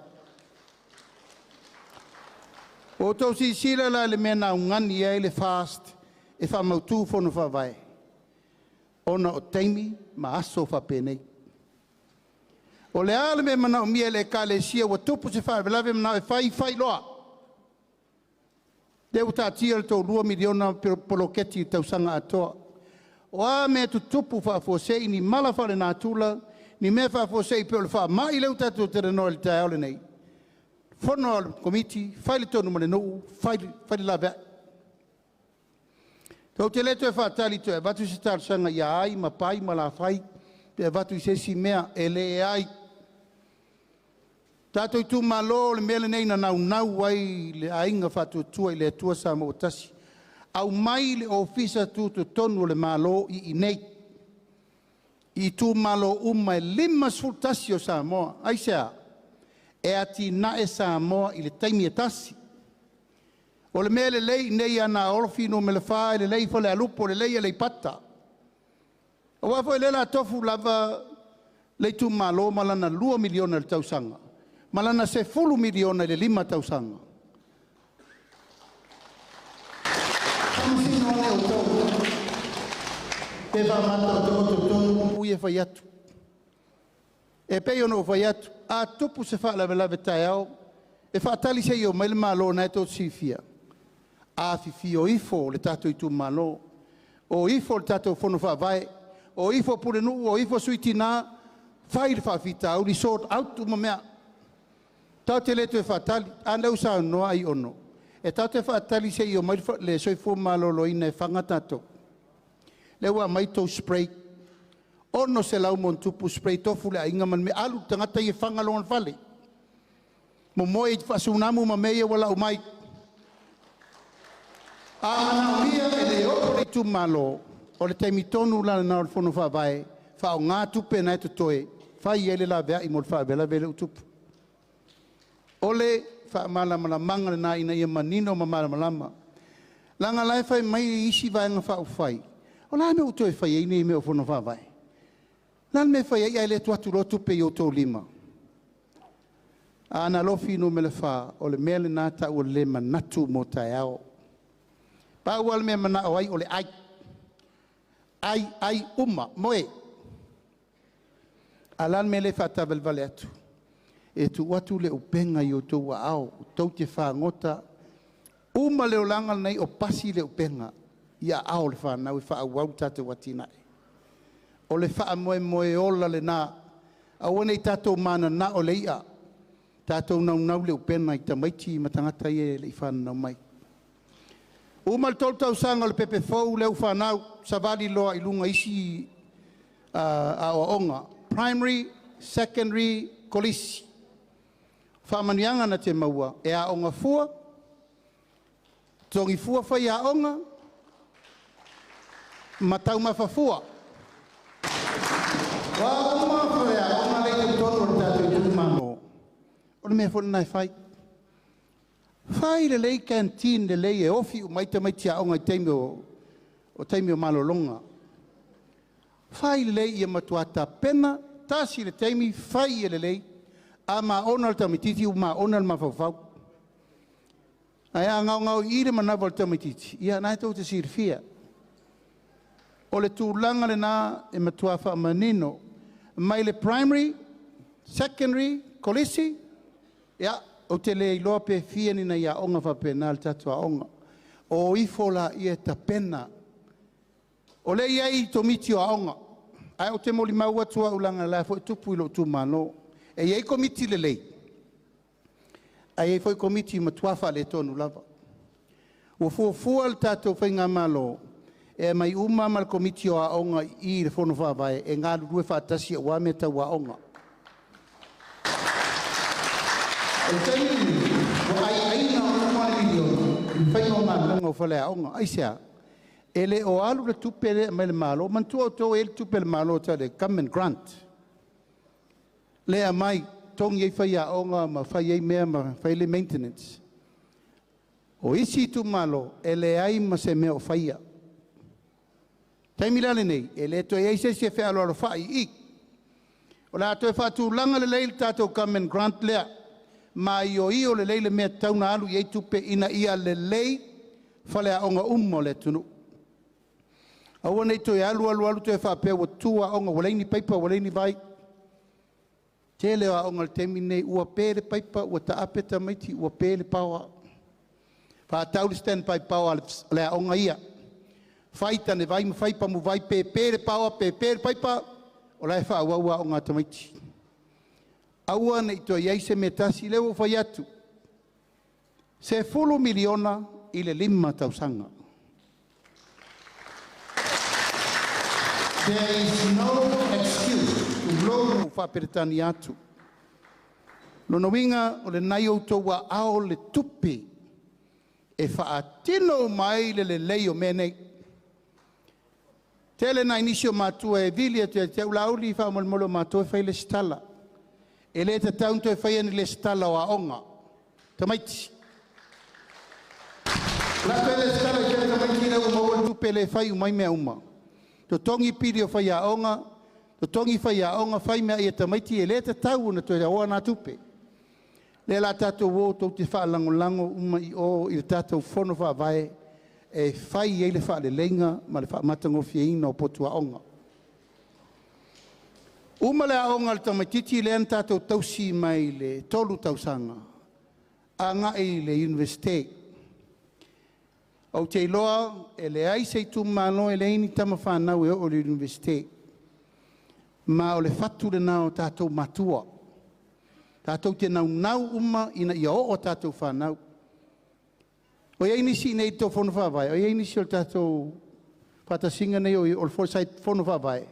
S13: Ua outou silasila la i le mea na augani ai le FAST e faamautu Fono Faavae, ona o taimi ma aso faapenei. O le a le mea e manaomia e le Ekalesia ua tupu se faalavelave manao e fai, fai loa. Lea ua taatia le tou $2 miliona poloketi i le tausaga atoa. O a mea e tutupu faafuasei, ni mala faalenatura, ni mea faafuasei pei o le faamai lea ua tatou talanoa i le taeao lenei, fono a le komiti, fai le tonu ma le nuu, fai le laveai. Ou te le toe faatali toe avatu se talosaga ia ai ma pai ma lafai pe avatu i se isi mea, e leai. Tatou itumalo, o le mea lenei na naunau ai le aiga faatuatua i le Atua Samoa ua tasi. Aumai le ofisa tutotonu o le Malo i inei, i itumalo uma e 51 o Samoa. Aisea? E atinae Samoa i le taimi e tasi. O le mea lelei nei Ana Alofi Nu.4, e lelei Falealupo, lelei Aleipata. Aua foi o lea o le a tofu lava le itumalo ma lana $2 miliona i le tausaga, ma lana $10 miliona i le 5 tausaga. Pe faamatooto tonu upu ia fai atu. E pei ona ou fai atu, a tupu se faalavelave taeao, e faatali se i omai le Malo na e tou te silafia. Afifio ifo le tatou itumalo, o ifo le tatou fono faavae, o ifo pulenuu, o ifo sui tina, fai le faafitauli, sort out uma mea. Tatou te le toe faatali. A lea ua saunoa Aiono, e tatou te faatali se i omai le soifua maloloina e faga tatou. Lea ua aumai tou spray, 600+ spray tofu le aiga ma le mea, alu le tagata ia faga lona fale. Momoe i faasunamu ma mea ia ua lau mai. A manaomia e le oo le itumalo, o le taimi tonu la lena o le fono faavae, faaaoga tupe na e totoe, fai ai le laveai mo le faalavelave lea ua tupu. O le faamalamalamaga lena ina ia manino ma malamalama. Leaga la e fai mai isi vaega faaupufai, o le a le mea ua toe fai ai nei mea o fono faavae? O le a le mea e fai ai ae le tuu atu loa tupe i outou lima? Aana Alofi Nu.4, o le mea lena e tau o le le manatu mo taeao. Pau lava le mea e manao ai o le ai. Ai, ai uma, moe. A o le a le mea lea e faataavalevale atu? E tuu atu le upega i outou aao, tou te fagota, uma le olaga lenei o pasi le upega i aao o le fanau e faaauau le tatou atinae. O le faamoemoe ola lena. Aua ne i tatou mananao i le i'a, tatou naunau i le upega i tamaiti ma tagata ia e le i fananau mai. Uma le 3 tausaga o le pepe fou lea ua fanau, savali loa i luga i isi aoaoga, primary, secondary, kolisi. Faamanuiaga na te maua, e aoga fua, totogi fua faiaoga, ma taumafa fua. O a uma faleaoga lea e i totonu o le tatou itumalo, o le mea foi lena e fai. Fai lelei canteen lelei e ofi uma ai tamaiti aoga i taimi o taimi o malologa. Fai lelei ia matua tapena, tasi le taimi, fai ia lelei, a maona le tamaitiiti ua maona le mafaufau. Ae a gaogaoii le manava o le tamaitiiti, ia na e tou te silafia. O le tulaga lena e matua faamanino mai le primary, secondary, kolisi, ia, ou te le iloa pe fia ni nai aoga faapena le tatou aoga. O ifo laia e tapena. O lea e i ai komiti o aoga, ae ou te molimau atu au leaga o la foi e tupu i lou itumalo. E i ai komiti lelei, ae i ai foi komiti matua faaletonu lava. Ua fuafua le tatou faigamalo e aumai uma ma le komiti o aoga i i i le fono faavae e galulue faatasi aua mea tau aoga. O le taimi lenei, ua aiaiina uma le miliona i le faiga o galuega o faleaoga. Aisea? E le o alu le tupe lea e aumai e le Malo. Manatua outou e i ai le tupe a le Malo e tau o le government grant. Lea e aumai, totogi ai faiaoga ma fai ai mea ma fai ai le maintenance. O isi itumalo, e leai ma se mea o faia. Taimi la lenei, e le toe i ai se isi e fealoalofai i i. O le a toe faatulaga lelei le tatou government grant lea, maioio lelei le mea e tatau ona alu i ai tupe ina ia lelei faleaoga uma o le atunuu. Aua ne i toe alu alu alu toe faapea ua tutu aoga ua leai ni paipa ua leai ni vai. Tele o aoga i le taimi lenei ua pe le paipa ua taape tamaiti ua pe le power. Faatau le standby power a le aoga ia. Fai tanevai ma fai pamuvai pe pe le power pe pe le paipa o la e faaauau aoga a tamaiti. Aua ne i toe i ai se mea tasi, lea ua ou fai atu, $10 miliona i le 5 tausaga. There is no excuse, tulou faa-Peretania atu. Lona uiga o lena e i outou aao le tupe e faatino uma ai le lelei o mea nei. Tele nai nisi o matua e vili atu ia te au, Laauli faamolemole o matou e fai lesitala. E le tatau ona toe faia ni lesitala o aoga, tamaiti. O le a toe lesitala i fea tamaiti la ua maua le tupe lea e fai uma ai mea uma. Totogi pili o faiaoga, totogi faiaoga, fai meaai a tamaiti, e le tatau ona toe aoa na tupe. Lea o le a tatou o tou te faalagolago uma i o i le tatou fono faavae e fai ai le faaleleiga ma le faamatagofieina o potu aoga. Uma le aoga a le tamaitiiti lea na tatou tausi mai le 3 tausaga agai i le Iunivesite. Ou te iloa e leai se itumalo e leai ni tamafanau e oo i le Iunivesite. Ma o le fatu lena o tatou matua. Tatou te naunau uma ina ia oo a tatou fanau. O i ai nisi i inei i le tou Fono Faavae? O i ai nisi o le tatou faatasiga nei o le Fono Faavae?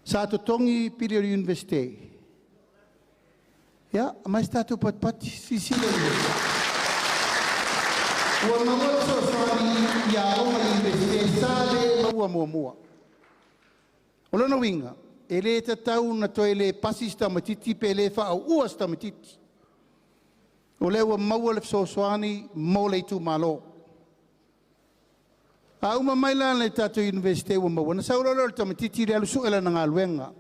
S13: Sa totogi pili o le Iunivesite? Ia, aumai se tatou patipati, silasila i ai. Ua maua le fesoasoani i aoga Iunivesite sa le maua muamua. O lona uiga, e le tatau ona toe le pasi se tamaitiiti pe le faaauua se tamaitiiti. O lea ua maua le fesoasoani mo le itumalo. A uma mai la le tatou Iunivesite ua maua, ona sau loa lea o le tamaitiiti lea alu sue lana galuega.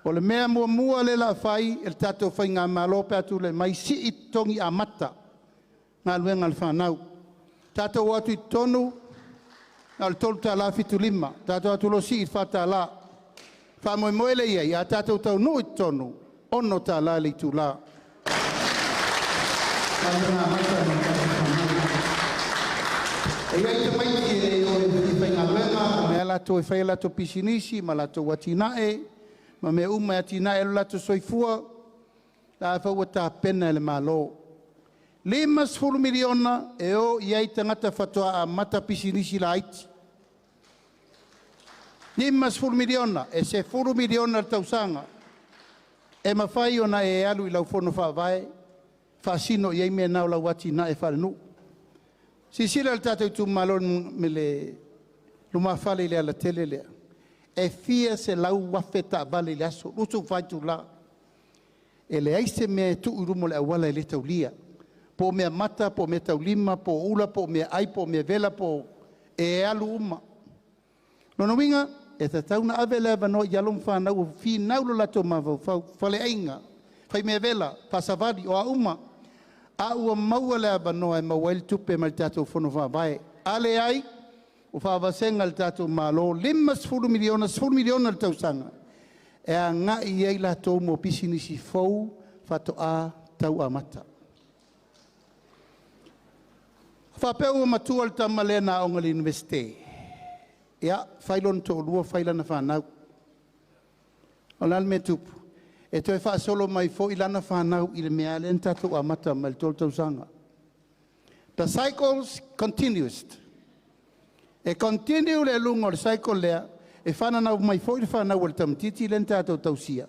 S13: O le mea muamua lea o le a fai e le tatou faigamalo pe a tulai mai, sii totogi amata galuega a le fanau. Tatou o atu i totonu na o le $3.75, tatou o atu loa sii i le $4. Faamoemoe lea i ai, a tatou taunuu i totonu, $6 le itula. E i ai tamaiti e le o e faigaluega, o mea latou e fai a latou pisinisi ma latou atinae, ma mea uma e atinae ai lo latou soifua, la foi ua tapena e le Malo. $50 miliona e o i ai tagata faatoa amata pisinisi laiti. $50 miliona, e $10 miliona le tausaga. E mafai ona e alu i lau fono faavae, faasino i ai mea na o lau atinae faalenuu. Silasila le tatou itumalo i le lumafale i le alatele lea, e fia selau afe taavale i le aso, 24 itula. E leai se mea e tuu i luma o le auala e le taulia. Po o mea mata, po o mea taulima, po o ula, po o mea ai, po o mea vela, po o e alu uma. Lona uiga, e tatau ona ave le avanoa i alo ma fanau ua finau lo latou mafaufau, faleaiga, faimea vela, faasavali, o a uma, a ua maua le avanoa e maua ai le tupe mai le tatou Fono Faavae. A leai, ua faavasega e le tatou Malo $50 miliona, $10 miliona le tausaga e agai i ai latou mo pisinisi fou faatoa tau amata. Faapea ua matua le tama lea na aoga i le Iunivesite, ia, fai lona toalua, fai lana fanau. O le a le mea e tupu? E toe faasolo mai foi lana fanau i le mea lea na tatou amata mai le 3 tausaga. The cycles continues. E continue le aluga o le cycle lea, e fananau mai foi le fanau a le tamaitiiti lea na tatou tausia,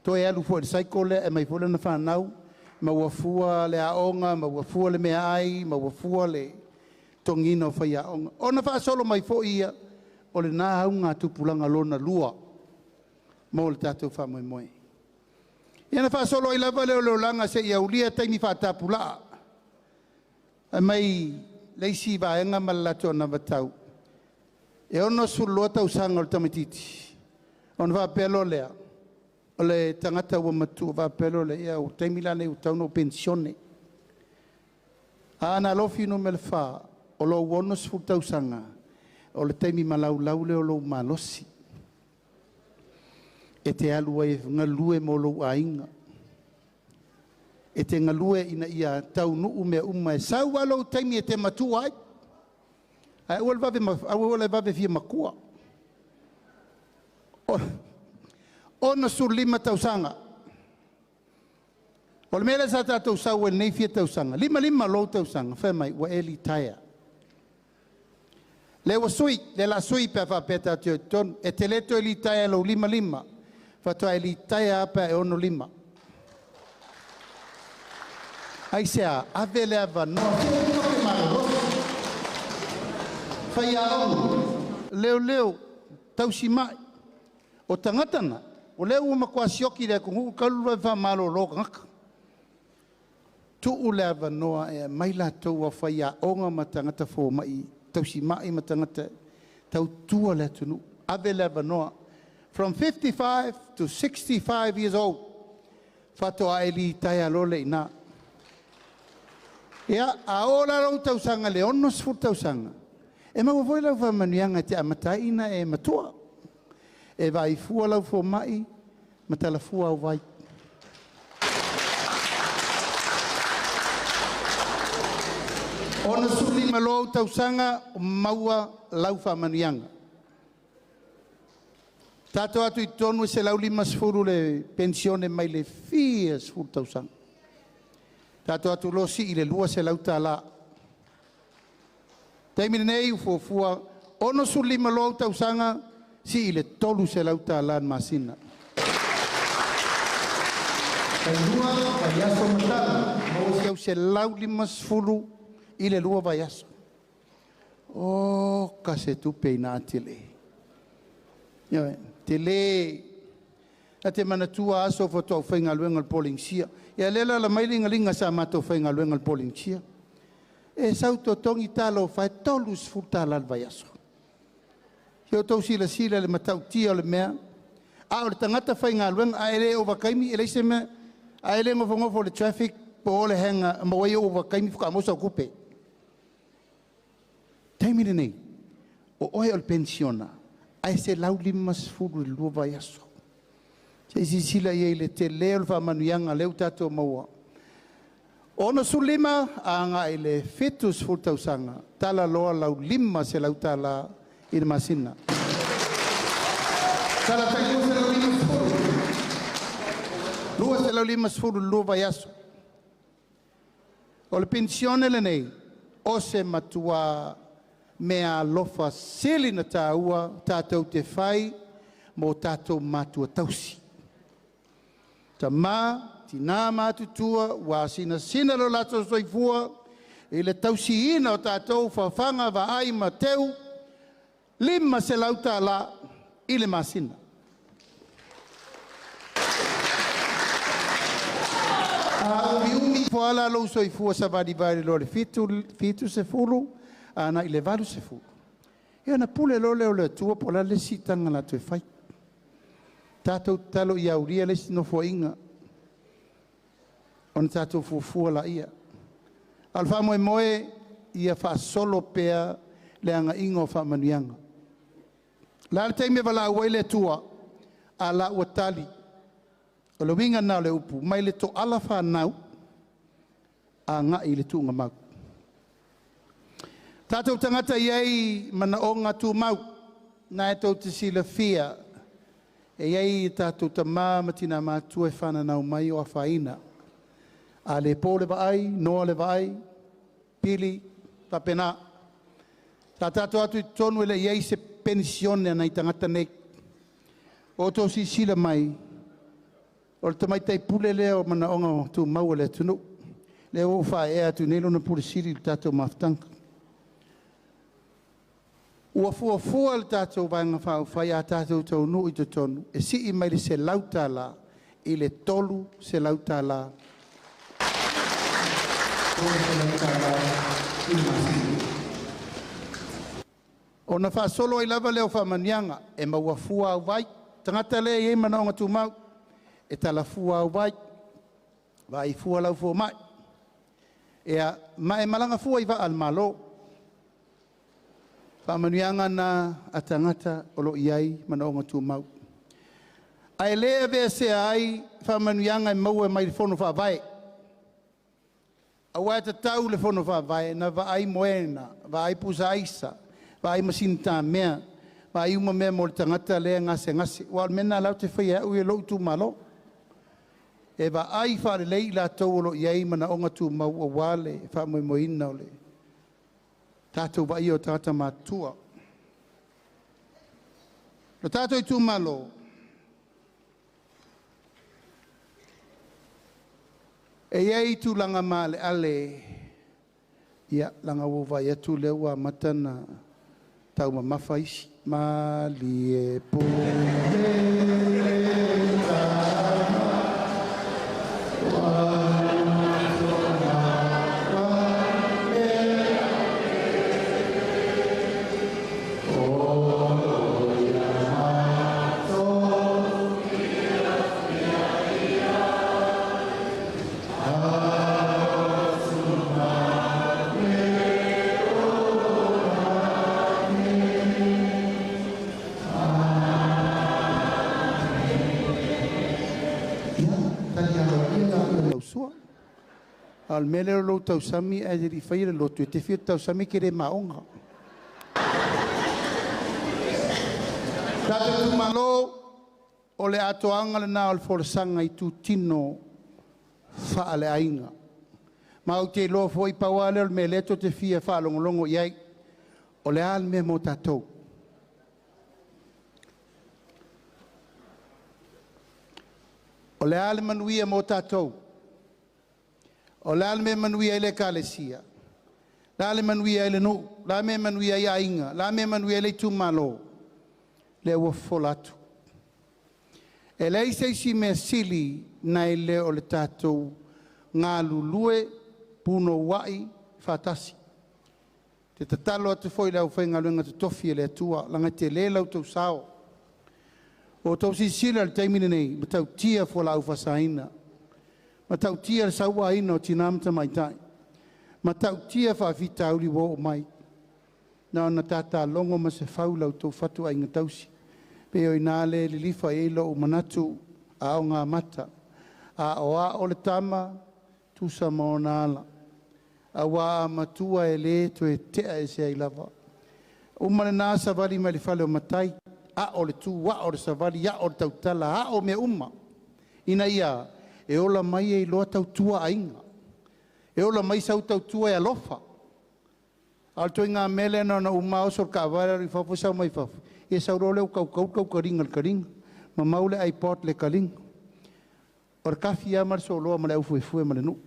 S13: toe alu foi i le cycle lea, e aumai foi lana fanau, maua fua le aoga, maua fua le meaai, maua fua le totogiina o faiaoga. Ona faasolo mai foi ia, o lena auga tupulaga lona lua mo le tatou faamoemoe. Ia na faasolo ai lava lea o le olaga seia aulia taimi faatapulaa. Fai mai le isi vaega ma le latou anavatau, e 62 tausaga o le tamaitiiti, ona faapea loa lea, o le tagata ua matua, faapea loa lea, ia o le taimi la lenei ua tatau ona ou penisione. A na alofi Nu.4, o lou 60 tausaga, o le taimi malaulau lea o lou malosi. E te alu ai e galue mo lou aiga. E te galue ina ia taunuu mea uma e sau lava lou taimi e te matua ai. Ae aua le vave, aua le vave fia matua. 65 tausaga. O le mea lea sa tatou sau ai lenei fia tausaga, 55 lou tausaga, fai mai ua e litaea. Lea ua sui, lea la sui pe a faapea tatou te o i totonu. E te le toe litaea lou 55, faatoa e litaea lava pe a e 65. Aisea, ave le avanoa, faiaoga, leoleo, tausimai. O tagata na, o lea ua matua sioki i le atunuu talu le faamalolo tagata. Tuu le avanoa e aumai latou a faiaoga ma tagata fomai, tausimai ma tagata tautua le atunuu. Ave le avanoa. From 55 to 65 years old, faatoa e litaea loa le i ina. Ia, a oo la lou tausaga i le 60 tausaga, e maua foi lau faamanuiaga e te amata ai ona e matua. E vaai fua lau fomai ma talafua au vai. 65 loa ou tausaga, maua lau faamanuiaga. Tatou atu i totonu e 150 le penisione mai le fia sefulu tausaga. Tatou atu loa sii i le $200. Taimi lenei ua fuafua 65 loa ou tausaga, sii i le $300 i le masina. Tailua vaiaso ma tala, maua si au 150 i le 2 vaiaso. Oka se tupe ina tele. Ioe, tele. Na te manatua aso faatoa ou faigaluega i le Polenisia. Ia lea la mai ligaliga sa matou faigaluega i le Polenisia. E sau totogi talofa e $30 le vaiaso. Se i tou silasila i le matautia o le mea. A o le tagata faigaluega, a e le ovataimi, e leai se mea. A e le nofonofo i le traffic po o le hanga maua ai ou ovataimi faatoa maua sau tupe. Taimi lenei, o oe o le penisiona, ae 150 i le 2 vaiaso. Se i silasila i ai i le tele o le faamanuiaga lea ua tatou maua. 65 agai i le 70 tausaga, tala loa lau $500 i le masina. Tala tai 250. 250 i le 2 vaiaso. O le penisione lenei, o se matua mea alofa sili na tāua tatou te fai mo tatou matua tausi. Tama, tina matutua ua asinasina lo latou soifua i le tausiina o tatou fafaga, vaai ma teu, $500 i le masina. A umiumi fo ala lou soifua savalivali loa i le 70 agai i le 80. Ia ona pule loa lea o le Atua po o le a le isi siitaga o le a toe fai. Tatou tatalo ia aulia le isi nofoaiga ona tatou fuafua laia. A o le faamoemoe ia faasolo pea le agaiga o faamanuiaga. O le a le taimi e valaau ai le Atua, a la ua tali. O le uiga lena o le upu, mai le toala fanau agai i le tuugamau. Tatou tagata e i ai manaoga tumau, na e tou te silafia, e i ai tatou tama ma tina matutua e fananau mai o afaina. A le po le vaai, noa le vaai, pili, faapena. Sa tatou atu i totonu e le i ai se penisione a nai tagata nei. O outou silasila mai, o le tamaitai pule lea o manaoga tumau o le atunuu. Lea ua ou faaea atu nei lona pule sili i le tatou mafutaga. Ua fuafua le tatou Vaega Faaupufai a tatou taunuu i totonu e sii mai le $100 i le $300. $300 i le masina. Ona faasolo ai lava lea o faamanuiaga e maua fua au vai. Tagata lea e i ai manaoga tumau, e talafua au vai, vaai fua lau fomai. Ia, ma e malaga fua i vaa a le Malo. Faamanuiaga na a tagata o lo o i ai manaoga tumau. Ae le aveesea ai faamanuiaga e maua mai le Fono Faavae. Aua e tatau le Fono Faavae na vaai moena, vaai pusa aisa, vaai masini tamea, vaai uma mea mo le tagata lea e gasegase. Aua o le mea lena o la ou te faia e au ia i lou itumalo. E vaai faalelei i latou o lo o i ai manaoga tumau aua le faamoemoeina o le tatou vaaia o tagata matutua. Lo tatou itumalo, e i ai tulaga maaleale, ia, leaga ua ou vaai atu o lea ua amata ona taumamafa isi. Malie pule tama. Sua. A o le mea lea o lou tausami ae le i faia le lotu, e te fia tausami e te le maoga. Tatou itumalo, o le atoaga lena o le folasaga i itutino faaleaiga. Ma ou te iloa foi pau lava lea o le mea o lea tou te fia faalogologo i ai, o le a le mea mo tatou. O le a le manuia mo tatou? O le a le mea e manuia ai le Ekalesia? O le a le manuia ai le nuu? O le a le mea e manuia ai aiga? O le a le mea e manuia ai le itumalo? Lea ua fofola atu. E leai se isi mea sili nai le o le tatou galulue punouai faatasi. Te tatalo atu foi i le aufaigaluega totofi a le Atua, leaga e tele la outou sao. Ua outou silasila i le taimi lenei, e matautia fualaau faasaina, matautia le sauaina o tina ma tamaitai, matautia faafitauli ua oo mai. Na ona tata logo ma se fau la outou fatuaiga tausi. Pei o i ina lea e lilifa i ai lou manatu a o gamata, a o ao le tama, tusa ma ona ala. Aua a matua e le toe tea ese ai lava. Uma lena savali mai le fale o matai, ao le tu, ao le savali, ao le tautala, ao mea uma. Ina ia e ola mai e iloa tautua aiga. E ola mai sau tautua e alofa. A o le ituaiga mea lea na ona uma oso le taavale alu i fafo sau mai fafo, ia sau loa lea ua kaukau le taukaliga i le kaliga, ma mau le iPod i le kaliga. O le kafi lava ma le soloa ma le aufuefue ma le nuu.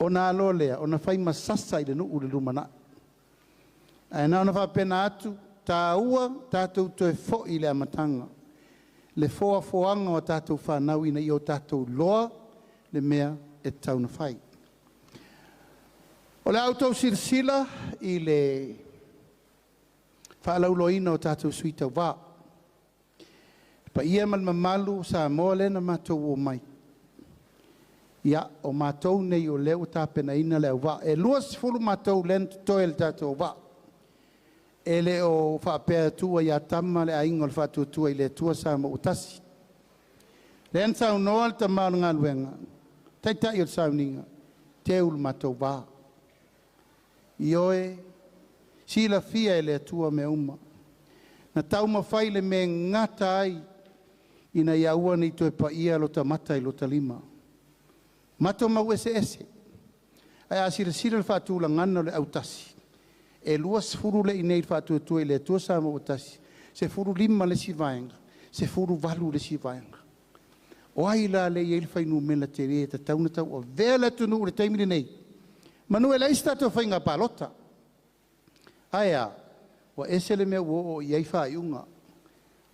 S13: Ona a loa lea, ona fai ma sasa i le nuu i le lumanai. Ae na ona faapena atu, taua tatou toe foi i le amataga, le foafoaga o a tatou fanau ina ia o tatou iloa le mea e tatau ona fai. O le a outou silasila i le faalauiloaina o tatou sui tauva. Le paia ma le mamalu o Samoa lea na matou omai. Ia, o matou nei o lea ua tapenaina le auvaa. E 20 matou lea na totoe i le tatou auvaa. E le o faapea e tua ia Tama le aiga o le Faatuatua i le Atua Samoa ua tasi. Lea na saunoa le tama o le galuega, taitai o le sauniga, teu le matou va. Ioe, silafia e le Atua mea uma. Na taumafai le mea e gata ai ina ia aua ne i toe paia lota mata i lota lima. Mato mau eseese. Ae a silasila i le faatulagaga o le autasi, e 20 le i inei i le Faatuatua i le Atua Samoa ua Tasi, 15 le isi vaega, 18 le isi vaega. O ai la lea e i ai le fuainumera tele e tatau ona tauavea le atunuu i le taimi lenei? Manu e leai se tatou faiga palota. Ae a? Ua ese le mea ua oo i ai faaiuga.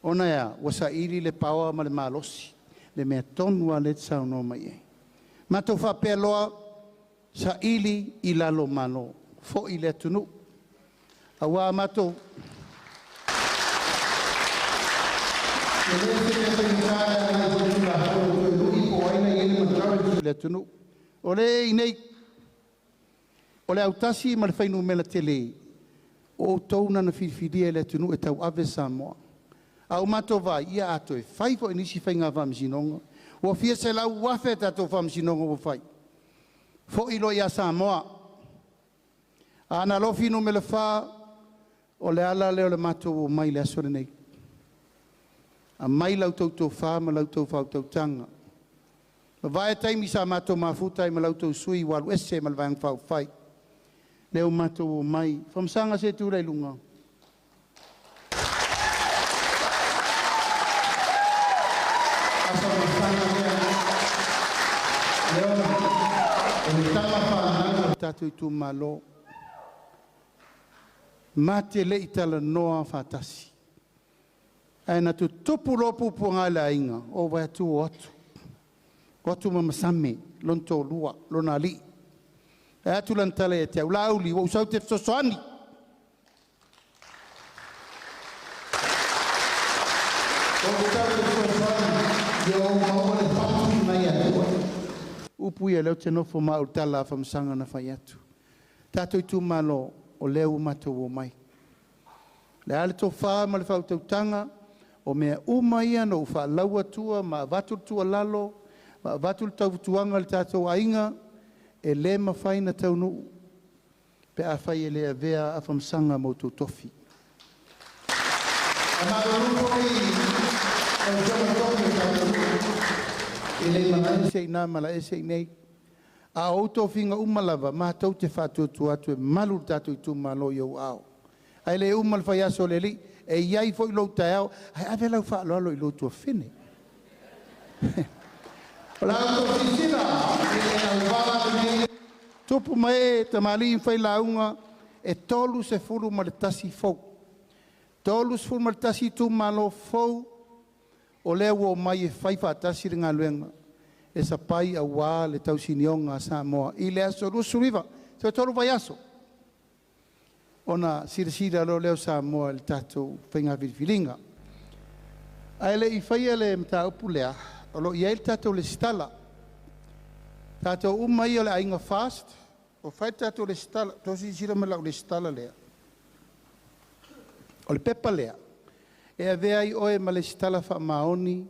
S13: Ona e a? Ua saili le paoa ma le malosi, le mea tonu lava lea e te saunoa mai i ai. Matou faapea loa, saili i lalo Malo, foi le atunuu. Aua a matou... E le o se mea faigata le agai i le Tulafono toe lui po o ai la e i ai le majority o le atunuu. O lea e i inei, o le autasi ma le fuainumera tele, o outou na na filifilia e le atunuu e tauave Samoa. A ua matou vaai, ia a toe fai foi nisi faiga faamasinoga, ua fia 100,000 a tatou faamasinoga ua fai. Foi loa ia Samoa. Aana Alofi Nu.4, o le ala lea o le matou omai i le aso lenei. Aumai la outou tofa ma la outou faautautaga. Mavae taimi sa matou mafuta ai ma la outou sui usufono ua alu ese ma le Vaega Faaupufai. Lea ua matou omai. Famasaga se i tulai i luga. O le tama fanau a le tatou itumalo. Ma te le i talanoa faatasi. Ae na tutupu loa puapuaga i le aiga, ou vaai atu o atu. O atu ma masame, lona toalua, lona alii. Fai atu lana tala ia te au, Laauli, ua ou sau ou te fesoasoani. Ua ou sau ou te fesoasoani, ia ou maua le fatu mai Atua. Upu ia lea ou te nofo ma au i le tala a Famasaga na fai atu. Tatou itumalo, o lea ua matou omai. O le a le tofa ma le faautautaga, o mea uma ia na ou faalau atua ma avatu le tuualalo, Ma avatu le tautuaga le tatou aiga e lē mafai na taunuu pe afai e le avea afamasaga ma outou tofi. E le malaese i nā malaese i nei. A o tofiga uma lava, matou te faatuatua atu e malu le tatou itumalo i ou ao. Ae le uma le faiaso o le alii, e iai foi lou taeao, ae ave lau faaaloalo i lou tuafafine. O la outou silasila i le auvala lenei. Tupu ma e tamalii ma failauga e 31 fou. 31 itumalo fou o lea ua omai e fai faatasi le galuega e sapai auā le tausinioga a Samoa i le aso 29, toe tolu vaiaso ona silasila loa lea o Samoa i le tatou faiga filifiliga. Ae le i faia le mataupu lea, o lo o i ai le tatou resitala. Tatou uma ia o le aiga FAST, o fai le tatou resitala. Tou silasila mai i lau resitala lea. O le pepa lea, e avea ai oe ma resitala faamaoni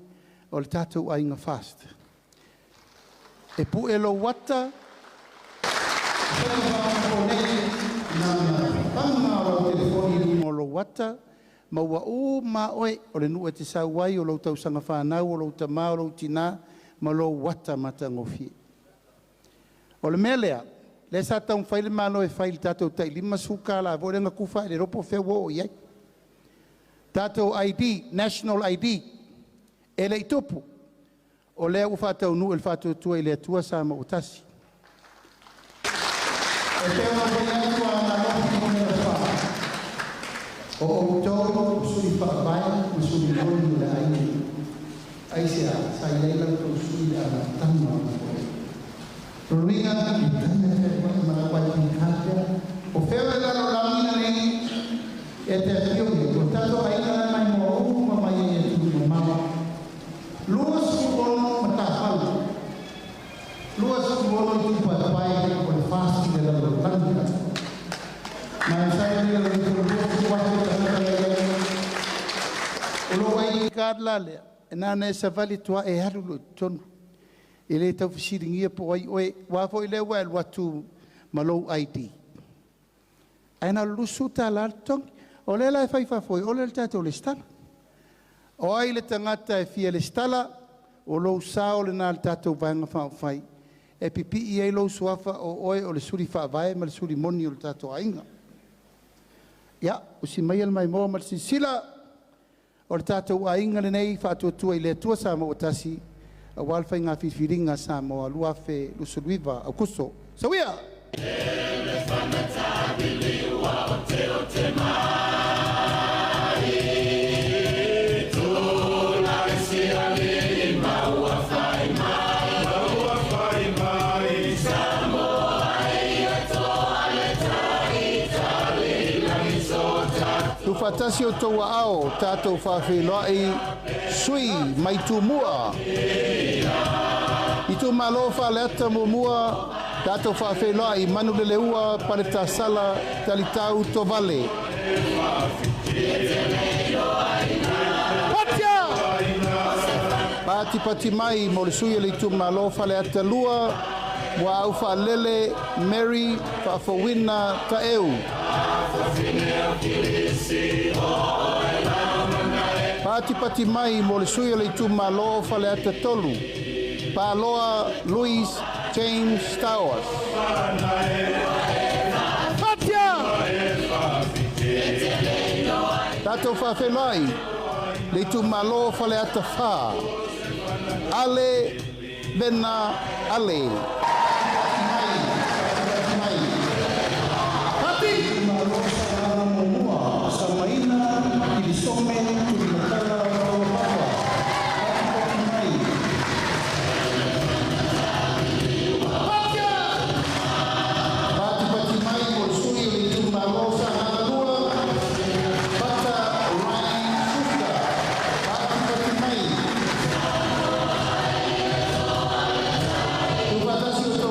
S13: o le tatou aiga FAST. E pue lou ata, o lou ata, ma ua uma oe o le nuu e te sau ai, o lou tausaga fanau, o lou tamā, o lou tinā, ma lou ata matagofie. O le mea lea, lea sa taumafai le Malo e fai i le tatou tai $50 foi lea na tufa ae le iloa po o fea ua oo i ai. Tatou ID, National ID, e le i tupu. O lea ua faataunuu e le Faatuatua i le Atua Samoa ua tasi. E pei ona ou fai atu Aana Alofi Nu.4, o outou o sui faavae ma sui moni o le aiga. Aisea, sa i ai la outou sui i le amataga o le foe. Lona uiga, e taga e fealuai ma lau ID card lea. O fea le lalolagi lenei e te afio i ai, o le tatou aiga la e maimoa uma mai ai i atunuu mamao. 26 matafale, 26 itupaepae o le FAST i le lalolagi atoa. Ma e masalo le 20,000 tagata la i ai. O lou ID card la lea, e na ona e savali atu lava e alu loa i totonu. E le tau fesiligia po o ai oe, aua foi lea ua e alu atu ma lou ID. Ae na o le $20 le totogi. O lea la e fai faafoe ole le tatou resitala. O ai le tagata e fia resitala, o lou sao lena i le tatou Vaega Faaupufai e pipii ai lou suafa o oe o le suli faavae ma le suli moni o le tatou aiga. Ia, usi maia le maimoa ma le silasila o le tatou aiga lenei Faatuatua i le Atua Samoa ua tasi aua le faiga filifiliga a Samoa 2029 Aokuso. Soia! Tuufaatasi outou aao tatou faafeiloai sui mai Tumua. Itumalo Faleata muamua tatou faafeiloai Manuleleua Paletasala Talitau Tovale. Patia! Patipati mai mo le sui o le itumalo Faleata 2, Muaau Faalele Mary Faafouina Taeu. Patipati mai mo le sui o le itumalo Faleata 3, Paloa Louis James Stowers. Patia! Tatou faafeiloai le itumalo Faleata 4, Ale Vena Ale. Pati! Samaina Kilisome Tulimatala Paua. Patipati mai. Patia! Patipati mai mo le sui o le itumalo Sagaga 2, Pata Ryan Suka. Patipati mai. Tuufaatasi outou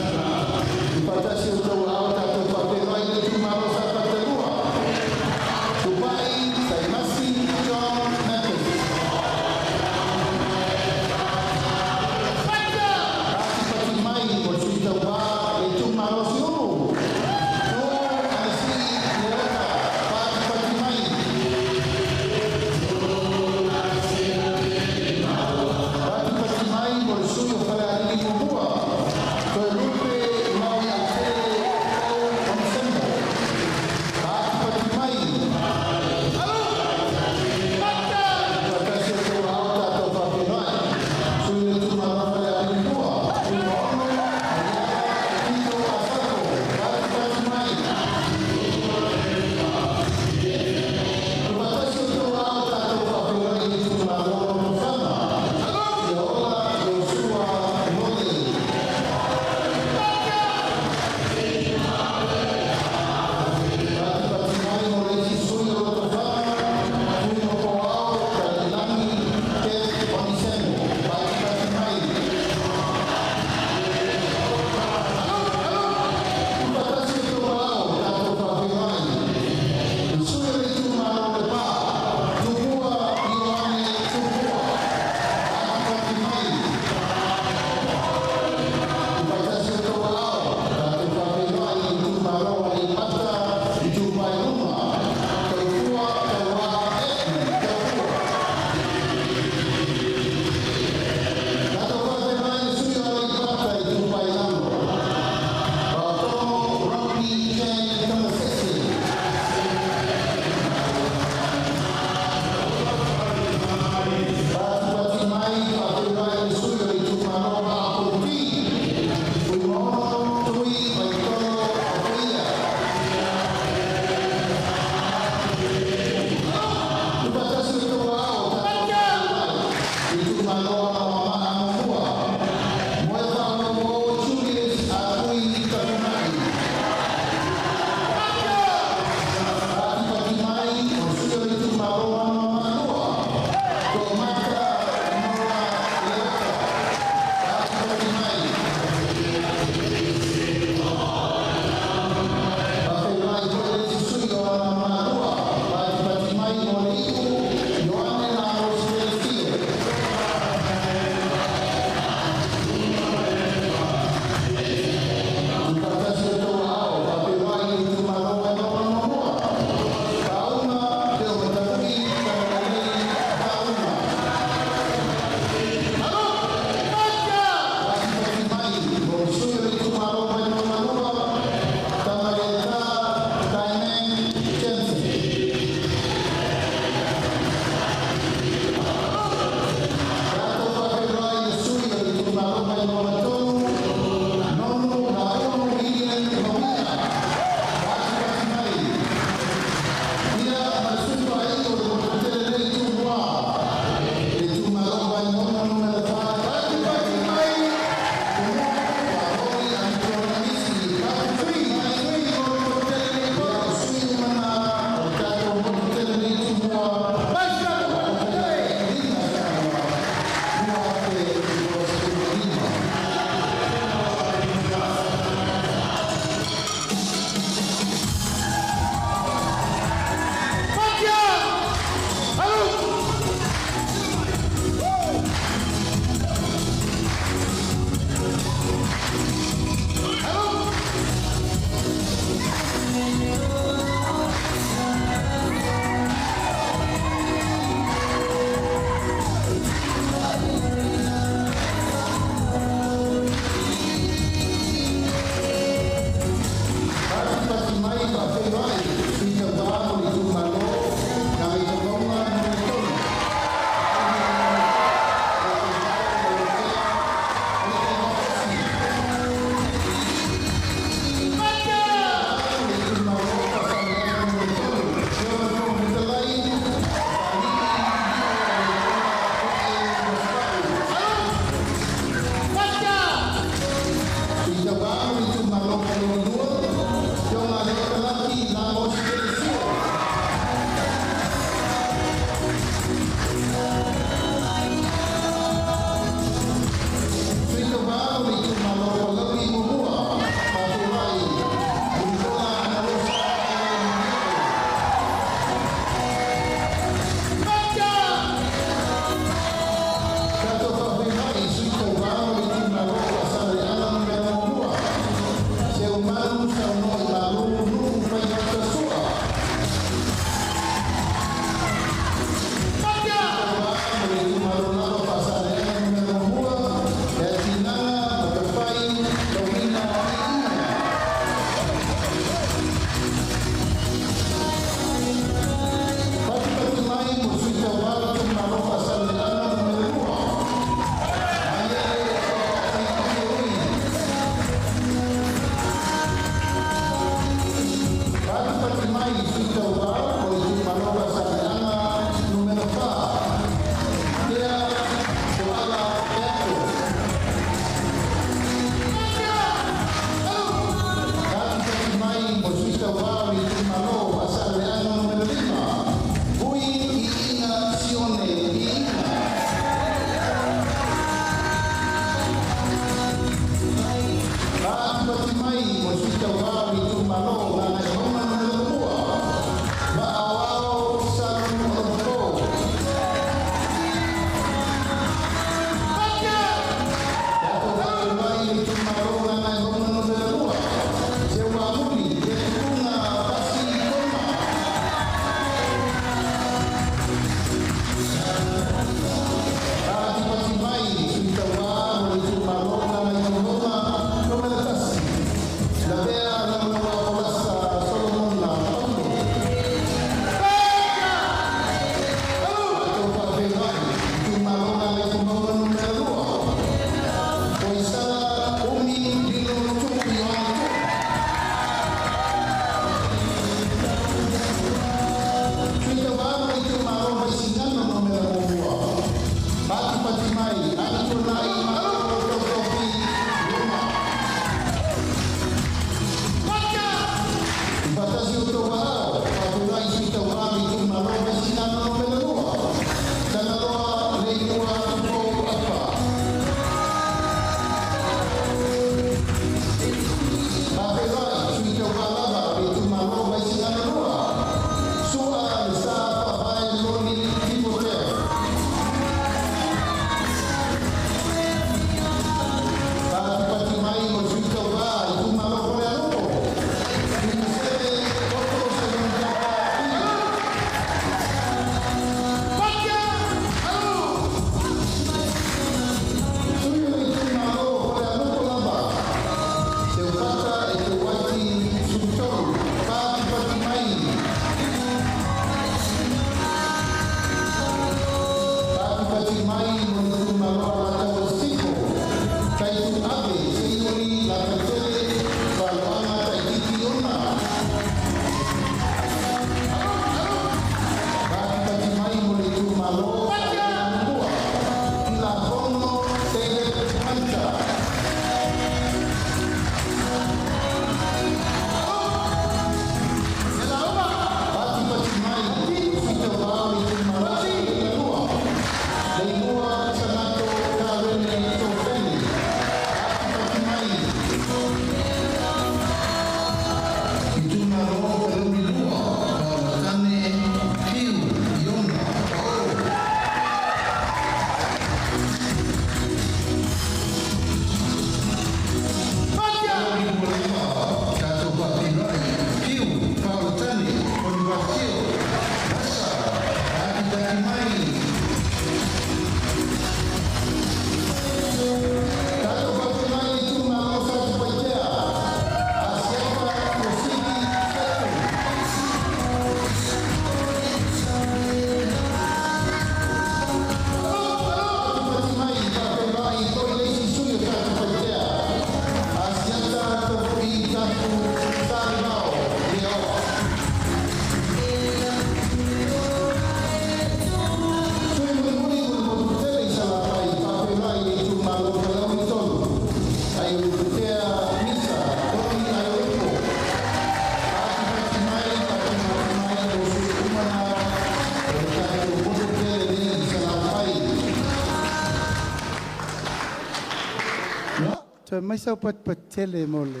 S13: Toe mai sau patipatitele mo le.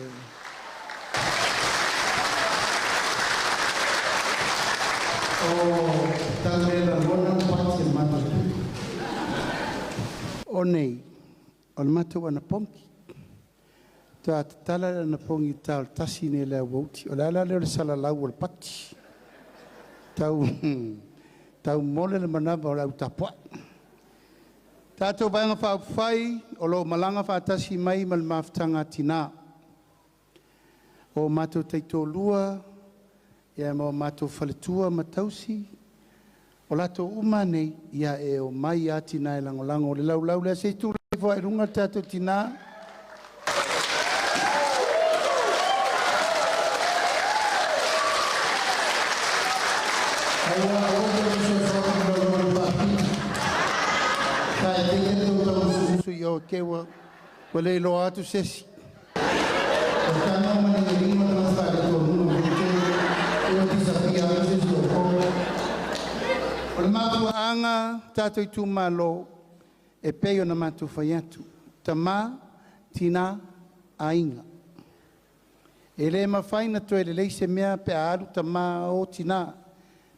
S13: O talela lona pati e matou pito. O nei, o le matou anapogi. Toe tatala le anapogi i ta o le 1 nei le auauti. O le ala lea o le salalau o le pati. Tau, tau mole le manava o le au tapuai. Tātou vaega faaupufai o lo o malaga faatasi mai ma le mafutaga a tinā. O matou taitolua, ia ma o matou faletua ma tausi, o latou uma nei, ia e o mai a tinā e lagolago. O le laulau lea se i tulai foi i luga le tātou tinā. Ke ua ua le iloa atu se isi. O le mafuaaga tatou itumalo e pei ona matou fai atu. Tama, tina, aiga. E le mafai na toe lelei se mea pe a alu tama o tina,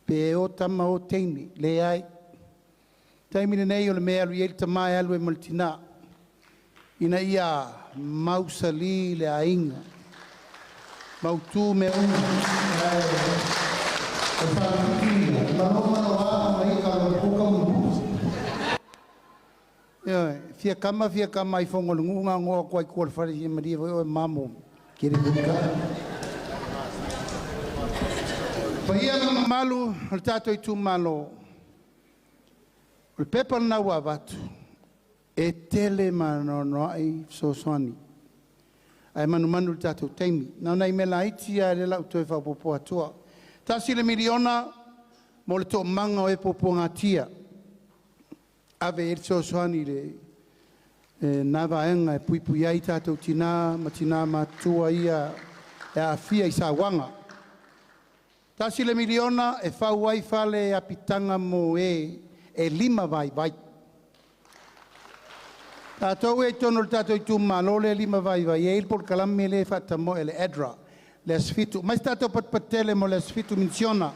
S13: pe o tama o teine, leai. Taimi lenei o le mea e alu i ai le tama e alu ai ma le tina. Ina ia mausali le aiga. Mautu mea uma. Ioe, fia kama, fia kama i fongo le ngunga ngoa kwa i kua le whare i maria voi oe mamo. Kere kuka. Paia ma mamalu o le tātou itumalo. O le pepa lena ua avatu, e tele manoanoai fesoasoani. Ae manumanu le tātou taimi. Na ona i mea laiti a le lau toe faaopoopo atua. 1 le miliona mo le toomaga o e puapuagatia. Ave i le fesoasoani le e, nā vaega e puipui ai tātou tinā ma tinā matua ia e aafia i sauaga. 1 le miliona e fau ai fale apitaga mo e e 5 vaivai. Tātou e tonu le tātou itumalo le 5 vaivai e i le polokalame le faatamoe le ADRA le aso 7. Mai se tātou patupatele mo le aso 7 minisiona.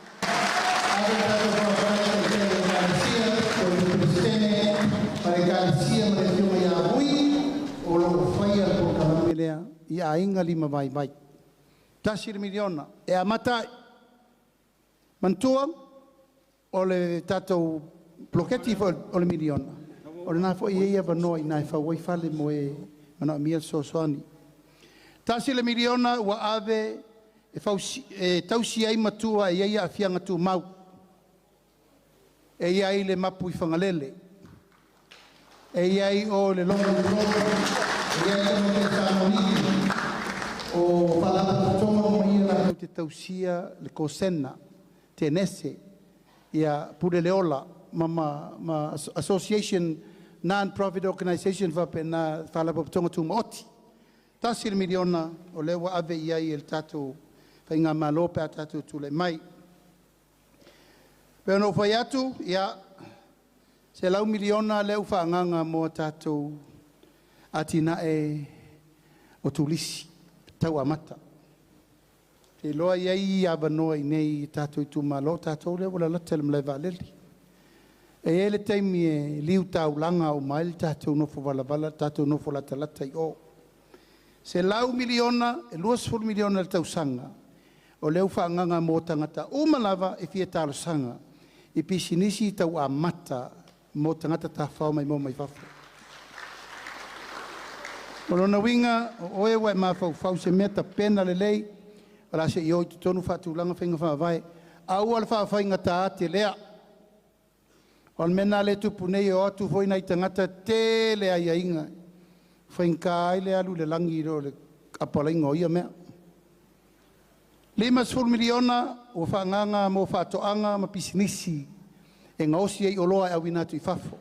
S13: Lea i aiga 5 vaivai. 1 le miliona e amata ai. Manatua o le tātou poloketi foi o le miliona. O lena foi e ia avanoa i na e fau ai fale mo e manaomia le fesoasoani. 1 le miliona ua ave e, fausi, e tausi ai matua e ia aafiaga tumau. E ia ai le mapu i Fagalele. E ia ai o le logo e ia ai le Samoa o faalapotopotoga uma ia latou te tausia le kosena, tenese, ia pule le ola. ma association, non-profit organization faapena faalapotopotoga tumaoti. $1 miliona o lea ua ave i ai e le tatou faigamalo pe a tatou tulai mai. Pe ona ou fai atu, ia, $100 miliona lea ua faaagaaga mo a tatou atinae o turisi tau amata. Te iloa e i ai avanoa i inei i tatou itumalo, o tatou lea ua lalata i le malae vaalele. E i ai le taimi e liu taulaga uma ai le tatou nofo valavala, le tatou nofo latalata i o. $100 miliona, e $20 miliona i le tausaga, o lea ua faaagaaga mo tagata uma lava e fia talosaga i pisinisi tau amata mo tagata tafafao maimoa mai fafo. O lona uiga, o oe ua e mafaufau i se mea tapena lelei, o le a se i o i totonu faatulaga faiga faavae. Aua le faafaigata atu lea. O le mea lena lea e tupu nei, e o atu foi nai tagata tele aiaiga, faigata ai le alu i le lagi i lo le apalaiga o ia mea. $50 miliona ua faaagaaga mo faatoaga ma pisinisi e gaosi ai oloa e auina atu i fafo.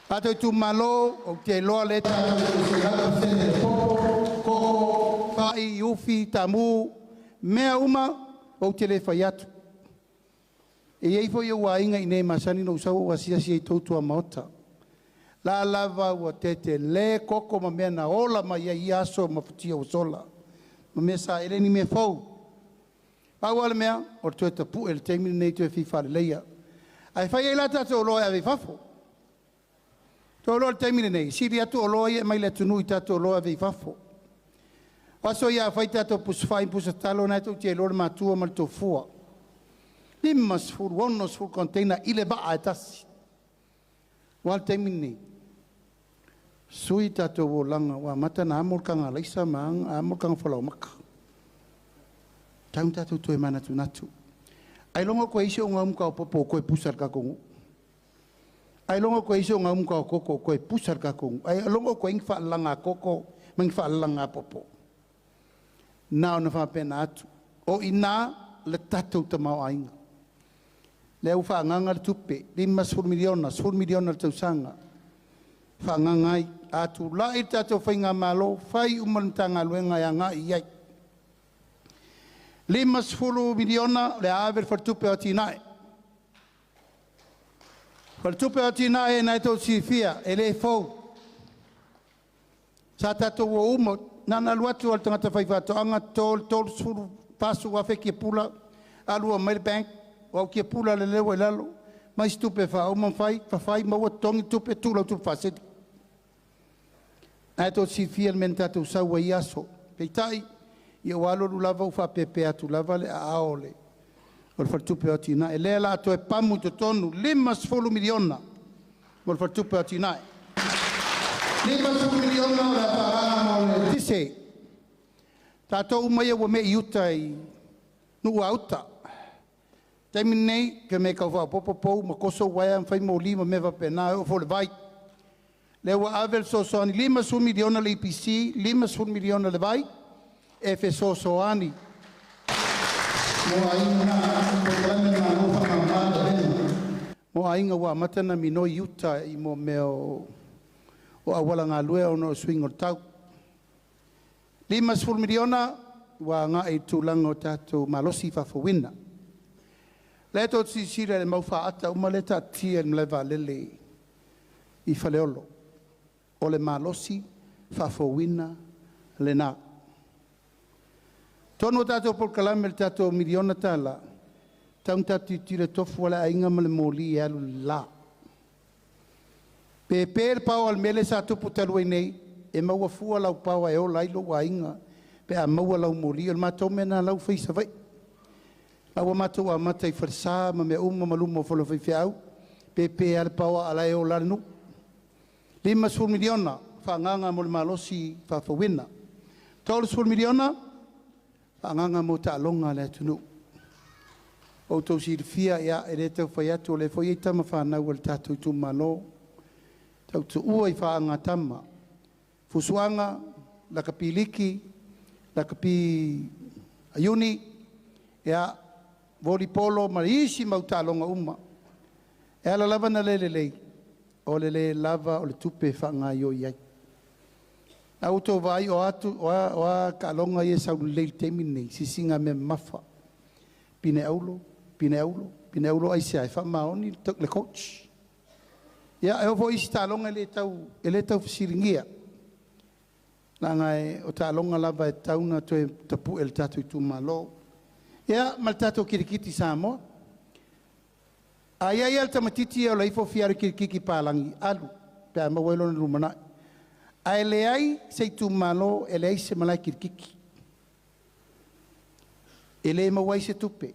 S13: Tatou itumalo, ou te iloa lea tatou te popo, koko, fai, ufi, tamu, mea uma, ou te le fai atu. E i ai foi ou aiga i inei e masani ona ou sau ou asiasi ai i tou tuamaota. La lava ua tetele koko ma mea na ola mai ai ia aso ma futia ua sola. Ma mea sa ele ni mea fou. Pau lava le mea, o le toe tapue i le taimi lenei toe fia faaleleia. Ae fai ai la tatou oloa e ave i fafo. Tou iloa i le taimi lenei, sili atu oloa ia e aumai le atunuu i tatou oloa e ave i fafo. O aso ia a fai tatou pusafai ma pusatalo, lena tou te iloa le matua ma le tofua. 50, 60 container i le vaa e tasi. Ua a le taimi lenei? Sui tatou olaga ua amata ona amo le taga alaisa ma amo le taga falaoamata. Tau ina tatou toe manatunatu. Ailoga toe i ai se ugaumta o popo o toe pusa i le tatou nuu. Ailoga toe i ai se ugaumta o koko o toe pusa i le tatou nuu. Ailoga toe i ai ni faalalaga koko ma ni faalalaga popo. Na ona faapena atu. O i ina le tatou tamaoaiga. Lea ua faaagaaga le tupe, $50 miliona, $10 miliona i le tausaga. Faaagaaga ai. A tulai le tatou faigamalo, fai uma le Matagaluega e agai i ai. $50 miliona o le a ave i le Faletupe o Atinae. Faletupe o Atinae na e tou te silafia, e le fou. Sa tatou o uma, na ona alu atu lava o le tagata faifaatoaga toto le 30, 40 afe kiapula, alu aumai le bank, o au kiapula lele ua i lalo, mai se tupe e faauma ma fai, fafai, maua totogi tupe, tuu lau tupe faasili. Na e tou te silafia le mea na tatou sau ai i aso. Peitai, ia ua alu alu lava ua faapeapea atu lava le aao o le Faletupe o Atinae. Lea o le a toe pamu i totonu $50 miliona mo le Faletupe o Atinae. $50 miliona o le a faaagaaga mo le eletise. Tatou uma ia ua mei i uta i Nuuauta. Taimi lenei, fai mai e tau faaopoopo pou ma toso uaea ma fai moli ma mea faapena, e oo foi i le vai. Lea ua ave le fesoasoani $50 miliona le EPC, $50 miliona le vai, e fesoasoani mo aiga, polokalame a le Malo faamama le avega mo aiga ua amata ona minoi i uta i mo mea o auala galue ona o le suiga o le tau. $50 miliona ua agai i le tulaga o tatou malosi faafouina. Lea tou te silasila i le mau faata uma lea e taatitia i le malae vaalele i Faleolo. O le malosi faafouina lena. Totonu o tatou polokalame i le tatou miliona tala, tau ina tatou tilotilo e tofu lava le aiga ma le moli e alu i le la. Pe pe le power i le mea lea sa tupu talu ai nei, e maua fua lau power e ola ai lou aiga pe a maua lau moli. O le matou mea lena o la ua fai i Savaii. La ua matou amata i falesa ma mea uma ma luma o fale o faifeau, pe lava le power a o la e ola lava le nuu. $50 miliona faaagaaga mo le malosi faafouina. $30 miliona faaagaaga mo taaloga a le atunuu. O outou silafia, ia, e le tau fai atu, o lea foi e i ai tama fanau a le tatou itumalo tautuua i faagatama, fusuaga, lakapi liki, lakapi iuni, ia, volleyball ma isi mau taaloga uma. E ala lava na le lelei, o le lē lava o le tupe e faagaioi ai. A ua outou vaai o atu o a taaloga ia e sau lelei i le taimi lenei, sisiga mea mamafa. Pine auro, pine auro, pine auro aisea? E faamaoni le coach. Ia e oo foi i isi taaloga e le tau fesiligia. Leaga o taaloga lava e tatau ona toe tapue e le tatou itumalo. Ia ma le tatou kirikiti Samoa. A i ai lava le tamaitiiti ia e ola ifo fia alu e kirikiki palagi, alu pe a maua ai lona lumanai. Ae leai se itumalo e leai se malae kirikiki. E le maua ai se tupe.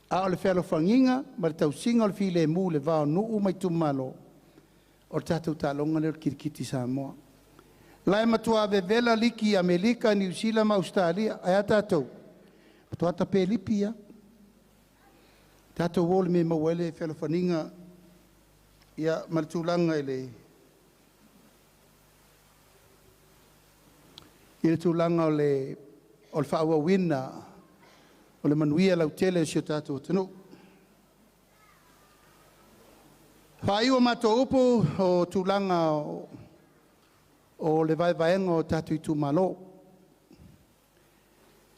S13: A o le fealofagiga ma le tausiga o le filemu i le va o nuu ma itumalo, o le tatou taaloga lea o le kirikiti Samoa. La e matua vevela liki i Amerika, Niu Sila ma Ausetalia. Ae a tatou? Matua tape lipi lava. Tatou o i le mea e maua ai le fealofaniga ia, ma le tulaga i le i le tulaga o le o le faaauauina o le manuia lautele o si o tatou atunuu. Faaiu o matou upu o tulaga o le vaevaega o tatou itumalo.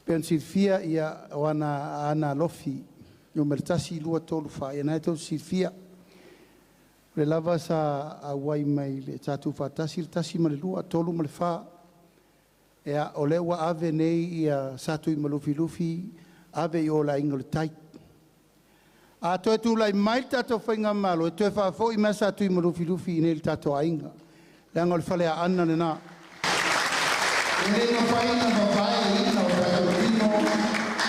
S13: Pei ona silafia ia, o Aana Alofi Nu.1, 2, 3, 4, ia na e tou te silafia. O lea lava sa auai mai le sa tuufaatasi le 1 ma le 2, 3 ma le 4. Ia, o lea ua ave nei ia Satuimalufilufi ave i o i le Aiga i le Tai. A toe tulai mai le tatou faigamalo, e toe faafoi mai Satuimalufilufi i inei i le tatou aiga, leaga o le Faleaana lena. E le mafai ona vavaeina o tatou tino,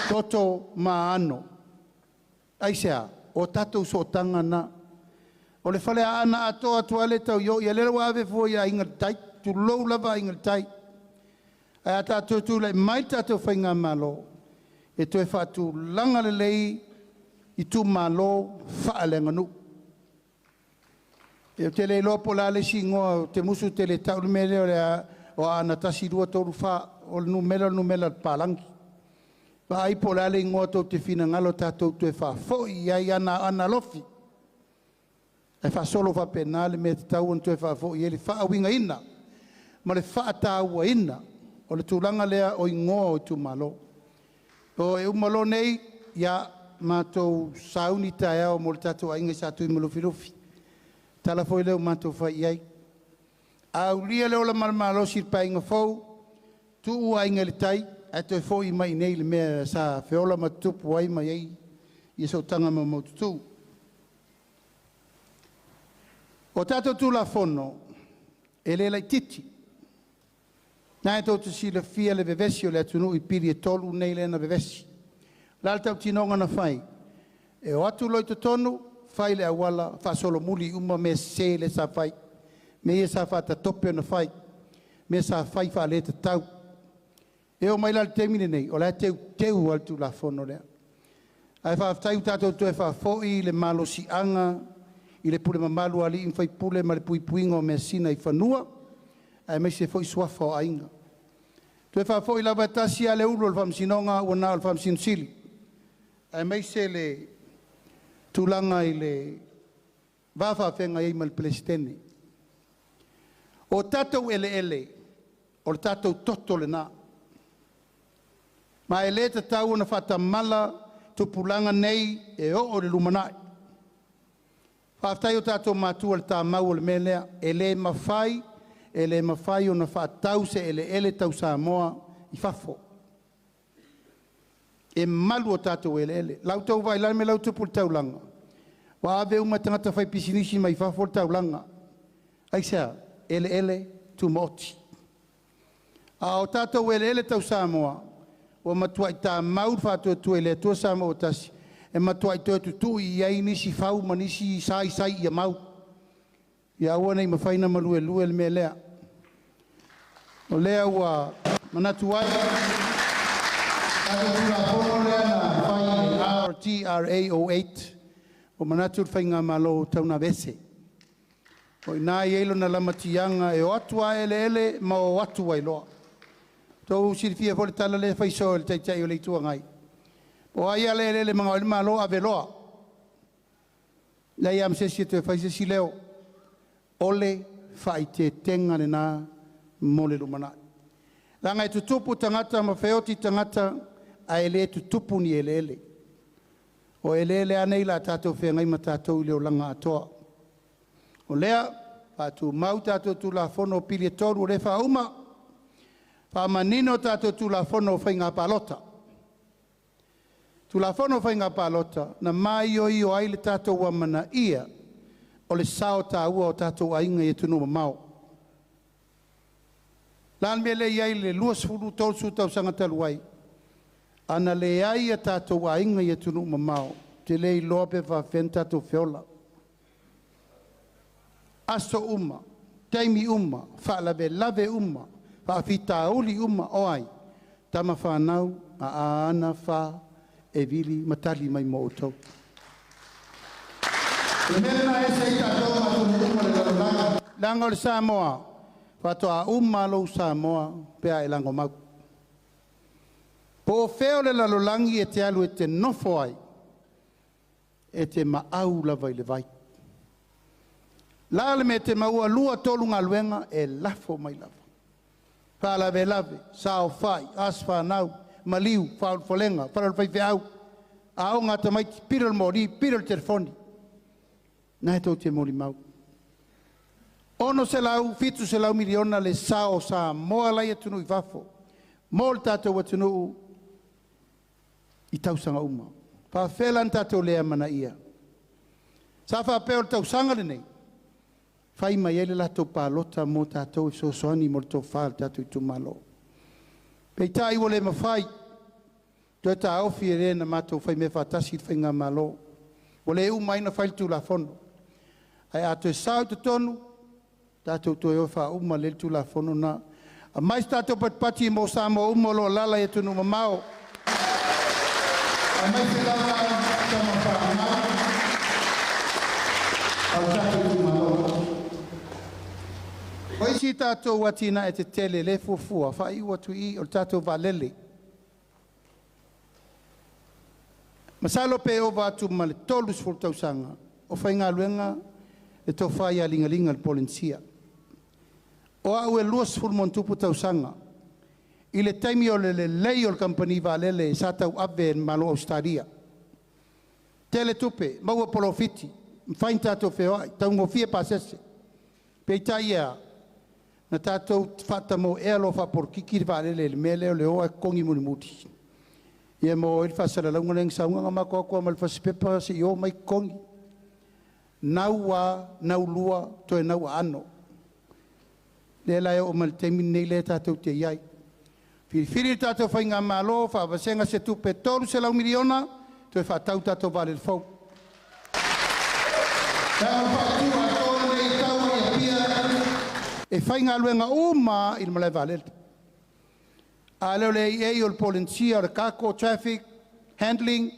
S13: toto ma ano. Aisea? O tatou sootaga na. O le Faleaana atoa atu lava le tau i o, ia lea ua ave fua i Aiga i le Tai, tulou lava Aiga i le Tai. Ae a tatou tulai mai le tatou faigamalo, e toe faatulaga lelei itumalo faaleaganuu. Ou te le iloa po o le a le isi igoa, ou te musu ou te le tau le mea lea o Aana 1, 2, 3, 4, o le numera o le numera palagi. Vaai po o le a le igoa tou te finagalo tatou toe faafoi i ai Aana Alofi. Ae faasolo faapena le mea e tatau ona toe faafoi i ai le faauigaina ma le faatauaina o le tulaga lea o igoa o itumalo. O e uma loa nei, ia matou sauni taeao mo le tatou aiga i Satuimalufilufi. Tala foi lea ua matou fai i ai. A aulia le ola malomalosi i le Paeaiga fou, tuu Aiga i le Tai ae toe foi mai i inei i le mea sa feola ma tutupu ai ma i ai ia sootaga maumaututu. O tatou Tulafono, e le laitiiti. Na e tou te silafia le vevesi o le atunuu i pili e 3 nei lea na vevesi. O le a le tautinoga na fai? E o atu loa i totonu, fai le auala, faasolomuli uma mea sese lea sa fai. Mea ia sa faatatope ona fai. Mea sa fai faaletatau. E oo mai la i le taimi lenei, o la e teuteu lava le Tulafono lea. Ae faafetai ua tatou toe faafoi le malosiaga i le pule mamalu a alii ma faipule ma le puipuiga o measina i fanua, aemaise foi suafa o aiga. Toe faafoi lava e tasi lava le ulu o le Faamasinoga ua na o le Faamasino Sili, aemaise le tulaga i le va faafeagai ai ma le Peresetene. O tatou eleele, o le tatou toto lena. Ma e le tatau ona faatamala tupulaga nei e oo i le lumanai. Faafetai o tatou matua i le tamau o le mea lea. E le mafai, e le mafai ona faatau se eleele tau Samoa i fafo. E malu o tatou eleele. Lau tau vaai la me lau tupu le taulaga. Ua ave uma tagata fai pisinisi mai fafo le taulaga. Aisea? Eleele tumaoti. A o tatou eleele tau Samoa, ua matuai tamau le faatuatua i le Atua Samoa ua tasi, e matuai toe tutui i ai nisi fau ma nisi saisai ia mau. Ia aua ne i mafai ona maluelue le mea lea. O lea ua manatu ai, tatou Tulafono lea na fai i le RTRA 08, ua manatu le Faigamalo tau na aveese. O i ina e i ai lona lamatiaga e o atu lava eleele ma o atu ai loa. Tou silafia foi le tala lea e fai soo e le Taitai o le Itu Agai. Po o ai lava le eleele e manao ai le Malo, ave loa. Leai lava ma se isi e toe fai se isi leo. O le faaeteetega lena mo le lumanai. Leaga e tutupu tagata ma feoti tagata ae le tutupu ni eleele. O eleele lava nei o le a tatou feagai ma tatou i le olaga atoa. O lea, faatumau tatou Tulafono o pili e 3 o lea e faauma, faamanino tatou Tulafono o Faiga Palota. Tulafono o Faiga Palota na maioio ai le tatou amanaia o le sao taua o tatou aiga i atunuu mamao. O le a le mea lea e i ai i le 20, 30 tausaga talu ai? A na leai a tatou aiga i atunuu mamao, ou te le iloa pe faapefea ona tatou feola. Aso uma, taimi uma, faalavelave uma, faafitauli uma, o ai? Tama fanau a Aana Fa e vili ma tali mai mo outou. O le mea lena e ese ai tatou ma atunuu uma o le lalolagi, leaga o le Samoa, faatoa uma lava lou Samoa pe a e lagomau. Po o fea o le lalolagi e te alu e te nofo ai, e te maau lava i le vai. O le a le mea e te maua, 2, 3 galuega e lafo mai lava. Faalavelave, saofai, aso fanau, maliu, faaulufalega, fale o le faifeau, aoga a tamaiti, pili o le moli, pili o le telefoni. Na e tou te molimau. 600, 700 miliona le sao o Samoa la e i atunuu i fafo mo le tatou atunuu i tausaga uma. E faapefea la ona tatou le amanaia? Sa faapea o le tausaga lenei, fai mai ai le latou palota mo tatou e fesoasoani mo le tofa a le tatou itumalo. Peitai ua le mafai, toe taofi e le na matou faimea faatasi i le faigamalo. Ua le uma ai ona fai le Tulafono. Ae a toe sao i totonu, tatou toe o e faauma lelei le Tulafono lena. Aumai se tatou patipati mo Samoa uma o lo o alaala i atunuu mamao, aemaise lava tama fanau a le tatou itumalo. O isi tatou atinae tetele lea e fuafua, faaiu atu i i, o le tatou vaalele. Masalo pe ova atu ma le 30 tausaga o faigaluega le tofa ia Ligaliga i le Polenisia. O au e 20+ tausaga i le taimi o le lelei o le kamupani vaalele sa tauave e le Malo o Ausetalia. Tele tupe, maua polofiti, mafai ona tatou feoai, taugofie pasese. Peitai e a? Na tatou faatamoea loa faapolokiki le vaalele i le mea lea o le o ae totogi mulimuli. Ia maua ai le faasalalauga lea na sau, na ona matou o atu lava ma le fasipepa se i o omai totogi. Nau lava, nau lua, toe nau aano. Lea la e oo mai i le taimi lenei lea tatou te i ai. Filifili le tatou faigamalo, faavasega se tupe $300 miliona, toe faatau tatou vaalele fou. Leaga o le faautu atoa lenei i Taua i Apia e faigaluega uma lava i le malae vaalele. A lea o le AA o le Polenisia, o le cargo, traffic, handling,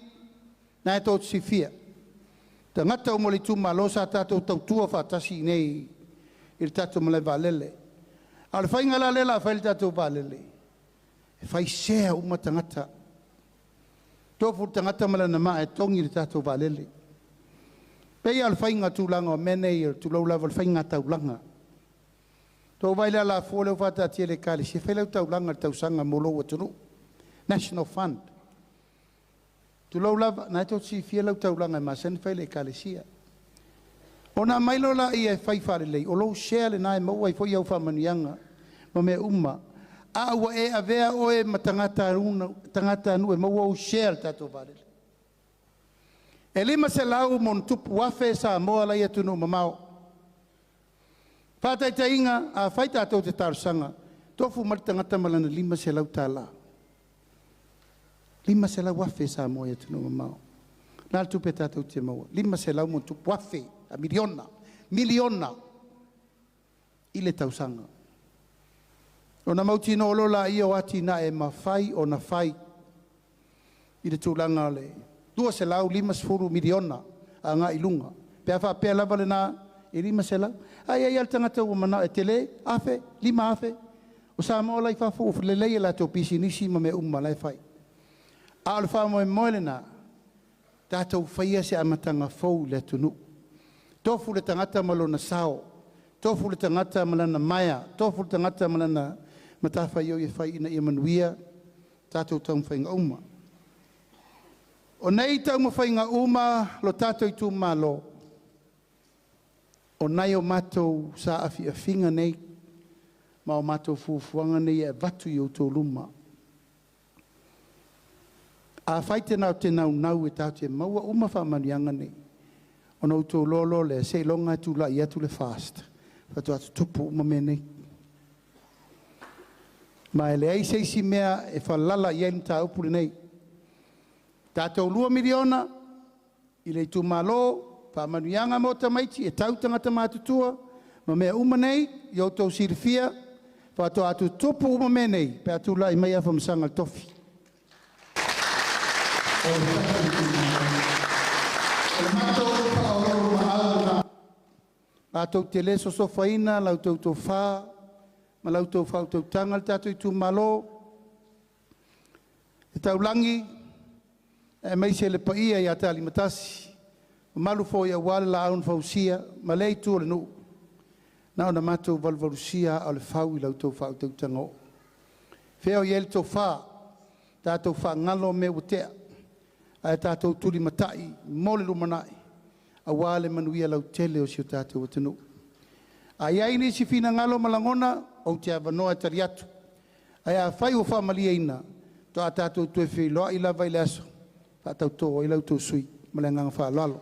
S13: na e tou te silafia. Tagata uma o le itumalo sa tatou tautua faatasi i inei i le tatou malae vaalele. A o le faiga la lea o le a fai ai le tatou vaalele, e fai sea uma tagata. Tofu le tagata ma lana maa e togi le tatou vaalele. E pei lava o le faiga tulaga o mea nei, tulou lava o le faiga taulaga. Tou vaai i le alafua lea ua faataatia e le Ekalesia e fai lau taulaga i le tausaga mo lou atunuu. National Fund. Tulou lava, na e tou te silafia lau taulaga e masani ona fai e le Ekalesia. Ona aumai loa lea e fai faalelei, o lou share lena e maua ai foi au faamanuiaga ma mea uma. A ua e avea oe ma tagatanuu e maua ou share i le tatou vaalele. E 500+ afe Samoa la e i atunuu mamao. Faataitaiga, afai tatou te talosaga, tofu mai le tagata ma lana $500. 500,000 Samoa i atunuu mamao. O le a le tupe tatou te maua? 500+ afe, a miliona, miliona i le tausaga. Ona mautinoa loa lea o atinae e mafai ona fai i le tulaga o le $250 miliona agai i luga. Pe a faapea lava lena e 500, a i ai lava le tagata ua manao e tele, 1,000, 5,000, o Samoa la e i fafo ua lelei a latou pisinisi ma mea uma la e fai. A o le faamoemoe lena, tatou faia se amataga fou i le atunuu. Tofu le tagata ma lona sao, tofu le tagata ma lana maea, tofu le tagata ma lana matafaioi e fai ina ia manuia tatou taumafaiga uma. O nei taumafaiga uma lo tatou itumalo, o nai o matou saafiafiga nei ma o matou fuafuaga nei e avatu i outou luma. Afai te nau te naunau e tatou te maua uma faamanuiaga nei, ona outou iloa loa lea seiloga e tulai atu le FAST faatoa tutupu uma mea nei. Ma e leai se isi mea e falala i ai le mataupu lenei. Tatou $2 miliona i le itumalo, faamanuiaga mo tamaiti e tau i tagata matutua ma mea uma nei ia outou silafia, faatoa tutupu uma mea nei pe a tulai mai Afamasaga i le tofi. O le matou faaoloolomaau lena. Matou te le sosofaina la outou tofa ma la outou faautautaga le tatou itumalo, le taulagi aemaise le paia ia Talimatasi, mamalu foi aua le laau na fausia ma lea itu o le nuu, na ona matou valuvalusia aa o le fau i la outou faautautaga oo. Fea o i ai le tofa, tatou faagalo mea ua tea, ae tatou tulimatai mo le lumanai aua le manuia lautele o si o tatou atunuu. A i ai nisi finagalo ma lagona, ou te avanoa e tali atu. Ae afai ua faamalieina, faatoa tatou toe feiloai lava i le aso faatautō ai la outou sui. Ma le agaga faaaloalo.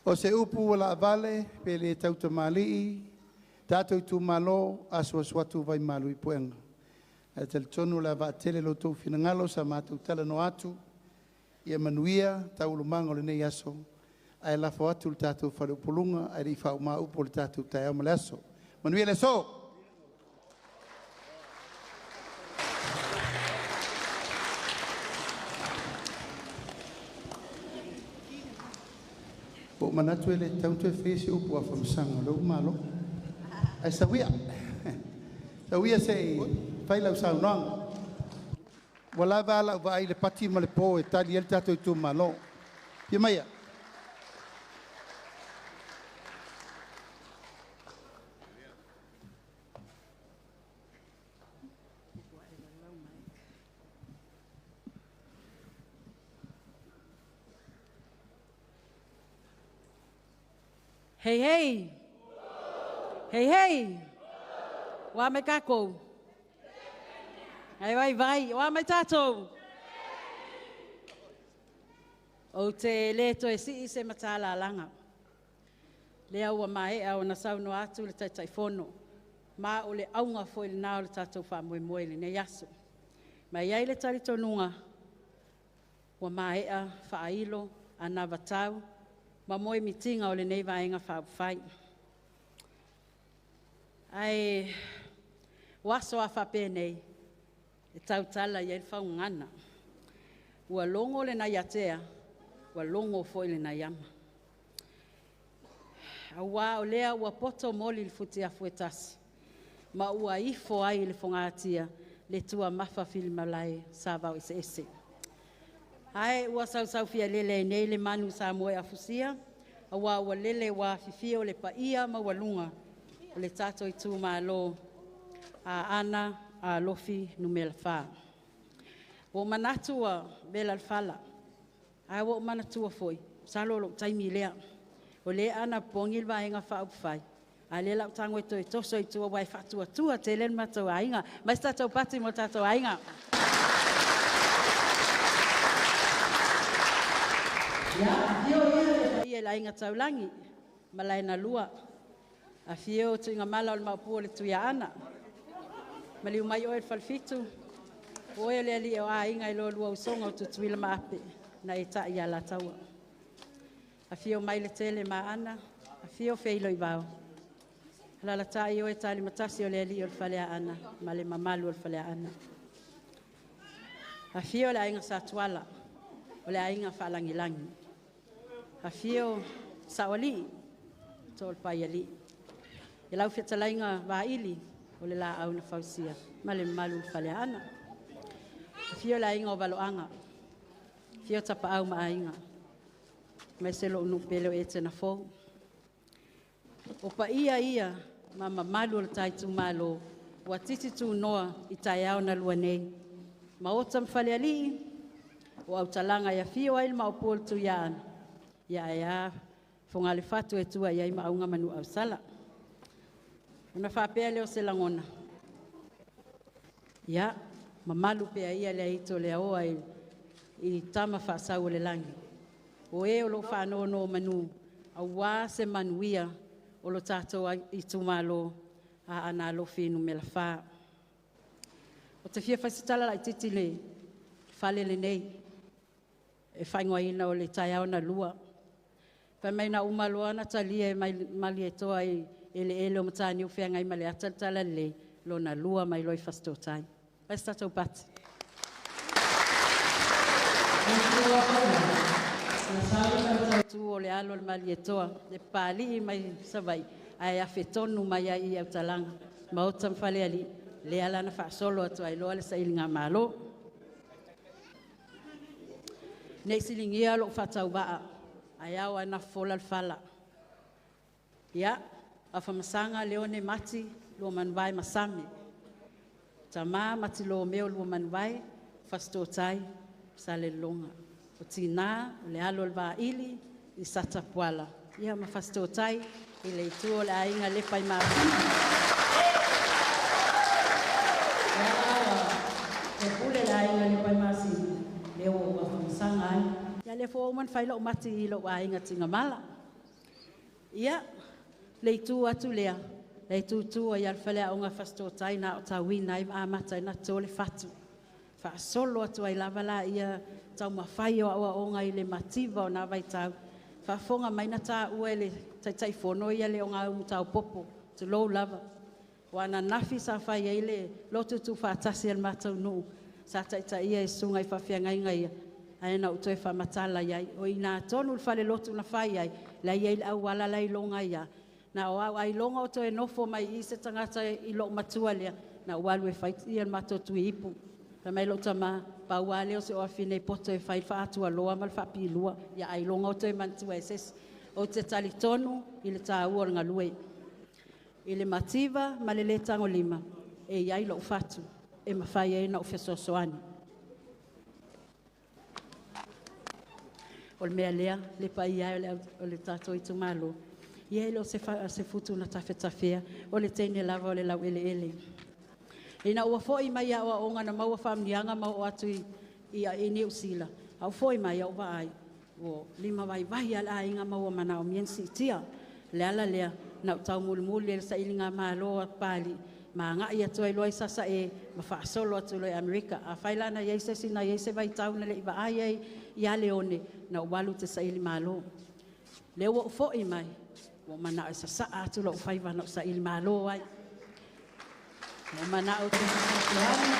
S13: O se upu ua laavale pe le tautamalii, tatou itumalo, asuasu atu vai malu i puega. Ae talitonu o le a vaatele lo outou finagalo sa matou talanoa atu, ia manuia taualumaga o lenei aso, ae lafo atu le tatou faleupoluga ae le i faauma upu o le tatou taeao ma le aso. Manuia le aso! Ua ou manatu e le tatau ona toe faia se upu a Afamasaga o lea ua malo. Ae sau ia, sau ia se i fai lau saunoaga. Ua lava a lau vaai i le pati ma le po e tali ai le tatou itumalo. Fia maia.
S15: Hei hei. Hei hei. Ua mai kākou. Ai vai vai, ua mai tātou. Ou te le toe sii se matalalaga. Lea ua maea ona saunoa atu le Taitaifono, ma o le auga foi lena o le tatou faamoemoe i lenei aso. Ma e i ai le talitonuga, ua maea faailo anavatau ma moemitiga o lenei Vaega Faaupufai. Ae o aso a faapenei, e tautala i ai le faugagana. Ua logo le nai atea, ua logo foi le nai ama. Aua o lea ua poto moli i le futiafu e tasi, ma ua ifo ai i le fogatia le tuamafa filimalae sa vaoeseese. Ae ua sausaufialele ai nei le manu sa moeafusia, aua ua lele ua afifio le paia maualuga o le tatou itumalo Aana Alofi 4. Ua ou manatu ua vela le fala, ae ua ou manatua foi, masalo o lou taimi lea, o lea e anapogi le Vaega Faaupufai, a o lea o le a ou tago e toe toso i tua, aua e faatuatua tele le matou aiga. Aumai se tatou pati mo le tatou aiga. Ia, afio le paia i le Aiga Taulagi, Malaenalua, afio Tuigamala o le Maopu o le Tuiaana, maliu mai oe le Falefitu, o oe o le alii o aiga i lo lua usoga o Tutuila ma Ape, na e tai i Alataua. Afio mai Letele ma Aana, afio Feiloivao, alaalatai oe Talimatasi o le alii o le Faleaana ma le mamalu o le Faleaana. Afio le Aiga Satuala, o le Aiga Faalagilagi, afio Saoalii, Toalepai i lau fetalaiga Vaili o le Laau na Fausia ma le mamalu i le Faleaana. Afio le Aiga o Valoaga, afio Tapaau ma Aiga, aemaise lou nuu pele o Etenafou. O paia ia ma mamalu o le ta itumalo ua titi tunoa i taeao na lua nei, Maota ma Falealii, o autalaga e afio ai le Maopu o le Tuiaana, ia ae a Fogalefatu e tua i ai Maauga ma Nuuausala. Ona faapea lea o se lagona, ia, mamalu pea ia le aito o le aoa i tama faasau o le lagi, o e o lo o faanonomanu aua se manuia o lo tatou itumalo Aana Alofi 4. Ou te fia fai se tala laitiiti i le fale lenei e faaigoaina o le taeao na lua. Fai mai na uma loa na talia e Malietoa i eleele o Mataniu Feagaimaleata le talalelei, lona lua mai loa i Fasitotai. Fai se tatou pati. Tu o le alo o le Malietoa, le papalii mai Savaii, ae afetonu mai ai i autalaga, Maota ma Falealii, lea la na faasolo atu ai loa le sailigamalo. Nei siligia lou faatauvaa, ae ao ae nafofola le fala. Ia, Afamasaga Leone Mati, lua manuvae masame. Tama Mati Lomeo lua manuvae, Fasitotai, Salelologa. O tina, o le alo o le Vaili, i Satapuala. Ia ma Fasitotai, i le itu o le aiga Lepa i Masina. Ia pule le aiga Lepa i Masina, lea ua ou afamasaga ai. Ia lea foi ua uma ona fai lau mati i lou aiga Tigamala. Ia, le itu atu lea, le itu tua i le faleaoga Fasitotai na aotauina ai ma amata ai na to le fatu. Faasolo atu ai lava la ia taumafai o aoaoga i le mativa o nā vaitau. Faafofoga mai na taua e le Taitaifono ia le ogaumu taupopo, tulou lava. O ananafi sa fai ai le lotu tuufaatasi a le matou nuu, sa taitaia e susuga i faafeagaiga ia, ae na ou toe faamatala i ai. O i ina tonu le falelotu na fai ai, la e i ai le auala la e iloga ai lava. Na o au ailoga o toe nofo mai i se tagata i lou matua lea, na ou alu e fai ia le matou tuiipu. Fai mai lou tama, pau lava lea o se oafine poto e fai le faaatualoa ma le faapilua, ia ailoga o toe manatua e se isi. Ou te talitonu i le taua o le galue. I le mativa ma le lē tagolima, e i ai lou fatu e mafai ai ona ou fesoasoani. O le mea lea, le paia e o le tatou itumalo, Ia e le o se, fa, se futu na tafetafea, o le teine lava o le laueleele. Ina ua fo'i mai aʻoaʻoga na maua faamanuiaga ma oo atu i, i, i Niu Sila, au foi mai au vaai, ua lima vaivai a le aiga ma ua manaomia ni siitia. Le ala lea, na ou taumulimuli e le sailiga malo a Papalii, ma agai atu ai loa i Sasae ma faasolo atu loa i Amerika. Afai la na i ai se isi na i ai se vaitau na le'i vaai ai ia Leone, na ou alu ou te saili malo. Lea ua ou fo'i mai, ua manao e sasaa atu lou faiva na ou saili malo ai. Ua manao te fesoasoani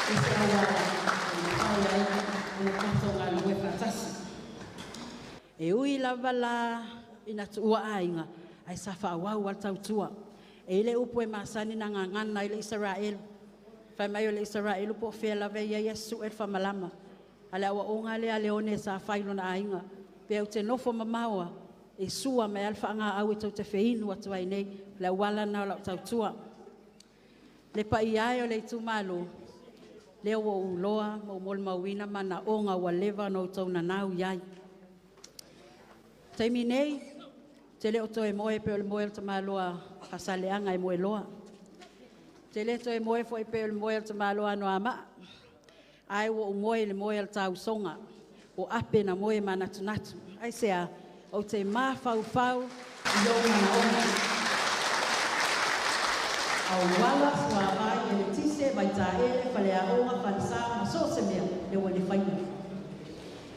S15: i se auala e mafai ai ona tatou galulue faatasi. E ui lava la ina tuua aiga, ae sa faaauau lava le tautua. E i ai le upu e masani na gagana ai le Isaraelu. Fai mai o le Isaraelu po o fea lava e i ai e su'e le faamalama. A le aoaoga lea a Leone sa fai i lona aiga. Pe ou te nofo mamao a, e sua mai lava le faagaau e tou te feinu atu ai nei. O le auala lena o lau tautua. Le paia e o le itumalo, lea ua ou iloa ma ou molimauina manaoga ua leva ona outou nanau i ai. Taimi nei, ou te le o toe moe pei o le moe o le tamaloa Faasaleleaga e moe loa. Ou te le toe moe foi pei o le moe o le tamaloa Anoamaa, ae ua ou moe i le moe o le tausoga, o ape na moe manatunatu. Aisea? Ou te mafaufau i ou manaoga. Auala, suavai, eletise, vaitaele, faleaoga, falesa ma so o se mea, lea ua le faia.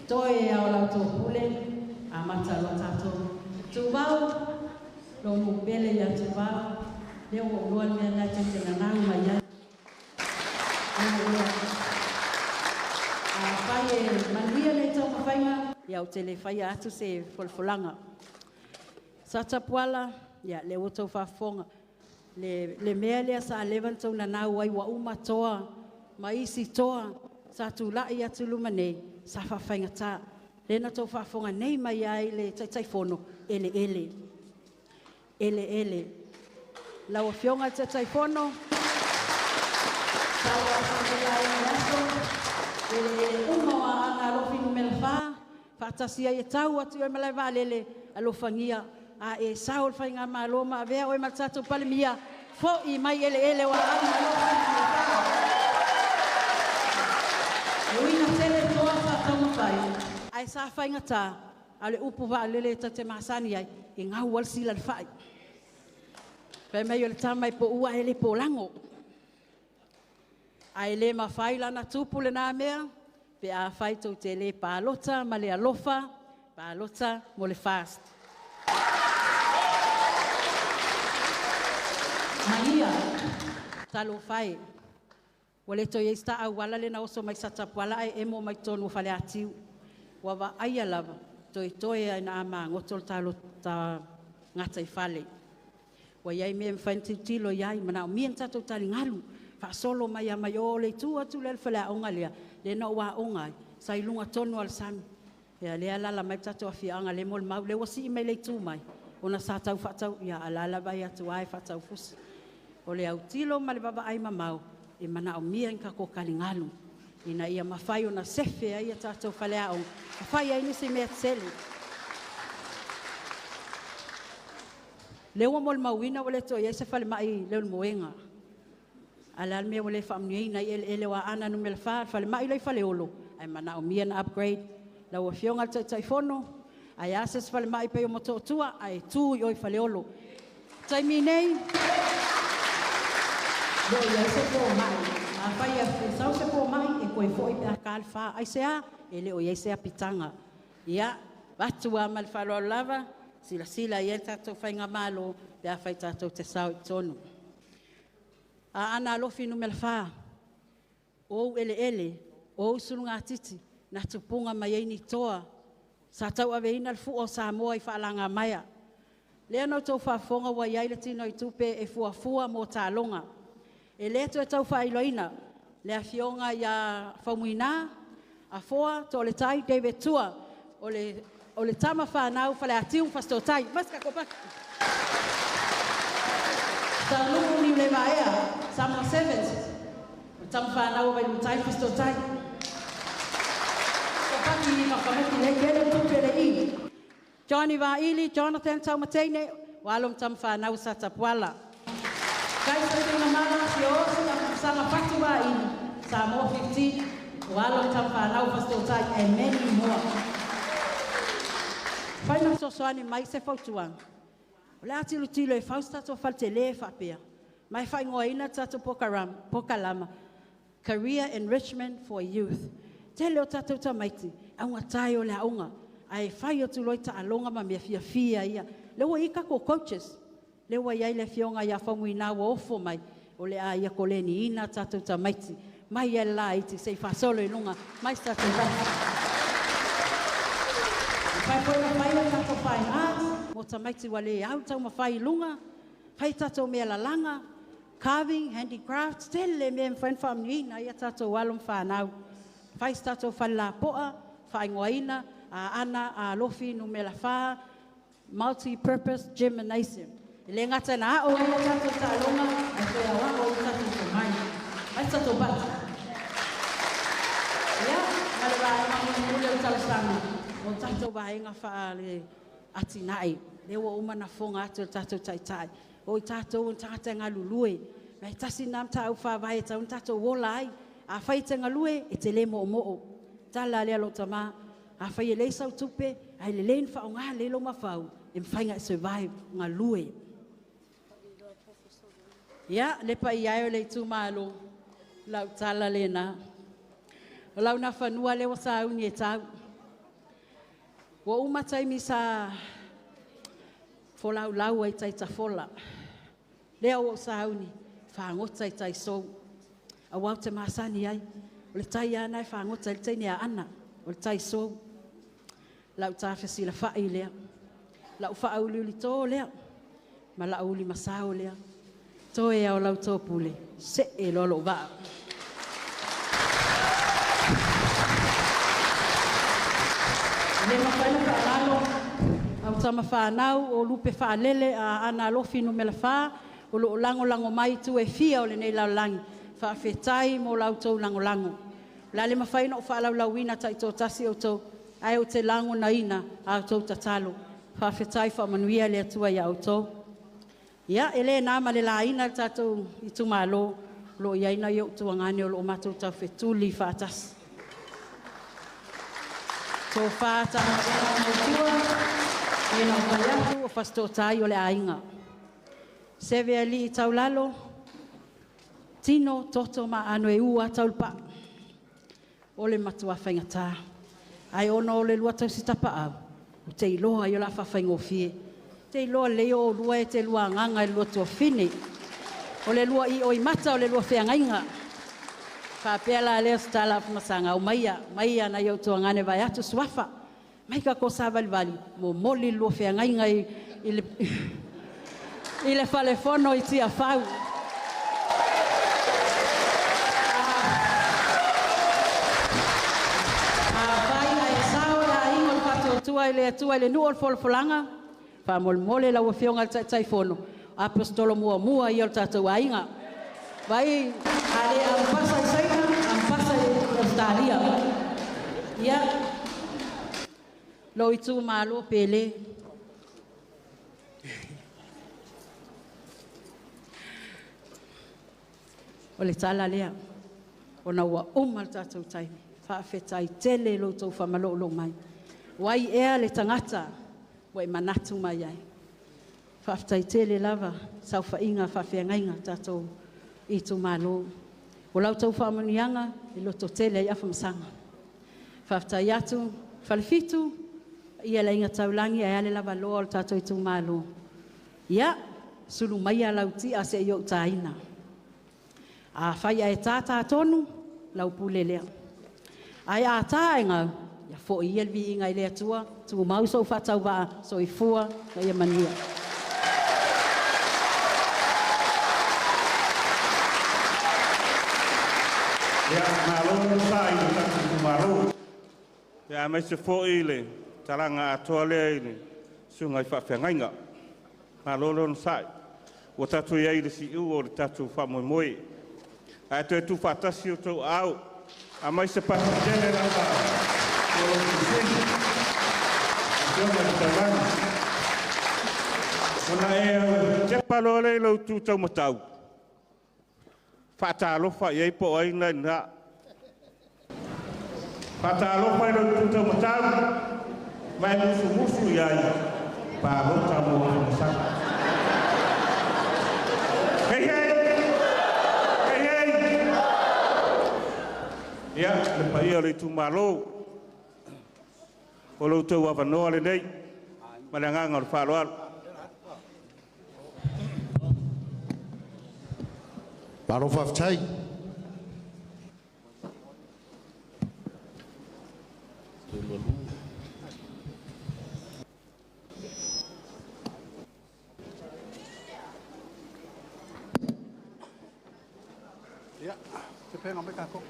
S15: Toe a o la outou pule, amata loa tatou. Tuvao, lou nuu pele ia Tuvao, lea ua ou iloa le mea lena e tou te nanau mai ai. Lea ua ou iloa. Afai e manuia nei taumafaiga, ia ou te le faia atu se folafolaga. Satapuala, ia lea ua outou faafofoga. Le mea lea sa leva ona outou nanau ai ua uma toa ma isi toa sa tulai atu i luma nei, sa faafaigata. Lea na outou faafofoga nei mai ai le Taitaifono, eleele. Eleele. Lau Afioga i le Taitaifono, sau ai le aso, eleele uma o Aana Alofi Nu.4, faatasi ai e tau atu i le malae vaalele, alofagia, a e sao i le faigamalo ma avea oe ma le tatou Palemia, fo'i mai eleele o Aana Alofi Nu.4. E ui ina tele toa sa taumafai, ae sa faigata, a o le upu vaalele e tate masani ai, e gau ai le sila i le fai. Fai mai o le tama e poua e le polago. Ae le mafai lana tupu lena mea, pe a fai tou te le palota ma le alofa, palota mo le FAST. Maia, talofa e, ua le toe i ai se ta auala lea na oso mai Satapuala ae emo mai totonu o Faleatiu. Ua vaaia lava, toetoe lava ina a magoto le ta gataifale. Ua i ai mea e mafai ona tilotilo i ai, manaomia ni tatou taligalu, faasolo mai lava mai o le itu atu lea i le faleaoga lea, lea na ou aoga ai, sa i luga tonu lava o le sami. Ia lea e alaala mai le tatou afioaga lea e molimau, lea ua sii mai le itu mai, ona sa tau faatau, ia a o la e vaai atu lava e faatau fusi. O le autilo ma le vaavaai mamao, e manaomia ni tatou taligalu, ina ia mafai ona sefe ai a tatou faleaoga, ma fai ai nisi mea tetele. Lea ua molimauina ua le toe i ai se falemai i Leulumoega. A o le a le mea ua le faamanuiaina ai eleele o Aana Nu.4, le falemai la i Faleolo, ae manaomia ona upgrade. Lau Afioga i le Taitaifono, ae a se isi falemai pei o Motootua, ae tu i o i Faleolo. Taimi nei, le o i ai se fomai. Afai e sau se fomai, e toe foi pe a ta le 4. Aisea? E le o i ai se apitaga. Ia, avatu lava ma le faaaloalo lava, silasila i ai le tatou faigamalo pe afai tatou te sao i totonu. Aana Alofi Nu.4, o ou eleele, o ou sulugatiti, na tupuga mai ai ni toa sa tauaveina le fua o Samoa i faalagamaea. Lea na outou faafofoga ua i ai le tino i tupe e fuafua mo taaloga. E le toe tau faailoaina le afioga ia Faumuina, Afoa, Toaletai, David Tua, o le tama fanau Faleatiu ma Fasitotai. Mas ka kopaki. Taulumu Niulevaea, Samoa Sevens, o le tama fanau a Vailuutai ma Fasitotai. Kopaki i makameki le kele tupe le i. Johnny Vaili, Jonathan Taumateine, o alo ma tamafanau a Satapuala. Kaisa Tuigamala, Fiosi, Saga Fatu Vaili, Samoa 15, o alo ma tamafanau Fasitootai, and many more. Fai na fesoasoani mai se fautuaga. O le a tilotilo e fau se tatou faletele faapea. Ma e faaigoaina le tatou pokalama Career Enrichment for Youth. Tele o tatou tamaiti, augata o le aoga, ae fai atu loa i taaloga ma mea fiafia ia. Lea ua i ai tatou coaches. Lea ua i ai le afioga ia Faumuina ua ofo mai, o le a ia koleniina tatou tamaiti. Mai e laiti se i faasolo i luga, mai se tatou basi. Fai foi na fai o tatou fine arts, mo tamaiti ua le au taumafai i luga, fai tatou mea lalaga, carving, handicrafts, tele mea e mafai ona faamanuiaina ai a tatou alo ma fanau. Fai se tatou fale lapoa, faaigoaina, Aana Alofi Numera 4, Multi-Purpose Gymnasium. E le gata na ao ai o tatou taaloga, ae toe aoao ai o tatou tomai. Mai se tatou bata. Ia, ma le vaega mulimuli o le talosaga, o tatou vaega faale atinae. Lea ua uma na fofoga atu e le tatou taitai. O i tatou o tagata e galulue. Ma e tasi lena mataupu faavae e tatau ona tatou ola ai. Afai e te galue, e te le moomoo. Tala lea a lou tama. Afai e leai sau tupe, ae lelei ona faaaoga lelei lou mafaufau, e mafai ona e survive, galue. Ia, le paia e o le itumalo, lau tala lena. O lau nafanua lea ua sauni e tau. Ua uma taimi sa folaulau ai taitafola. Lea ua ou sauni, fagota i tai sou. Aua ou te masani ai. O le tai lava lena e fagota ai le teine Aana, o le tai sou. Lau tafesilafai lea. Lau faauliulito lea. Ma lau ulimasao lea. Toe lava o lau topule, see loa lou vaa. E le mafai ona faagalo au tama fanau o Lupe Faalele a Aana Alofi Numera 4 o lo o lagolago mai i itu e fia o lenei lalolagi. Faafetai mo la outou lagolago. O le a le mafai ona ou faalaulauina taitoatasi outou, ae ou te lagonaina a outou tatalo. Faafetai, faamanuia le Atua ia outou. Ia, e le na ma le laina le tatou itumalo, o lo o i ai nai ou tuagane o lo o matou taufetuli faatasi. Tofa Tamatea Mautua, e na fai atu o Fasitootai o le aiga. Seve alii taulalo, tino, toto ma aano e u lava taulapaa. O le matua faigata. Ae ona o le lua tausi tapaau, ou te iloa ai o le a faafaigofie. Te iloa lelei o oulua e te lua agaga i le lua tuafafine. O le lua ioimata o le lua feagaiga. Faapea la lea o se tala afamasaga, aumaia, aumaia nai ou tuagane vaeatu suafa. Mai kako savalivali, momoli le lua feagaiga i le falefono i Tiafau. Afai ae sao le aiga o le Faatuatua i le Atua i le nuu o le folafolaga, faamolemole lau Afioga i le Taitaifono, Aposetolo muamua ia o le tatou aiga. Vai, a le aupasa i Saina, aupasa i Ausetalia. Ia, lou itumalo pele. O le tala lea, ona ua uma le tatou taimi. Faafetai tele i lo outou faamalolo mai. O ai ea le tagata ua e manatu mai ai? Faafetai tele lava saofaiga faafeagaiga tatou itumalo. O la outou faamanuiaga e lototele ai afamasaga. Faafetai atu Falefitu, ia le aiga taulagi ae a le lavaloa o le tatou itumalo. Ia, sulu maia lau tia se i ou taina. Afai ae tātā tonu, lau pule lea. Ae a tā e gau, ia foi ia le viiga i le Atua, tumau sou faatauvaa, soifua ma ia manuia.
S4: Ia, malo le onosai i le tatou itumalo. Ia, aemaise foi le talaga atoa lea i le susuga i faafeagaiga. Malo le onosai. Ua tatou i ai i le siu o le tatou faamoemoe. Ae toe tuufaatasi outou aao, aumai se pasi tele lava o lo outou sui usufono, afioga i le Taulagi. Ona e tepa loa lea i lou tu taumatau, faatalofa i ai po o ai na i ina. Faatalofa i lou tu taumatau, ma e musumusu i ai, palota mo Afamasaga. Hei hei! Hei hei! Ia, le paia o le itumalo, o lo outou avanoa lenei, ma le agaga o le faaaloalo.
S7: Malo faafetai.
S1: Ia, te pēnga mai kākou.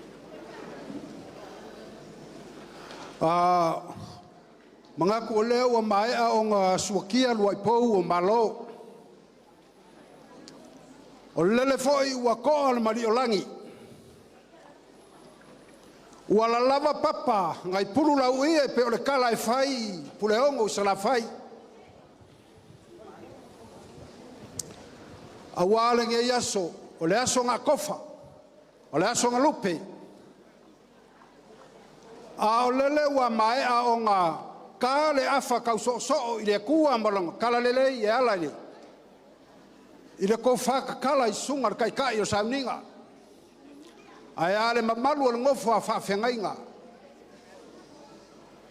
S1: Manatu o lea ua maea ona suakia luaipou o Malo. O lele foi ua toa le mali'olagi. Ua lalava papa nai pulu lauia e pei o le tala e fai i Puleono i Salafai. Auā lenei aso, o le aso na tofa, o le aso na lupe. A o lele ua maea ona ta le afa tausoosoo i le Atua ma lana talalelei e ala i le tofa tatala i susuga i le Taitai o Sauniga. Ae a le mamalu o le nofo a faafeagaiga.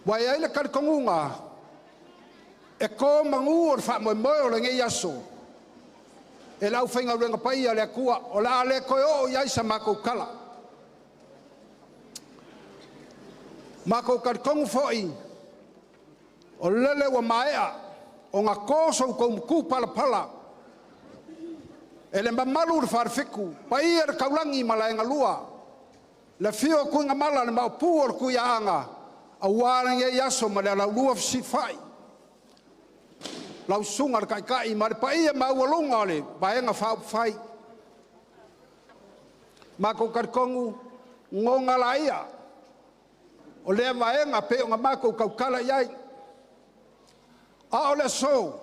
S1: Ua i ai le talitonuga e to manu o le faamoemoe o lenei aso e le aufaigaluega paia a le Atua, o le a le toe oo i ai sa matou tala. Matou talitonu foi, o lele ua maea ona to so outou matupalapala e le mamalu i le Falefitu, paia i le taulagi ma laega lua, le afio o Tuigamala, le Maopu o le Tuiaana, aua lenei aso ma le alaulua fesilafai, lau susuga i le Taitai ma le paia maualuga o le Vaega Faaupufai. Matou talitonu goga laia o lea vaega pei ona matou tautala i ai. A o le aso,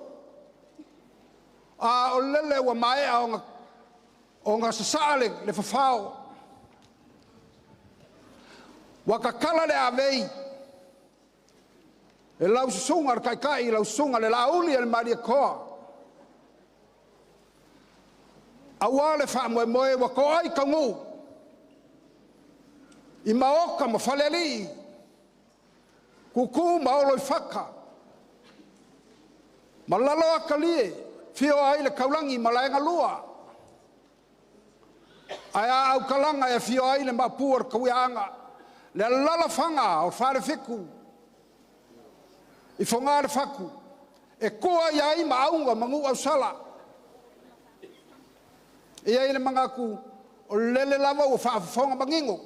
S1: a o lele ua maea ona sasaa le fafao, ua tatala le avei e lau susuga i le Taitai, lau susuga i le Laauli a le Malietoa, aua le faamoemoe ua toai taunuu i maota ma falealii, tutu ma olo i fata, ma lalo atalie, afio ai le taulagi ma laega lua, ae a aukalaga e afio ai le Maopu o le Tauiaaga, le alalafaga o Falefitu i Fogaa le Fatu, e tua i ai Maauga ma Nuuausala. E i ai le manatu, o lele lava ua faafofoga manino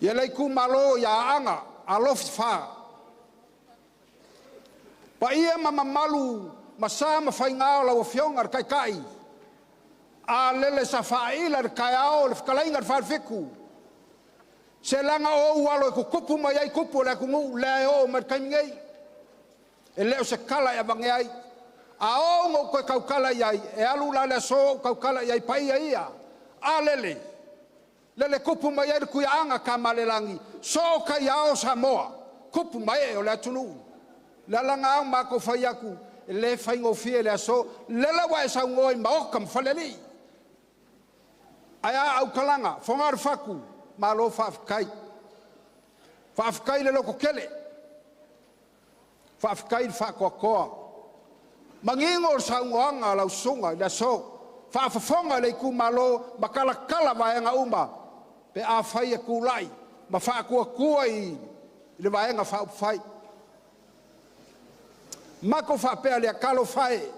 S1: ia le itumalo i Aana Alofi 4, paia ma mamalu ma sa ma faiga o lau Afioga i le Taitai, a lele sa faaila i le taeao le fetalaiga i le Falefitu, se leaga o ou alo e tutupu mai ai tupu o le atunuu lea e oo mai i le taimi nei. E le o se tala e avane ai. A oo ina ou toe tautala i ai, e alu la le aso o ou tautala i ai paia ia. A lele, lele tupu mai ai le Tuiaana Tamalelagi, soo taiao Samoa, tupu ma ee o le atunuu. Le ala au matou fai atu, e le faigofie le aso. Lele ua e saunoa i maota ma falealii. Ae a aukalaga, Fogaa o le Fatu, malo faafetai. Faafetai le lototele, faafetai le faatoatoa. Manino le saunoaga a lau susuga i le aso, faafofoga le itumalo ma talatala vaega uma pe afai e tulai ma faatuatua i le Vaega Faaupufai. Matou faapea lea, talofa e,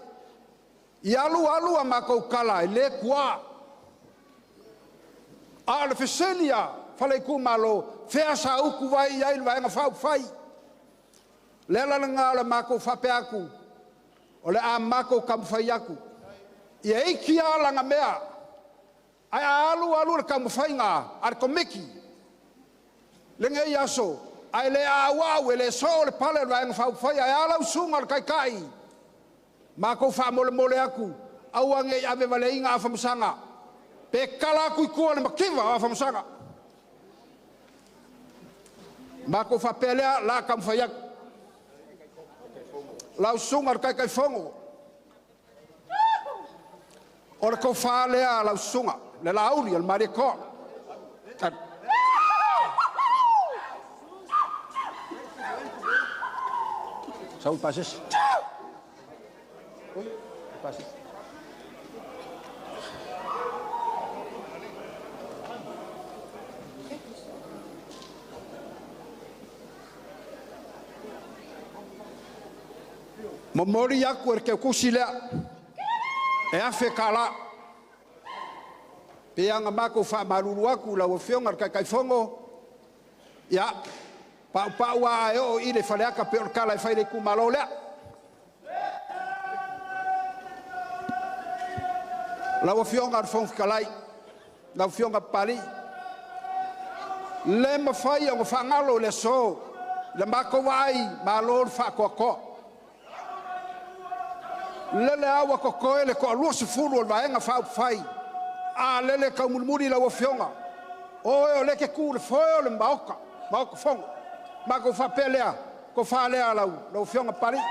S1: i alu alu a matou tala e le tuua. A o le fesili a fale itumalo, fea sa utuvai i ai le Vaega Faaupufai? O le ala lena o le matou faapea atu, o le a matou taumafai atu. Ia iti lava lana mea, ae a alu alu le taumafaiga a le Komiti lenei aso, ae le auau, e le soo le pale o le Vaega Faaupufai, ae a lau susuga i le Taitai Makou faamolemole aku, aua nei ave valeiga afamasaga, pe kala aku i tua le mativa o afamasaga. Makou faapea lea la taumafai atu. Lau susuga i le Taitaifono, o le tofa lea a lau susuga le Laauli o le Malietoa. Sau i pasese. Pasese. Momoli aku e le keukusi lea, e afe kālā. Pe aga makou faamalulu atu lau Afioga i le Taitaifono, ia, paupau lava ae oo i le faleata pei o le tala e fai i le itumalo lea. Lau Afioga i le Fofoga Fetalai, lau Afioga Papalii, le mafai ona faagalo le aso i le matou vaai, malo le faatoatoa. Lele lava ua totoe le toa-20 o le Vaega Faaupufai, a lele e taumulimuli lau Afioga, o oe o lea e te tu i le foe o le Maota, Maota Fono. Matou faapea lea, tofa lea lau Afioga Papalii.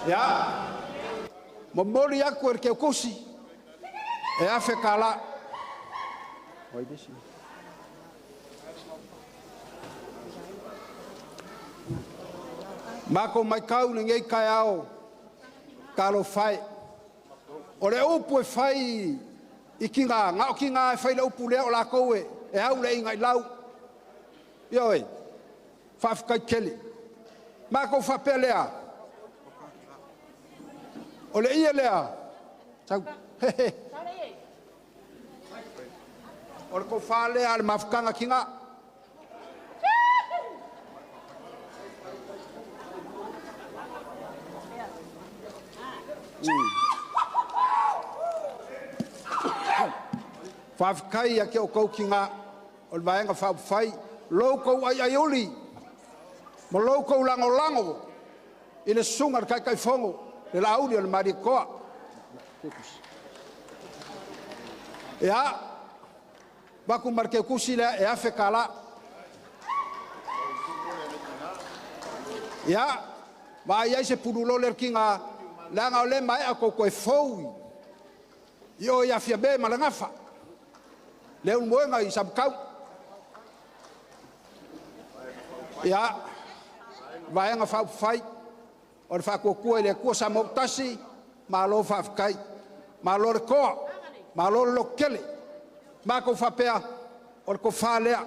S1: Ia, momoli aku e le keukusi, e afe kālā. Matou matau i lenei taeao, talofa e, o le upu e fai i tina, na o tina e fai le upu lea, o latou e au le inailau. Ioe, faafetai tele. Matou faapea lea, o le ie lea, sau, he he, o le tofa lea a le mafutaga tina. Faafetai ia te outou tina o le Vaega Faaupufai, lo outou aiaiuli ma lo outou lagolago i le susuga i le Taitaifono, le Laauli o le Malietoa. Ia, avatu ma le keukusi lea e afe kālā. Ia, vaai ai se pululole o le tiga, leaga o lea e maea tou toe fou i o i Afiame ma le Gafa, le Ulumoega i Samatau. Ia, Vaega Faaupufai o le Faatuatua i le Atua Samoa ua Tasi, malo faafetai. Malo le toa, malo le lototele. Matou faapea, o le tofa lea,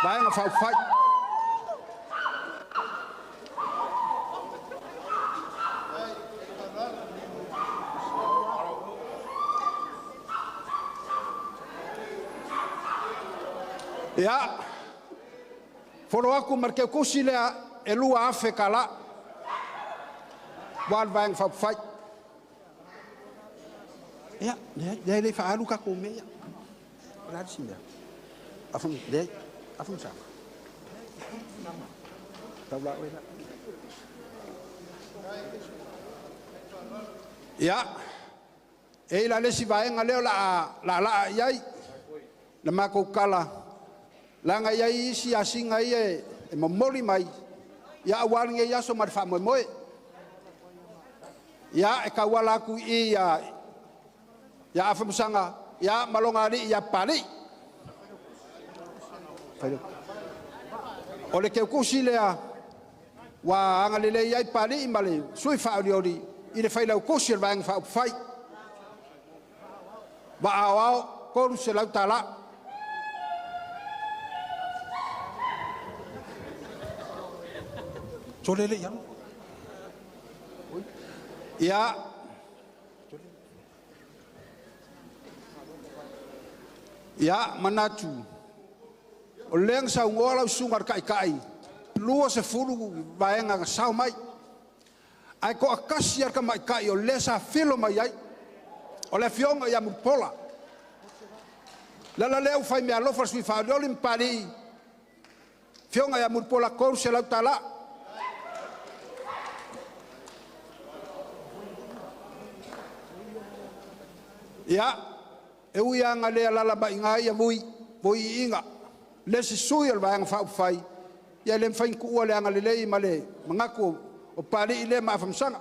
S1: Vaega Faaupufai. Ia, folo aku ma le keukusi lea e 2,000 kālā. Ua le Vaega Faaupufai. Ia, leai, leai, faaalu tatou mea ia. O le a le isi mea? Afa, leai, afa ma. Tau la oe la. Ia, e i la le isi vaega lea o la laa i ai, le matou tala, leaga i ai isi asiga ia e momoli mai, ia aua lenei aso ma le faamoemoe. Ia, e tauala atu i i ia Afamasaga, ia ma lona alii ia Papalii. O le keukusi lea, ua agalelei ai Papalii ma le sui faaolioli i le failautusi o le Vaega Faaupufai. Vaa aoao, $300 tālā. Tole le ialo. Ia, ia manatu, o lea na saunoa lau susuga i le Taitai, 20 vaega na sao mai. Ae to'atasi a le tamaita'i o lea sa filo mai ai, o le afioga ia Mulipola. Le ala lea ua fai meaalofa le sui faaolioli ma Papalii, afioga ia Mulipola $300. Ia, e ui lava ina le alaala mai i ina ia Vui, Vui Iiga, le isi sui o le Vaega Faaupufai, ia e le mafai ona tuua le agalelei ma le manatu o Papalii lea ma Afamasaga.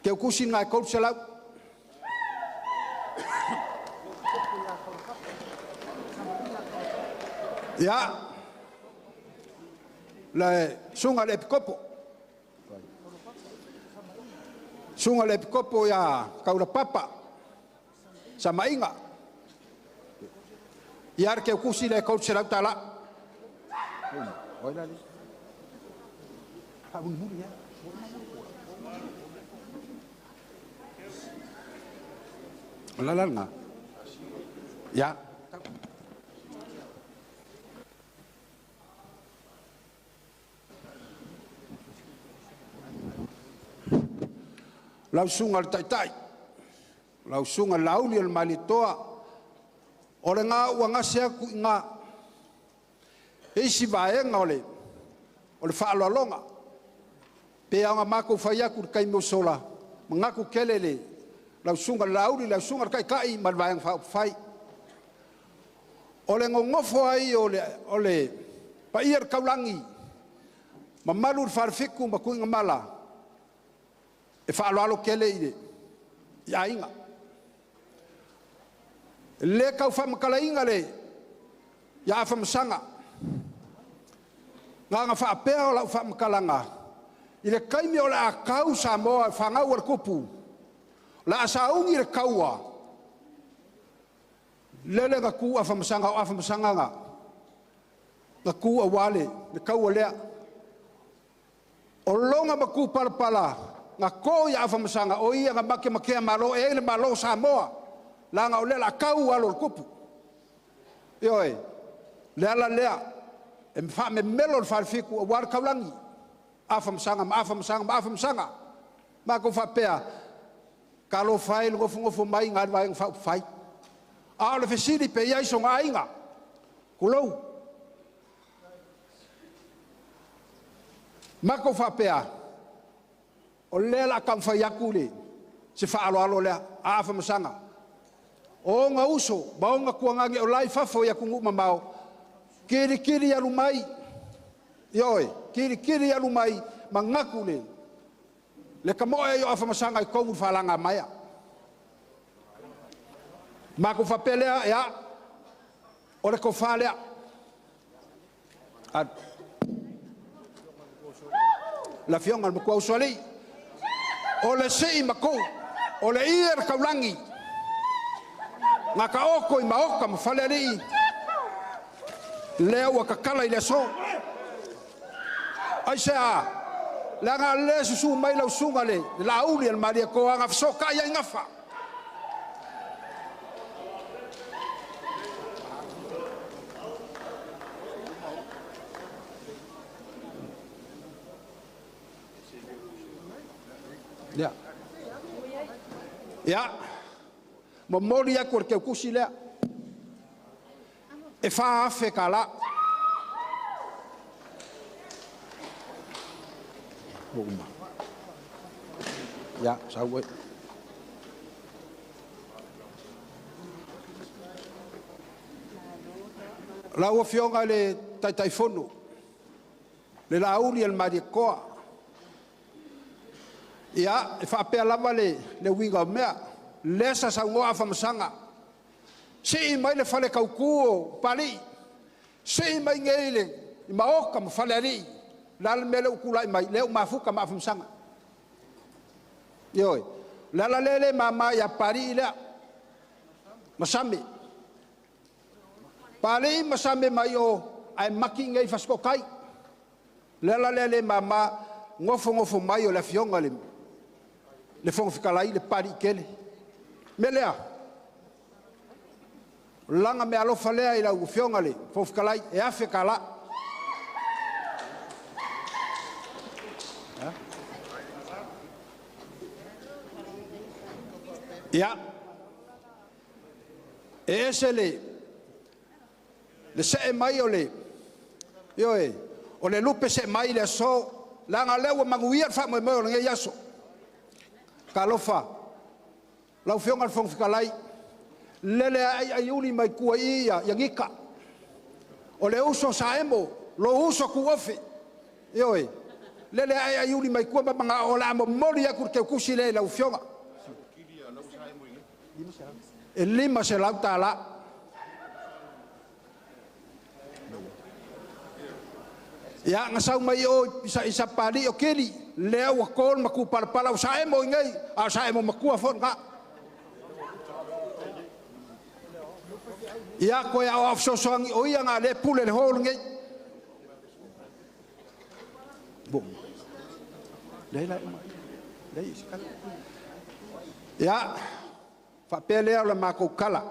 S1: Teutusi lena e $300. Ia, le susuga i le Epikopo, susuga i le Epikopo ia Taulapapa Samaiga, ia le teutusi lea e $300. O le ala lena. Ia. Lau susuga i le Taitai, lau susuga i le Laauli o le Malietoa, o lena ua gase atu i ina isi vaega o le faaaloaloga. Pei lava ona matou fai atu i le taimi ua sola, manatu tele le lau susuga i le Laauli, lau susuga i le Taitai ma le Vaega Faaupufai. O le nonofo ai o le paia i le taulagi, mamalu i le Falefitu ma Tuigamala, e faaaloalo tele i aiga. E le tau faamatalaina ia Afamasaga, na ona faapea o lau faamatalaga, i le taimi o le a tau Samoa i fanau a le Tupu, o le a sauni le taua, lele na tu Afamasaga, o Afamasaga na tu aua le taua lea. O lona matupalapala na to i Afamasaga, o ia na matematea malo, e i ai le Malo o Samoa, leaga o lea o le a tau alo o le Tupu. Ioe, o le ala lea e faamemelo le Falefitu aua le taulagi, Afamasaga ma Afamasaga ma Afamasaga. Matou faapea, talofa e i le nofonofo mai i ina i le Vaega Faaupufai. A o le fesili pe i ai sona aiga, tulou. Matou faapea, o lea o le a taumafai atu se faaaloalo lea a Afamasaga, o ona uso ma ona tuagane o la e i fafo i atunuu mamao, tilitili alu mai, ioe, tilitili alu mai, manatu le tamoe ai o Afamasaga i totonu i le faalagamaea. Matou faapea lea, ia, o le tofa lea. Le Afioga i le Matuausoalii, o le sii ma tuu, o le ie o le taulagi, na taoto i maota ma falealii, lea ua tatala i le aso. Aisea? Leaga o lea e susu mai lau susuga le Laauli a le Malietoa na fesootai ai gafa. Ia. Ia. Momoli atu e le teutusi lea. E $4,000 tala. Ia, sau oe. Lau Afioga i le Taitaifono, le Laauli a le Malietoa, ia, e faapea lava le uiga o mea. Lea sa saunoa Afamasaga, sii mai le faletautu o Papalii, sii mai i nei i maota ma falealii. O le a le mea lea ua tulai mai? Lea ua mafuta ma Afamasaga. Ioe. O le ala lea e le mama ia Papalii lea, masame. Papalii masame mai o, ae maki i inei i Fasitooutai. O le ala lea e le mama, nofonofo mai o le Afioga i le Fofoga Fetalai le Papalii tele. O le mea lea, o lana meaalofa lea i lau Afioga i le Fofoga Fetalai, e $1,000. Ia, e ese le see mai o le, ioe, o le lupe see mai i le aso, leaga o lea ua manuia le faamoemoe o lenei aso. Talofa, lau Afioga i le Fofoga Fetalai, lele lava aiaiuli mai tua i i Nika. O le uso a Saemo, lou uso tuofe, ioe, lele lava aiaiuli mai tua ma manao o le a momoli atu le teutusi lea i lau Afioga. E $500. Ia, na sau mai o i Sapalii o Kili, lea ua to le matupalapala o Saemo i nei, a o Saemo matua foi lena. Ia, toe aoao fesoasoani o ia na le pule le hall nei. Ia, faapea lea o le matou tala.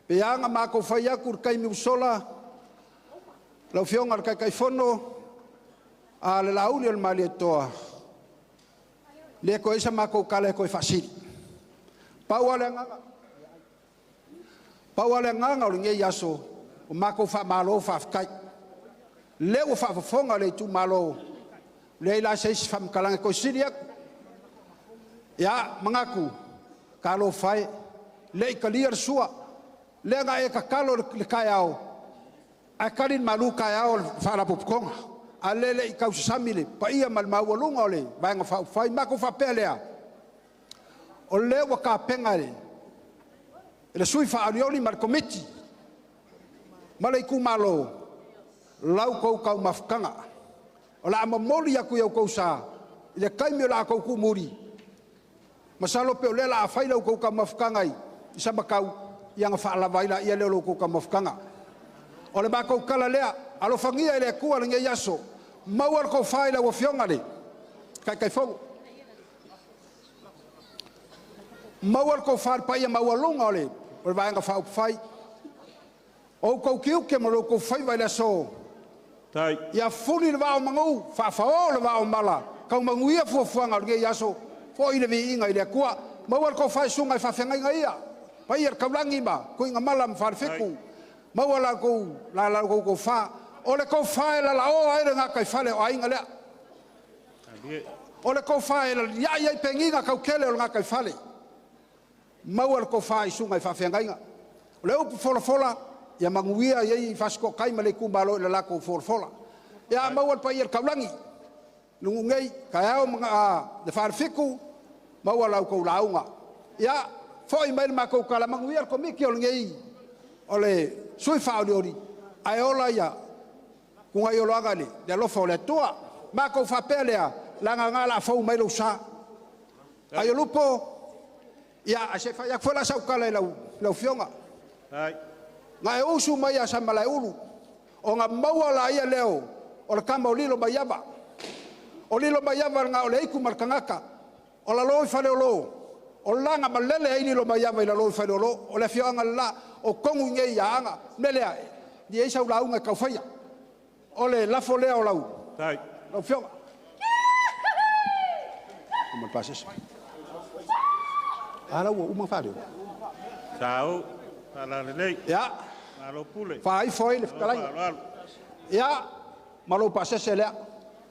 S1: Pe a na matou fai atu i le taimi ua sola, lau Afioga i le Taitaifono, a le Lauli o le Malietoa, le toe i ai sa matou tala e toe faasili. Pau lava le agaga, pau lava le agaga o lenei aso, o matou faamalo faafetai. Lea ua faafofoga le itumalo, leai la se isi faamatalaga e toe sili atu. Ia, manatu, talofa e, le i talia le sua, lea na e tatalo i le taeao, ae tali le malu taeao o le Faalapotopotoga. A o lea e le i tausasami le paia ma le maualuga o le Vaega Faaupufai. Matou faapea lea, o lea ua tapena e le sui faaolioli ma le Komiti ma le itumalo lau tou taumafataga. O le a momoli atu i outou sa i le taimi o le a outou tuumuli, masalo pe o lea o le a fai la outou taumafataga i Samatau, ia ona faalava ai lea o la outou taumafataga. O le matou tala lea, alofagia e le Atua lenei aso, maua le tofa i lau Afioga i le Taitaifono, maua le tofa i le paia maualuga o le Vaega Faaupufai. O outou tiute ma outou faiva i le aso, ia fuli le vaa o manu, faafao le vaa o mala, tau manuia fuafuaga o lenei aso, foi le viiga i le Atua. Maua le tofa i susuga i faafeagaiga ia, paia i le taulagi ma Tuigamala ma Falefitu, maua la outou tofa. O le tofa e lalaoa ai le gataifale o aiga lea. O le tofa e laliai ai penina tautele o le gataifale. Maua le tofa i susuga i faafeagaiga. O le upu folafola, ia manuia i Fasitootai ma le itumalo i le latou folafola. Ia maua le paia i le taulagi, lugu nei, taeao le Falefitu, maua la outou lauga. Ia, foi mai le matou tala, manuia le komiti o lenei, o le sui faaolioli, ae ola ia Tugaioloaga i le alofa o le Atua. Matou faapea lea, leaga na la fou mai lou sa. Ai o lupo, ia, a se fai atu foi la sau tala i lau Afioga. Na e usu mai a Samalaeulu, o ngā maua la ia leo, o le kama o lilo mai ava. O lilo mai ava ngā o le iku ma le tangata, o la loi fale o lo, o langa ma lele ai lilo mai ava i la loi fale o lo, o le afioanga la, o kongu ngei ia anga, mele ae, ni eisa ula unga kauwhaia. O le lafo lea o lau, lau fioga. Uma pasese. Ala ua uma whaleo.
S4: Sao, whala lelei.
S1: Ia.
S4: Malo pule.
S1: Whaifo i le whakalai. Ia, malo pasese lea.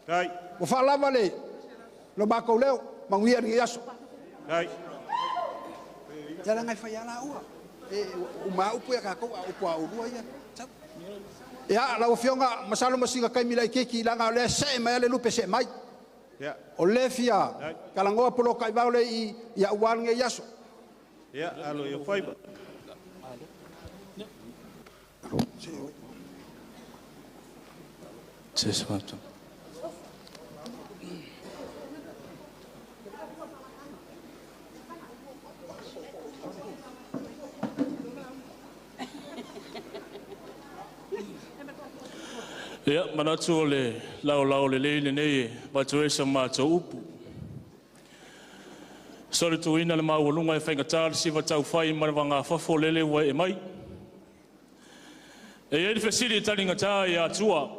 S4: Tai.
S1: Ua whaalava le, lo mākou leo, manguia ni aso.
S4: Tai.
S1: Ia la ngai whai ala ua. E, uma upu ia kākou, a upu a urua ia. Tau. Ia, lau afioga, masalo masinga kaimi lai keki, langa o lea se mai ale lupe se mai.
S4: Ia.
S1: O le fia, kalangoa polo kai vau le i, ia ual nge iaso.
S4: Ia, alo ia whaiba.
S16: Ia, manatu o le laolao lelei lenei e vatu ai sa matou upu. Solituina le maualuga e faigata le siva taufai ma le vagafafo lele ua e mai. E i ai le fesili taligata ia Atua.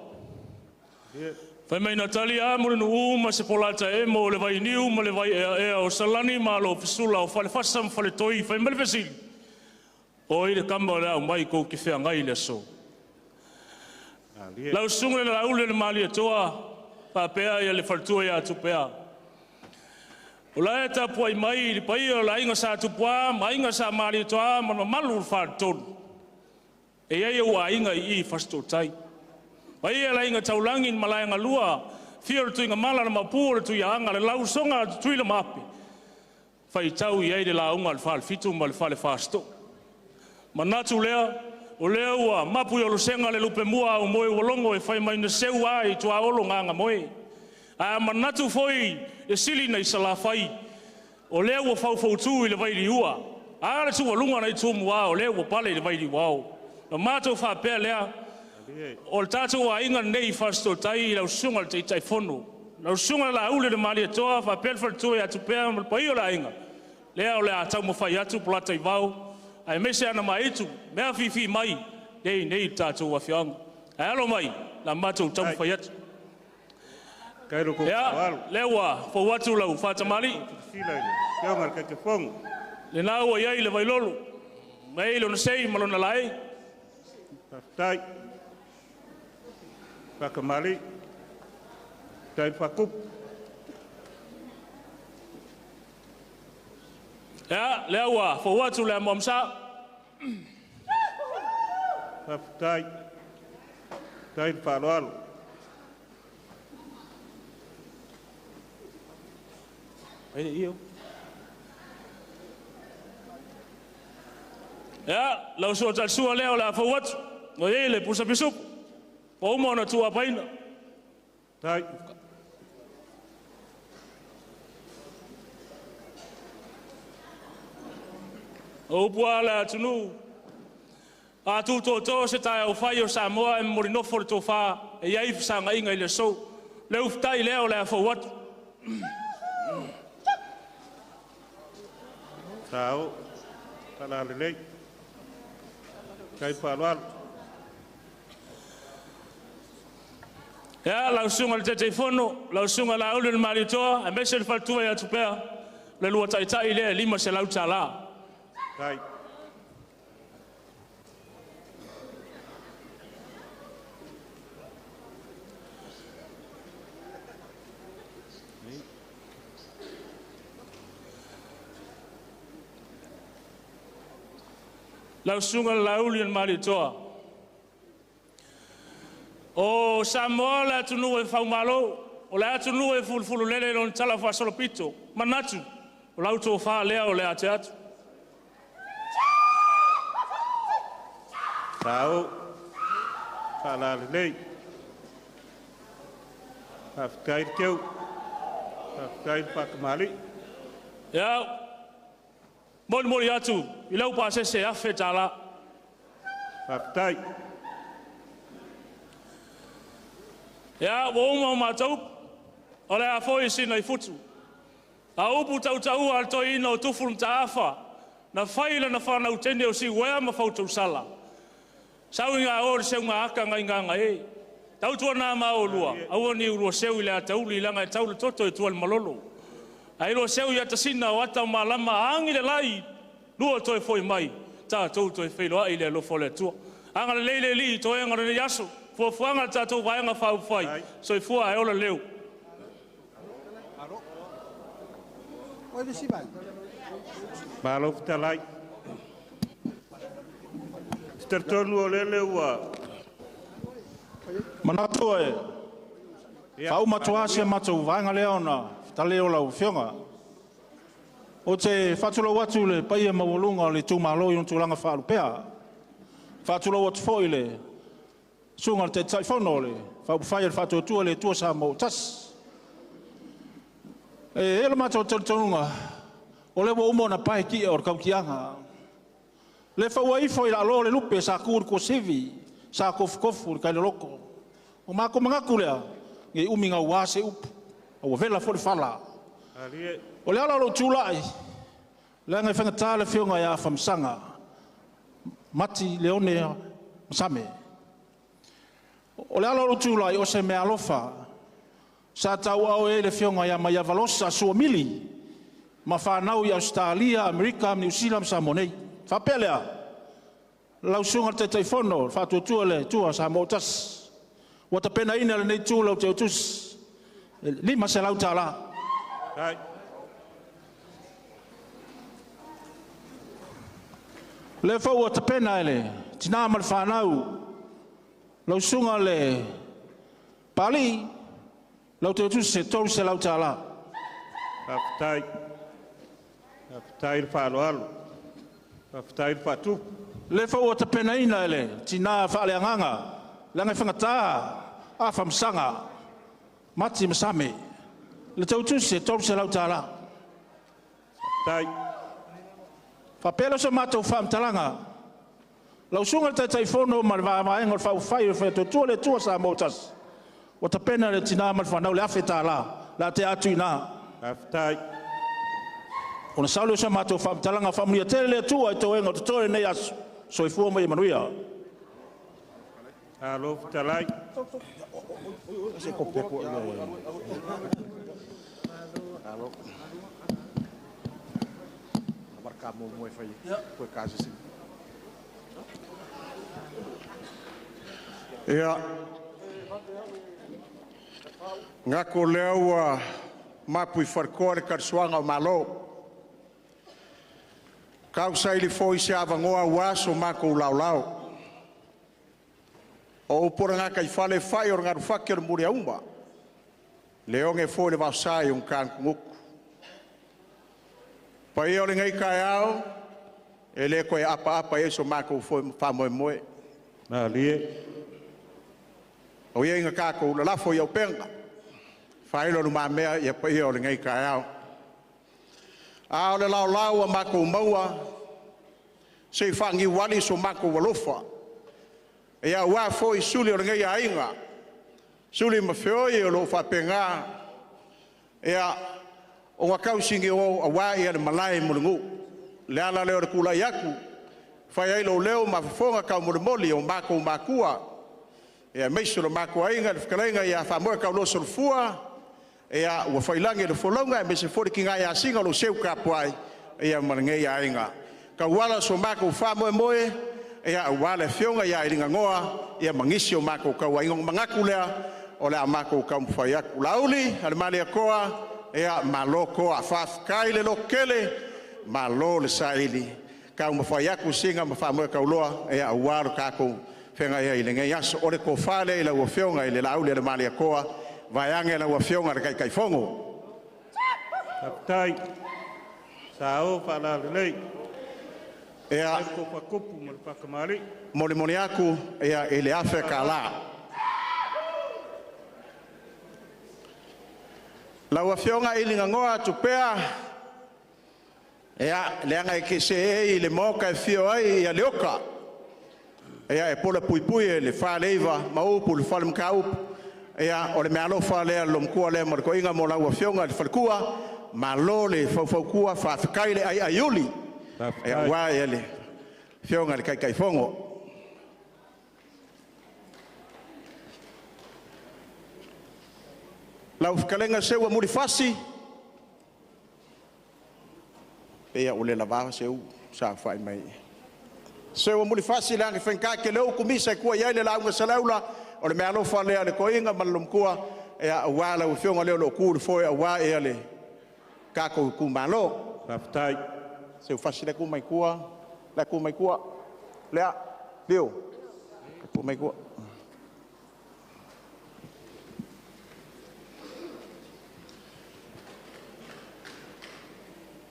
S16: Fai mai na tali a mo le nuu ma se polata e mo le vai niu ma le vai ea ea o salani ma lo fisula o falefasa ma faletoi fai mai le fesili. O i le kama o le au mai kou ki whea ngai le aso. Lau sunga le laule le malia toa, papea ia le faltua ia tupea. O la e tapuai mai le paia o la inga sa tupua, ma inga sa malia toa, ma mamalu le whaatolu. E ia ua inga i i fastotai. Paia la inga taulangi ni malae ngalua, fia o le tuinga mala na mapu o le tuia anga, le lau songa tui le mape. Whai tau i ei le la unga le whale ma le whale whasto. Manatu lea, o lea ua mapu i o losenga le lupe mua o moe walongo e whai mai na seu ai tua olo nganga moe. A manatu foi e sili na i salawhai, o lea ua whaufautu i le vaili ua. A le tua lunga na i tumu o lea ua pale i le vaili wao. Na mātou whapea lea, o le tātou a inga nei whastotai i lau sunga le teitai fono. Lau sunga la ule le malia toa, whapea le whalatua i atupea ma le pai o la inga. Lea o le a tau mawhai atu pulata i vau, ai mese ana maitu, mea fifi mai, nei nei tātou awhianga. Ai alo mai, la mātou tau mawhai atu. Ia, lea ua fau atu lau whatamali. Le nā ua iai le vailolo, mei lona sei ma lona lae.
S4: Tai. Whakamali. Tai whakup.
S16: Ia, lea ua fau atu le amamsa.
S4: Tai. Tai whaaloalo.
S16: Ia, lau sua talsua lea o le a fau atu. O ei le pusa pisupu. O uma ona tua paina.
S4: Tai.
S16: O upua le atunu. A tūtōtō se tae au whai o Samoa e morinofo le tōwhā e iai whasanga inga i le sou. Le uftai lea o le a fau atu.
S4: Tau, tala lelei. Kai whaaloalo.
S16: Ia, lau sunga le tete fono, lau sunga la ulu le malitoa, a mese le faltua i atupea, le lua taitai lea 5 se lau tala.
S4: Tai.
S16: Lau sunga le lauli le malitoa. O Samoa le atunu e whaumalo, o le atunu e fulufulu lele lon tala whasolopito, manatu, o lau tō lea o le ate atu.
S4: Tau, whala lelei. Whawhitai te keu, whawhitai te whakamali.
S16: Ia, moli moli atu, i lau pāsese afe tāla.
S4: Whawhitai.
S16: Ia, ua uma o mātou, o le a foi sina i futu. A upu tautaua al toi ina o tufu mtaafa, na whaila na whanau tene o si wea ma whautou sala. Sau inga o le seu ngā aka ngai ngā ngā e. Tautua nā mā o lua, aua ni urua seu i le atauli langa e taula toto e tua le malolo. A ilua seu i atasina o ata o malama angi le lai, lua toe foi mai, tātou toe whailoa i le alofo le atua. Anga le leile li i toe anga le aso, fuafuaga le tatou vaega faaupufai, soifua ae ola leu.
S4: Malo fetalai. Te tonu o lele ua
S9: manatu e faauma atu se matou vaega lea ona fetale o lau afioga. O te faatulou atu le paia maualuga o le itumalo i ona tulaga faalupea. Faatulou atu foi le suga le taitaifono o le faaupufai o le faatuatua le Atua Samoa tasi. E le matou talitonuga, o le ua uma ona pae kia o le kautiaga. Le faua ifo i laaloa le lupe sa ku le kuasivi, sa kofukofu le kailoloko. O mako mangaku lea, ngei umi ngau wā se upu, a ua vela fo le fala. O le ala o lou tūlai, le anga i whangatā le whionga ia whamsanga, Mati Leone Masame. O le ala o lou tūlai o se mea alofa, Sa tauaao ai le Afioga ia Maiavalosa Suamili ma fanau i Ausetalia, Amerika, Niu Sila ma Samoa nei. Faapea lea, lau Susuga i le Taitaifono o le Faatuatua le Atua Samoa ua Tasi, ua tapenaina e lenei itu lau teutusi e $500. O lea foi ua tapena e le tina ma le fanau, lau susuga le Papalii, lau teutusi e $300.
S4: Faafetai. Faafetai le faaaloalo. Faafetai le faatupu.
S9: O lea foi ua tapenaina e le tina faaleagaga, leaga e faigata Afamasaga, Mati ma Same, le teutusi e $300.
S4: Faafetai.
S9: Faapea lea o se matou faamatalaga, lau susuga i le Taitaifono ma le vaevaega o le Faaupufai o le Faatuatua le Atua Samoa ua Tasi, ua tapena e le tina ma le fanau le $1,000 le a tea atu i ina.
S4: Faafetai.
S9: Ona sau lea o se matou faamatalaga, faamanuia tele le Atua i toega o totoe i lenei aso. Soifua ma ia manuia.
S4: Malo fetalai.
S6: Ia, gako lea ua mapu i falekoa le talisuaga o Malo. Tausaili foi se avanoa aua so matou laolao. O upu o le gataifale fai o le galufati o le muliauma, le oge foi o le vaosa i ona tagutugutu. Paia o lenei taeao, e le toe apaapa i ai so matou faamoemoe.
S4: Malie.
S6: O ia ina tatou lalafo i auupega, faailo i lumamea ia paia o lenei taeao. A o le laolao ua matou maua, se i faaniuali so matou alofa, ia aua foi suli o lenei aiga, Suli ma Feoi o lo o faapena ia, ona tausinio aua le malae mo le nuu. Le ala lea o le tulai atu, fai ai lou leo ma fofoga taumolimoli o matou matua, aemaise o le matou aiga, le fetalaiga ia Faamoetauloa Solofua, ia, ua faiilagi le folauga aemaise foi le tigai asina o lou seu tapuai ia ma lenei aiga. Tauala so matou faamoemoe ia aua le afioga ia Ailigagoa ia ma nisi o matou tauaiga. Ona manatu lea o le a matou taumafai atu. Laauli a le Malietoa, ia malo toa, faafetai le lototele, malo le saili, taumafai atu Sina ma Faamoetauloa ia aua lo tatou feagai ai i lenei aso. O le tofa lea i lau Afioga i le Laauli a le Malietoa, vaeane lau Afioga i le Taitaifono.
S4: Faafetai. Sao faalalelei.
S6: Ia.
S4: Faafetai le faatupu ma le faakamali'i.
S6: Molimoli atu ia i le $1,000. Lau Afioga i Ligagoa Tupea, ia, leaga e te seei i le maota e afio ai ia Leota, ia e pola puipui e le Faleiva ma upu i le Fale Mataupu. Ia, o le meaalofa lea a le loomatua lea ma le toeaina mo lau Afioga i le faletua, malo le faufautua, faafetai le aiaiuli, ia, aua ia le Afioga i le Taitaifono. Lau fetalaiga Seua Mulifasi, pei ua le lavā Seua saofai mai. Seua Mulifasi leaga e faigata tele ou kumisa e tua i ai le lauga a Saleaula, o le meaalofa lea a le toeaina ma le loomatua, ia, aua lau Afioga lea o lo o tu i le foe aua le tatou itumalo.
S4: Faafetai.
S6: Seu Fasi lea tu mai tua, lea tu mai tua, lea, Lio, tu mai tua.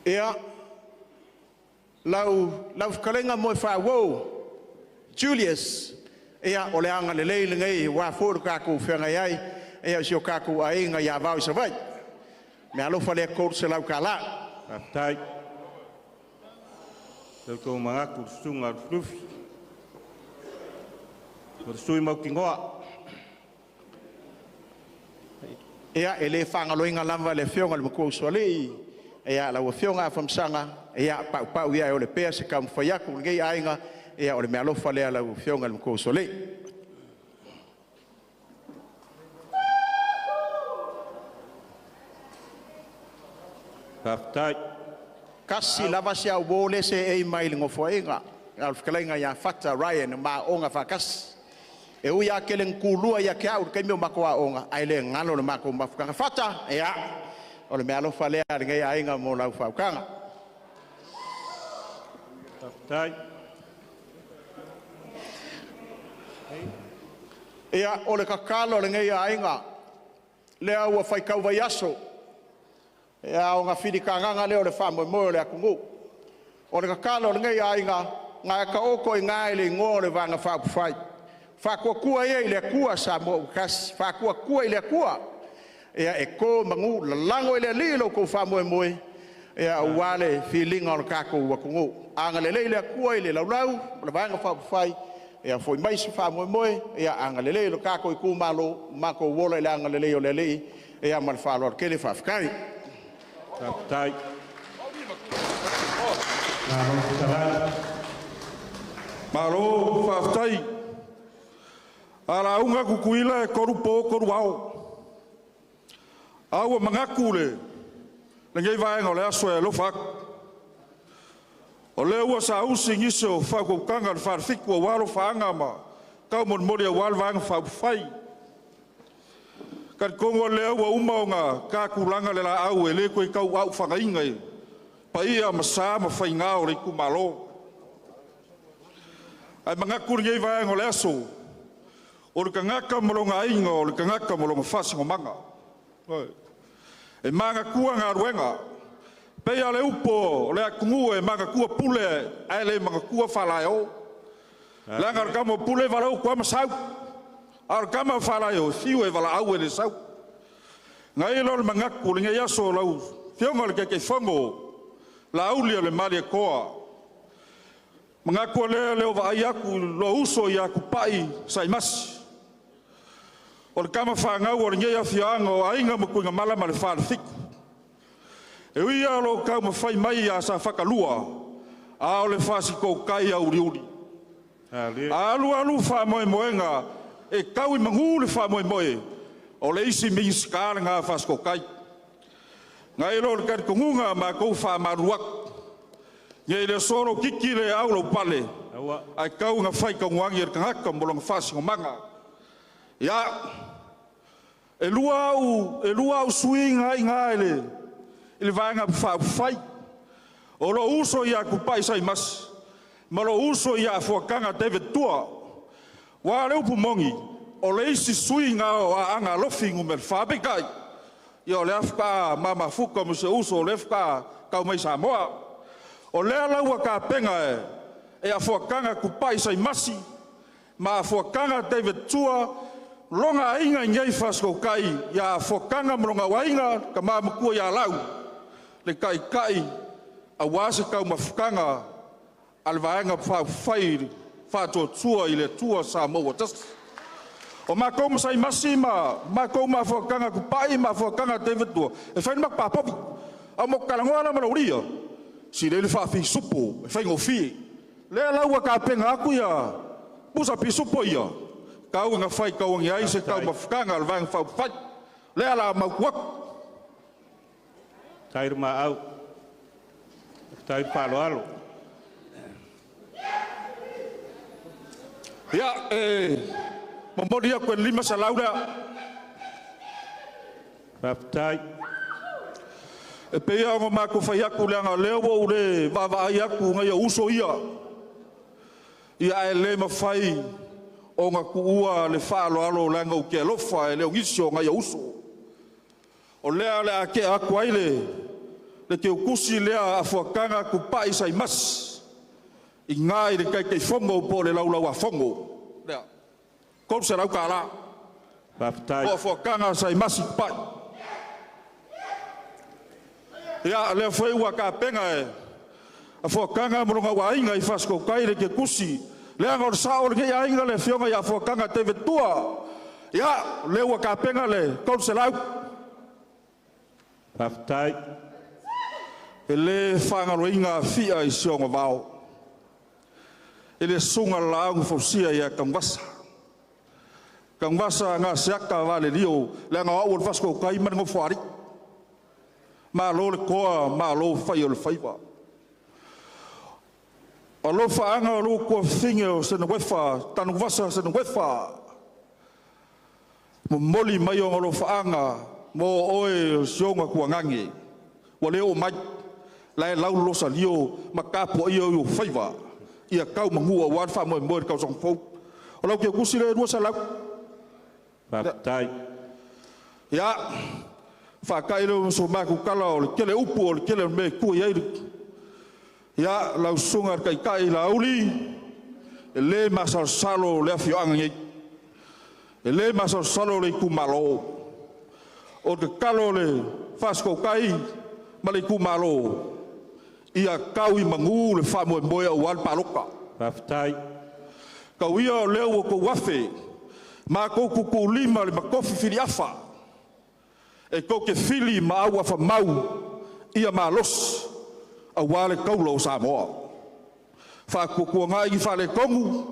S6: Ia, lau fetalaiga Moefaauou Julius, ia, o le agalelei lenei aua foi lo tatou feagai ai, ia, o si o tatou aiga i Avao i Savaii. Meaalofa lea $300.
S4: Faafetai. Tautou manatu i le susuga a Lufilufi. O le sui mautinoa.
S6: Ia, e le faagaloina lava le afioga i le matua usoalii, ia, lau afioga Afamasaga, ia, paupau ia e ole pea se taumafai atu o lenei aiga, ia, o le meaalofa lea a lau afioga i le matua usoalii.
S4: Faafetai.
S6: Kasi lava si au uō lea e seei mai i le Nofoaiga, a o le fetalaiga ia Fata Ryan na ma aooga faatasi. E ui lava tele ina tulua ia te au i le taimi o matou aoga, ae le galo le matou mafutaga. Fata, ia, o le meaalofa lea a lenei aiga mo lau faautaga.
S4: Faafetai.
S6: Ia, o le tatalo a lenei aiga, lea ua faitau vaiaso, ia ona filitagaga lea o le faamoemoe o le atunuu. O le tatalo a lenei aiga, na e taoto i ina i le igoa o le Vaega Faaupufai, Faatuatua ia i le Atua Samoa ua Tasi, Faatuatua i le Atua e to manu, lalago i le Alii lo outou faamoemoe aua le filiga o le tatou atunuu. Agalelei le Atua i le laulau o le Vaega Faaupufai, ia foi mai se faamoemoe, ia agalelei i lo tatou itumalo, matou ola i le agalelei o le Alii. Ia ma le faaaloalo tele, faafetai.
S4: Faafetai. Malo fetalai.
S9: Malo faafetai. A lauga Tutuila e 3 po 3 ao. A ua manatu le lenei vaega o le aso e alofa atu. O lea ua saausi nisi o faautautaga a le Falefitu aua alofaaga ma taumolimoli aua le Vaega Faaupufai. Talitonu o lea ua uma ona ta tulaga le laau e le toe tauaaufagaina i paia ma sa ma faiga o le itumalo. Ae manatu lenei vaega o le aso, o le tagata ma lona aiga, o le tagata ma lona faasinomaga. E manatua galuega, pei lava o le upu o le atunuu e manatua pule ae le manatua faalaeo. Leaga o le tama o Pule e valaau atu lava ma sau, a o le tama o Faalaeo e fiu e valaau e le sau. Na i ai lea o le manatu i lenei aso lau Afioga i le Taitaifono Laaulialemalietoa, manatu lea o lea ua vaai atu i lou uso ia Tupai Saimasi, o le tama fanau a lenei afioaga o Aiga ma Tuigamala ma le Falefitu. E ui lava o lo o taumafai mai ia Safata 2, a o le fasitootai auliuli. A alu alu faamoemoega e tau i manu le faamoemoe, o le isi Minisita lena fasitootai. Na i lo le talitonuga a matou faamalulu atu, ne i le aso lou titi le au lou pale, ae tau ina faitaunuani e le tagata mo lona faasinomaga. Ia, e lua au sui na i ina i le Vaega Faaupufai, o lou uso ia Tupai Saimasi ma lou uso ia Fuataga David Tua. Aua o le upu moni, o le isi sui na o Aana Alofi Nu.4, peitai, ia o lea faatoa ma mafuta ma si ou uso o lea faatoa tau mai Samoa. O lea la ua tapena e Afuataga Tupai Saimasi ma Afuataga David Tua lona aiga i nei fasitootai ia Afuataga ma lona auaiga, tama matua ia Lau, le taitai aua se taumafataga a le Vaega Faaupufai Faatuatua i le Atua Samoa ua Tasi. O matou ma Saimasi ma matou mafuataga Tupai ma mafuataga David Tua, e fai le matou papovi. A mo talanoa la ma laulia, si lele faafisupo, e faigofie. Lea la ua tapena atu ia pusa pisupo ia, tau ina fai tauagi ai se taumafataga a le Vaega Faaupufai. Lea la mautu atu.
S4: Tai maau. Tai faaaloalo.
S9: Ia, momoli atu e 500 lea.
S4: Faafetai.
S9: E pei ona matou fai atu leaga o lea ua ou le vaavaai atu nai ou uso ia. Ia ae le mafai ona tuua le faaaloalo leaga ou te alofa e le o nisi o nai ou uso. O lea o le a tea atu ai le teutusi lea a Fuataga Tupai Saimasi i ina i le Taitaifono po o le Laulauafono. Lea, $300.
S4: Faafetai.
S9: Po o Fuataga Saimasi Tupai. Ia, lea foi ua tapena e Afuataga ma lona auaiga i fasitootai le teutusi, leaga o le sao o lenei aiga le afioga ia Fuataga David Tua. Ia, lea ua tapena le 300.
S4: Faafetai.
S9: E le faagaloina fia i si ona vao. E le susuga le laau na fausia ia Tanuvasa. Tanuvasa na seaka valelio, leaga o au o le fasitootai ma le nofoalii. Malo le toa, malo fai o le faiva. Alofaaga o lou tuafafine o Senoefa, Tanuvasa Senoefa, momoli mai ona alofaaga mo oe o si ona tuagage, ua le oo mai, la e laulolosalio ma tapuaia o faiva, ia tau manu aua le faamoemoe i le tausaga fou. O lau teutusi lea e 200.
S4: Faafetai.
S9: Ia, faatai lea o so matou tala o le tele upu o le tele o mea e tua i ai. Ia, lau susuga i le Taitai Laauli, e le masalosalo le afioaga nei, e le masalosalo le itumalo. O le tatalo a le Fasitootai ma le itumalo, ia tau i manu le faamoemoe aua le palota.
S4: Faafetai.
S9: Tau ia o lea ua outou afe, matou tutuulima le matofi filiafa, e tou te fili ma auafamau ia malosi aua le taula o Samoa. Faatuatuanai ni faaletonu,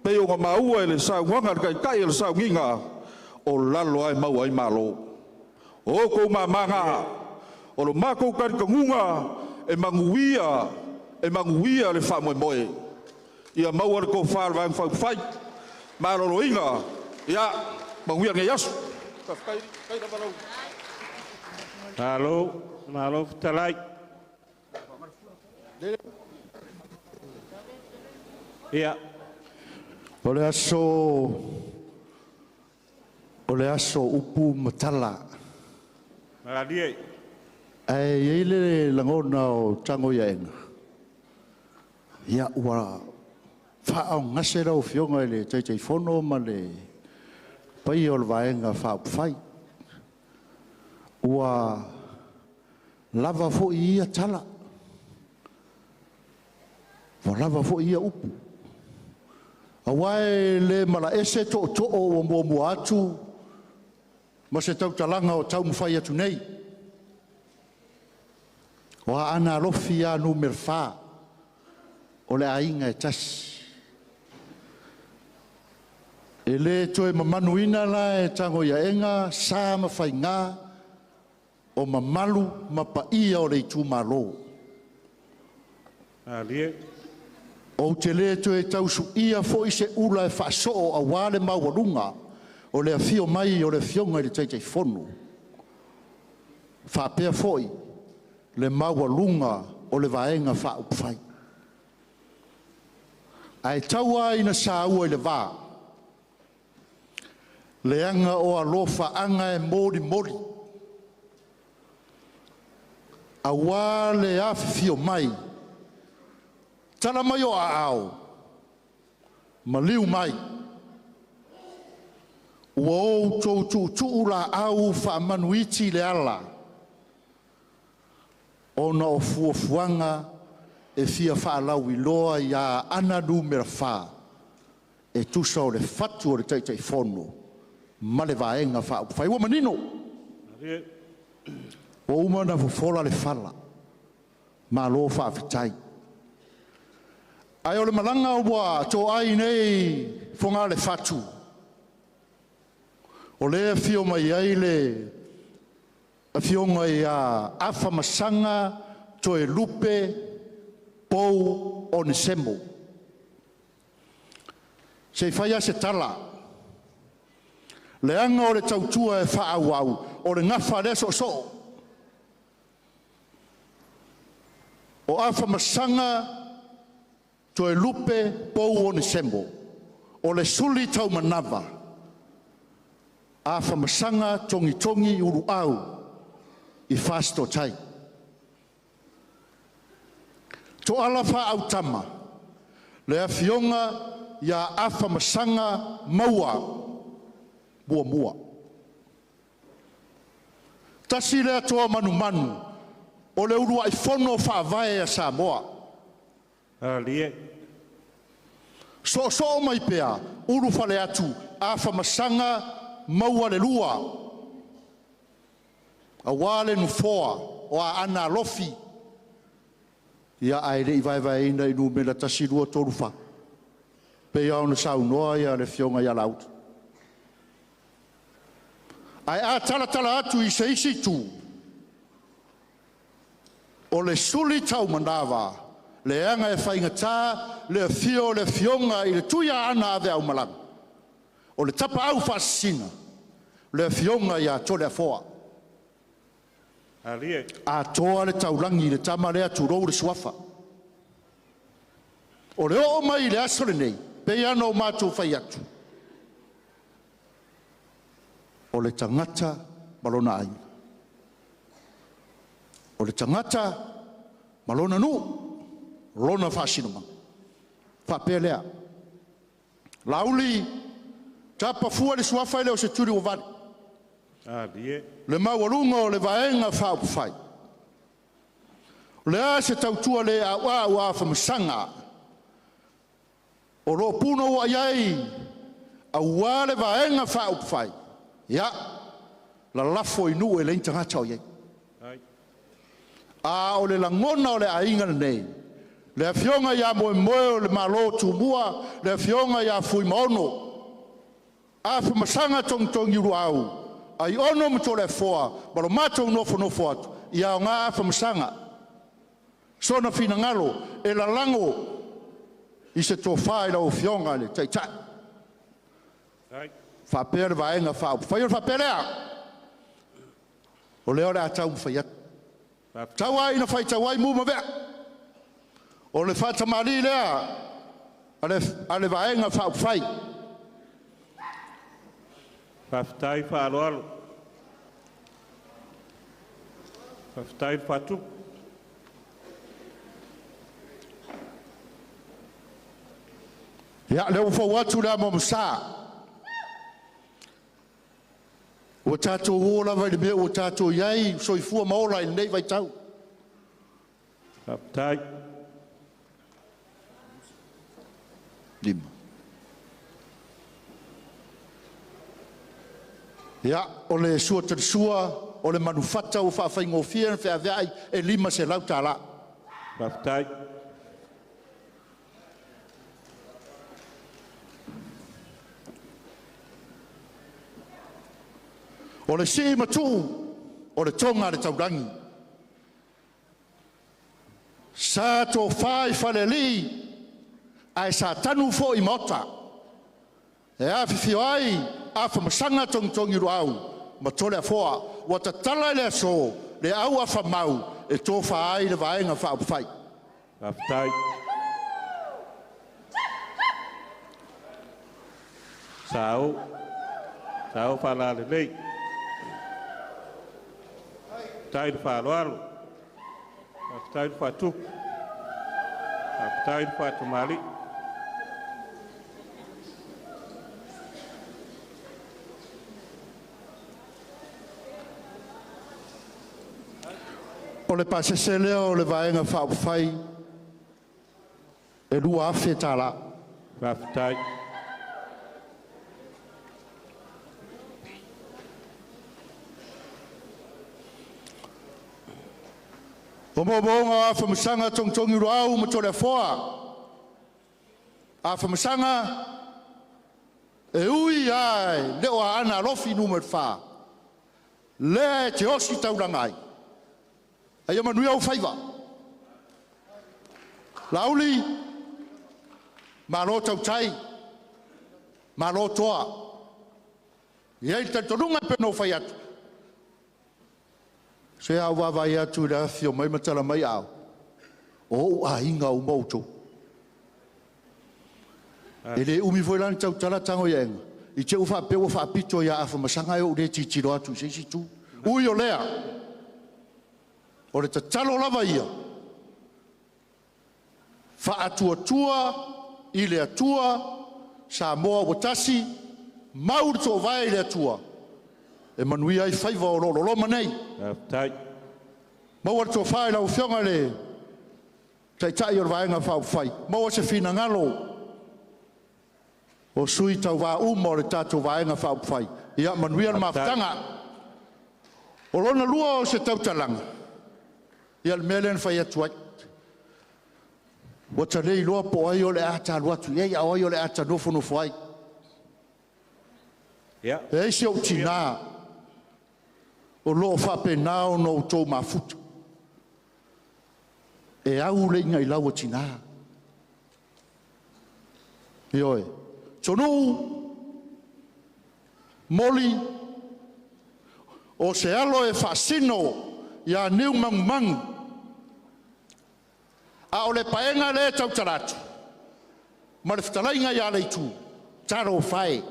S9: pei ona maua i le saunoaga a le Taitai o le sauniga, o lalo lava e maua ai malo. O outou mama o lo matou talitonuga e manuia, e manuia le faamoemoe. Ia maua le tofa a le Vaega Faaupufai, maloloina, ia manuia lenei aso. Faafetai lava lau.
S4: Malo, malo fetalai. Ia.
S7: O le aso upu ma tala.
S4: Malie.
S7: Ae i ai le lagona o tago i aega, ia ua faaogase lau Afioga i le Taitaifono ma le paia o le Vaega Faaupufai. Ua lava foi ia tala, ua lava foi ia upu. Aua e le malaese tootoo ua muamua atu ma se tautalaga o taumafai atu nei. O Aana Alofi ia numera 4, o le aiga e tasi. E le toe mamanuina la e tago i aega, sa ma faiga o mamalu ma paia o le itumalo.
S4: Alie.
S7: Ou te le toe tausuia foi se ula e faasoo aua le maualuga o le afio mai o le afioga i le Taitaifono. Faapea foi le maualuga o le Vaega Faaupufai. Ae taua ina saua i le va, leaga o alofaaga e molimoli, aua le afifio mai, tala mai o aao, maliu mai, ua outou tuutuu laau faamanuiti le ala, ona o fuafuaga e fia faalauiloa ia Aana Numera 4, e tusa o le fatu o le Taitaifono ma le Vaega Faaupufai. Ua manino, ua uma ona fofola le fala, malo faafetai. Ae o le malaga ua toai nei Fogaa le fatu, o lea afio mai ai le afioga ia Afamasaga Toelupe Pou Onesemo. Se i fai lava se tala, leaga o le tautua e faaauau, o le gafa lea soosoo. O Afamasaga Toelupe Pou Onesemo, o le suli taumanava, Afamasaga Togitogi Uluau i Fasitoouta. Toala faaautama, le afioga ia Afamasaga Maua Muamua. Tasi le atoa manumanu o le uluai fono faavae a Samoa.
S4: Alie.
S7: Soosoo mai pea, ulufale atu, Afamasaga Maua le lua. Aua le nofoa o Aana Alofi, ia ae le i vaevaeina i numera 1, 2, 3, 4. Pei ona saunoa ia le afioga ia Laauli. Ae a talatala atu i se isi itu, O le suli taumanava, leaga e faigata le afio o le afioga i le Tuiaana Aveaumalaga, o le tapaau faasisina, le afioga ia Toleafoa. Atoa le taulagi i le tama lea, tulou le suafa. O le oo mai i le aso lenei, pei lava ona matou fai atu, o le tagata ma lona aiga, o le tagata ma lona nuu, lona faasinomaga. Faapea lea, Laauli, tapa fua le suafa e le o se tuli ua vale. Le maualuga o le Vaega Faaupufai, o le a se tautua le auau a Afamasaga o lo o punouai ai aua le Vaega Faaupufai, ia, lalafo i nuu e leai ni tagata o i ai. A o le lagona o le aiga lenei, le afioga ia Moemoe o le Malo Tumua, le afioga ia Fuimaono, Afamasaga Togitogiuluau, Aiono ma Toleafoa ma lo matou nofonofo atu, ia aoga Afamasaga, sona finagalo e lalago i se tofa i lau Afioga i le Taitai, faapea le Vaega Faaupufai. Ona faapea lea, o lea o le a taumafai atu. Tau lava ina faitau ai mu ma vea, o le faatamalii lea a le Vaega Faaupufai.
S4: Faafetai faaaloalo. Faafetai le faatupu.
S7: Ia, lea ua fou atu le amo sa. Ua tatou o lava i le mea ua tatou i ai, soifua ma ola i lenei vaitau.
S4: Faafetai.
S7: 5. Ia, o le sua talisua, o le manufata ua faafaigofie na feaveai e $500.
S4: Faafetai.
S7: O le sii matuu o le toga a le taulagi. Sa tofa i falealii, ae sa tanu foi i maota. E afifio ai Afamasaga Togitogiluau ma Toleafoa. Ua tatala i le aso le au afamau e tofa ai le Vaega Faaupufai.
S4: Faafetai. Sao. Sao faalalelei. Faafetai le faaaloalo. Faafetai le faatupu. Faafetai le faatamalii.
S7: O le pasese lea o le Vaega Faaupufai e $2,000.
S4: Faafetai.
S7: O moomooga o Afamasaga Togitogiluau ma Toleafoa. Afamasaga e ui lava e le o Aana Alofi Nu.4, lea e te osi taulaga ai, a ia manuia ou faiva. Laauli, malo tautai, malo toa. E i ai le talitonuga e pei ona ou fai atu, se a ou vaavaai atu i le afifio mai ma tala mai aao, o ou aiga uma outou. E le umi foi la ona tautala tago i aega, i te i ua faapea ua faapito ia Afamasaga ae ou le tilotilo atu i se isi itu. Ui o lea, o le tatalo lava ia, faatuatua i le Atua, Samoa ua tasi, mau le toovae i le Atua, e manuia ai faiva o lo o loloma nei.
S4: Faafetai.
S7: Maua le tofa i lau Afioga i le Taitai o le Vaega Faaupufai, maua se finagalo o sui tauva uma o le tatou Vaega Faaupufai. Ia manuia le mafutaga. O lona lua o se tautalaga, ia le mea lea na fai atu ai. Ua ta le iloa po o ai o le a ta alu atu i ai, a o ai o le a ta nofonofo ai. E ai si ou tinā o lo o faapena ona outou mafuta. E au le iga i lau o tinā. Ioe. Tonuu, moli, o se alo e faasino ia niu magumagu, a o le paega lea e tautala atu ma le fetalaiga ia Leitu, talofa e.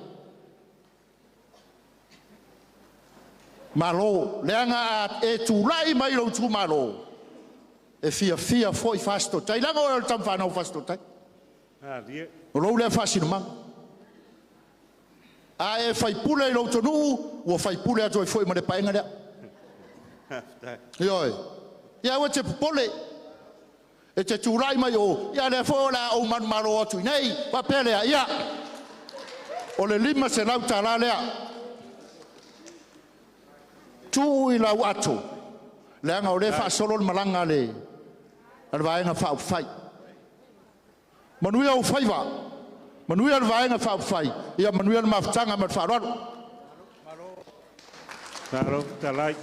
S7: Malo, leaga a e tulai mai lou itumalo, e fiafia foi Fasitotai, leaga oe o le tama fanau a Fasitotai. O lou lea faasinomaga. A e faipule i lou tonuu, ua faipule atu ai foi ma le paega lea. Ioe. Ia aua e te popole. E te tulai mai o, ia lea foi o le a ou manumalo atu i nei, faapea lea, ia, o le $500 lea. Tuu i lau ato, leaga o lea e faasolo le malaga a le Vaega Faaupufai. Manuia ou faiva, manuia le Vaega Faaupufai, ia manuia le mafutaga ma le faaaloalo.
S4: Malo fetalai.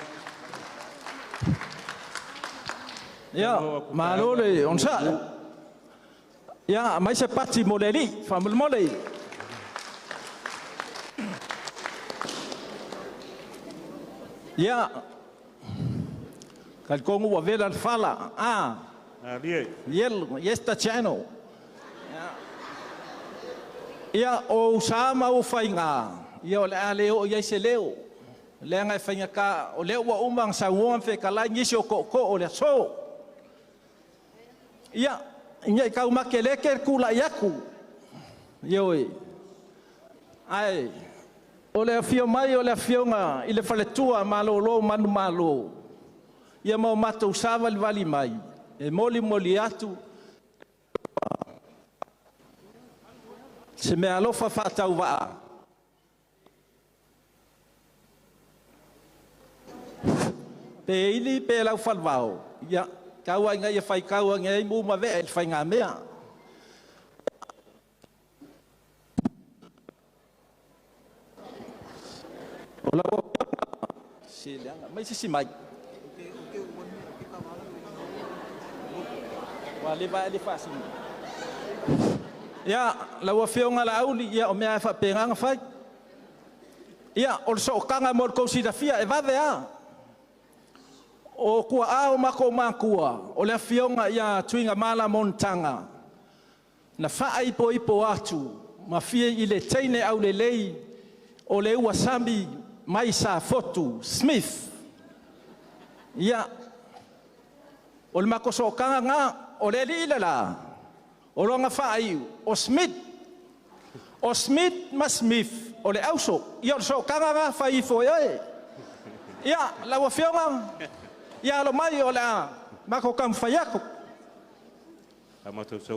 S11: Ia, malo le onosai. Ia, aumai se pati mo le alii, faamolemole. Ia, talitonu ua vela le fala. Ah, yes the channel. Ia, o usa ma ou faiga, ia o le a le oo i ai se leo. Leaga e faigata, o lea ua uma ona sauoa ma fetalai nisi o tootoo o le aso. Ia, ina i taumakeleke le tulai atu. Ioe. Ae, o le afio mai o le afioga i le faletua malolo manumalo, ia ma o matou savalivali mai, e molimoli atu se mea alofa faatauvaa. Pe ili pe lau falevao, ia, tau ai ina ia faitau ane ai mu ma vea i le faigamea. O lau se leaga, mai se si mai. Ua le vae le faasino. Ia, lau afioga Laauli, ia o mea e faapena ona fai. Ia, o le sootaga mo le tou silafia, e vave lava. O tuaa o matou matua, o le afioga ia Tuigamala Monotaga, na faaipoipo atu ma fia i le teine aulelei o le ua sami mai Safotu, Smith. Ia, o le matou sootaga na, o le alii le la, o lona faaiu, o Smith. O Smith ma Smith, o le auso. Ia o le sootaga na fai ifo e oe. Ia, lau afioga, ia alo mai o le a matou taumafai atu.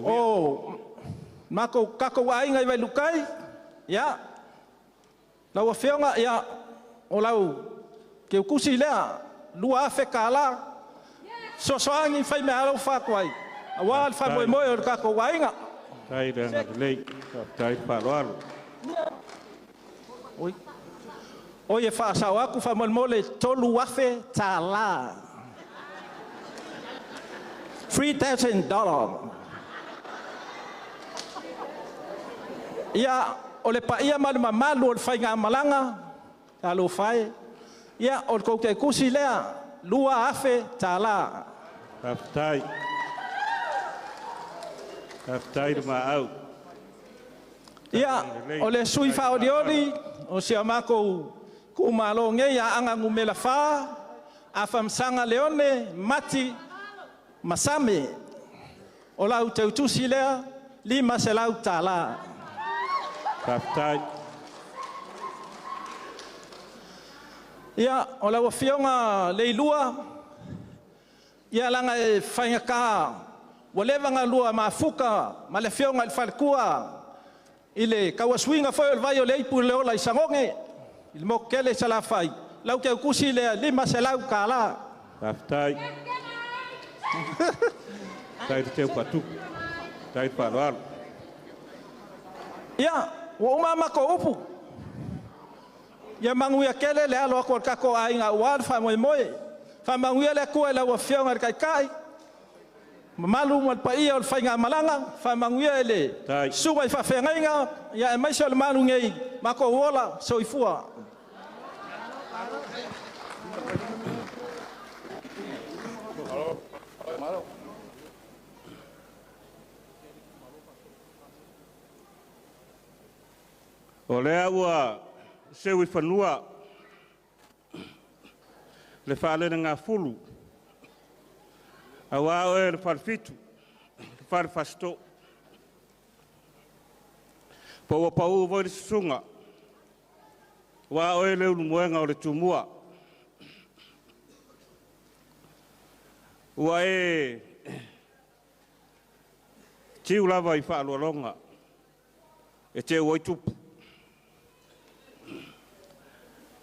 S11: O matou tatou aiga i Vailuutai, ia, lau afioga, ia, o lau teutusi lea, $2,000, sosoagi fai mea alofa atu ai, aua le faamoemoe o le tatou aiga.
S4: Tai le agalelei, faafetai le faaaloalo.
S11: Oi. Oi e faasao atu faamolemole $3,000. $3,000. Ia, o le paia ma le mamalu o le faigamalaga, talofa e. Ia, o le tou teutusi lea, $2,000.
S4: Faafetai. Faafetai le maau.
S11: Ia, o le sui faaolioli, o si a matou itumalo nei, Aana 4, Afamasaga Leone, Mati, Masame. O lau teutusi lea, $500.
S4: Faafetai.
S11: Ia, o lau afioga Leilua, ia laga e faigata, ua leva ona lua mafuta ma le afioga i le faletua i le tauasuina foi o le vai o le ipu i le ola i Sagoge, i le motu tele i Salafai, lau teutusi lea $500.
S4: Faafetai. Faafetai le teu faatupu. Faafetai le faaaloalo.
S11: Ia, ua uma matou upu. Ia manuia tele le alo atu o le tatou aiga aua le faamoemoe. Faamanuia le Atua i lau Afioga i le Taitai, Mamalu ma le paia o le faigamalaga, faamanuia i le susuga i faafeagaiga, ia aemaise o le malu nei, matou ola, soifua.
S4: O lea ua seu i fanua le faalelegafulu aua oe le Falefitu, le Fale Fasitoo. Po ua pau foi le susuga, aua oe le ulumoega o le Tumua. Ua e tiu lava i faaloaloga e teu ai tupu.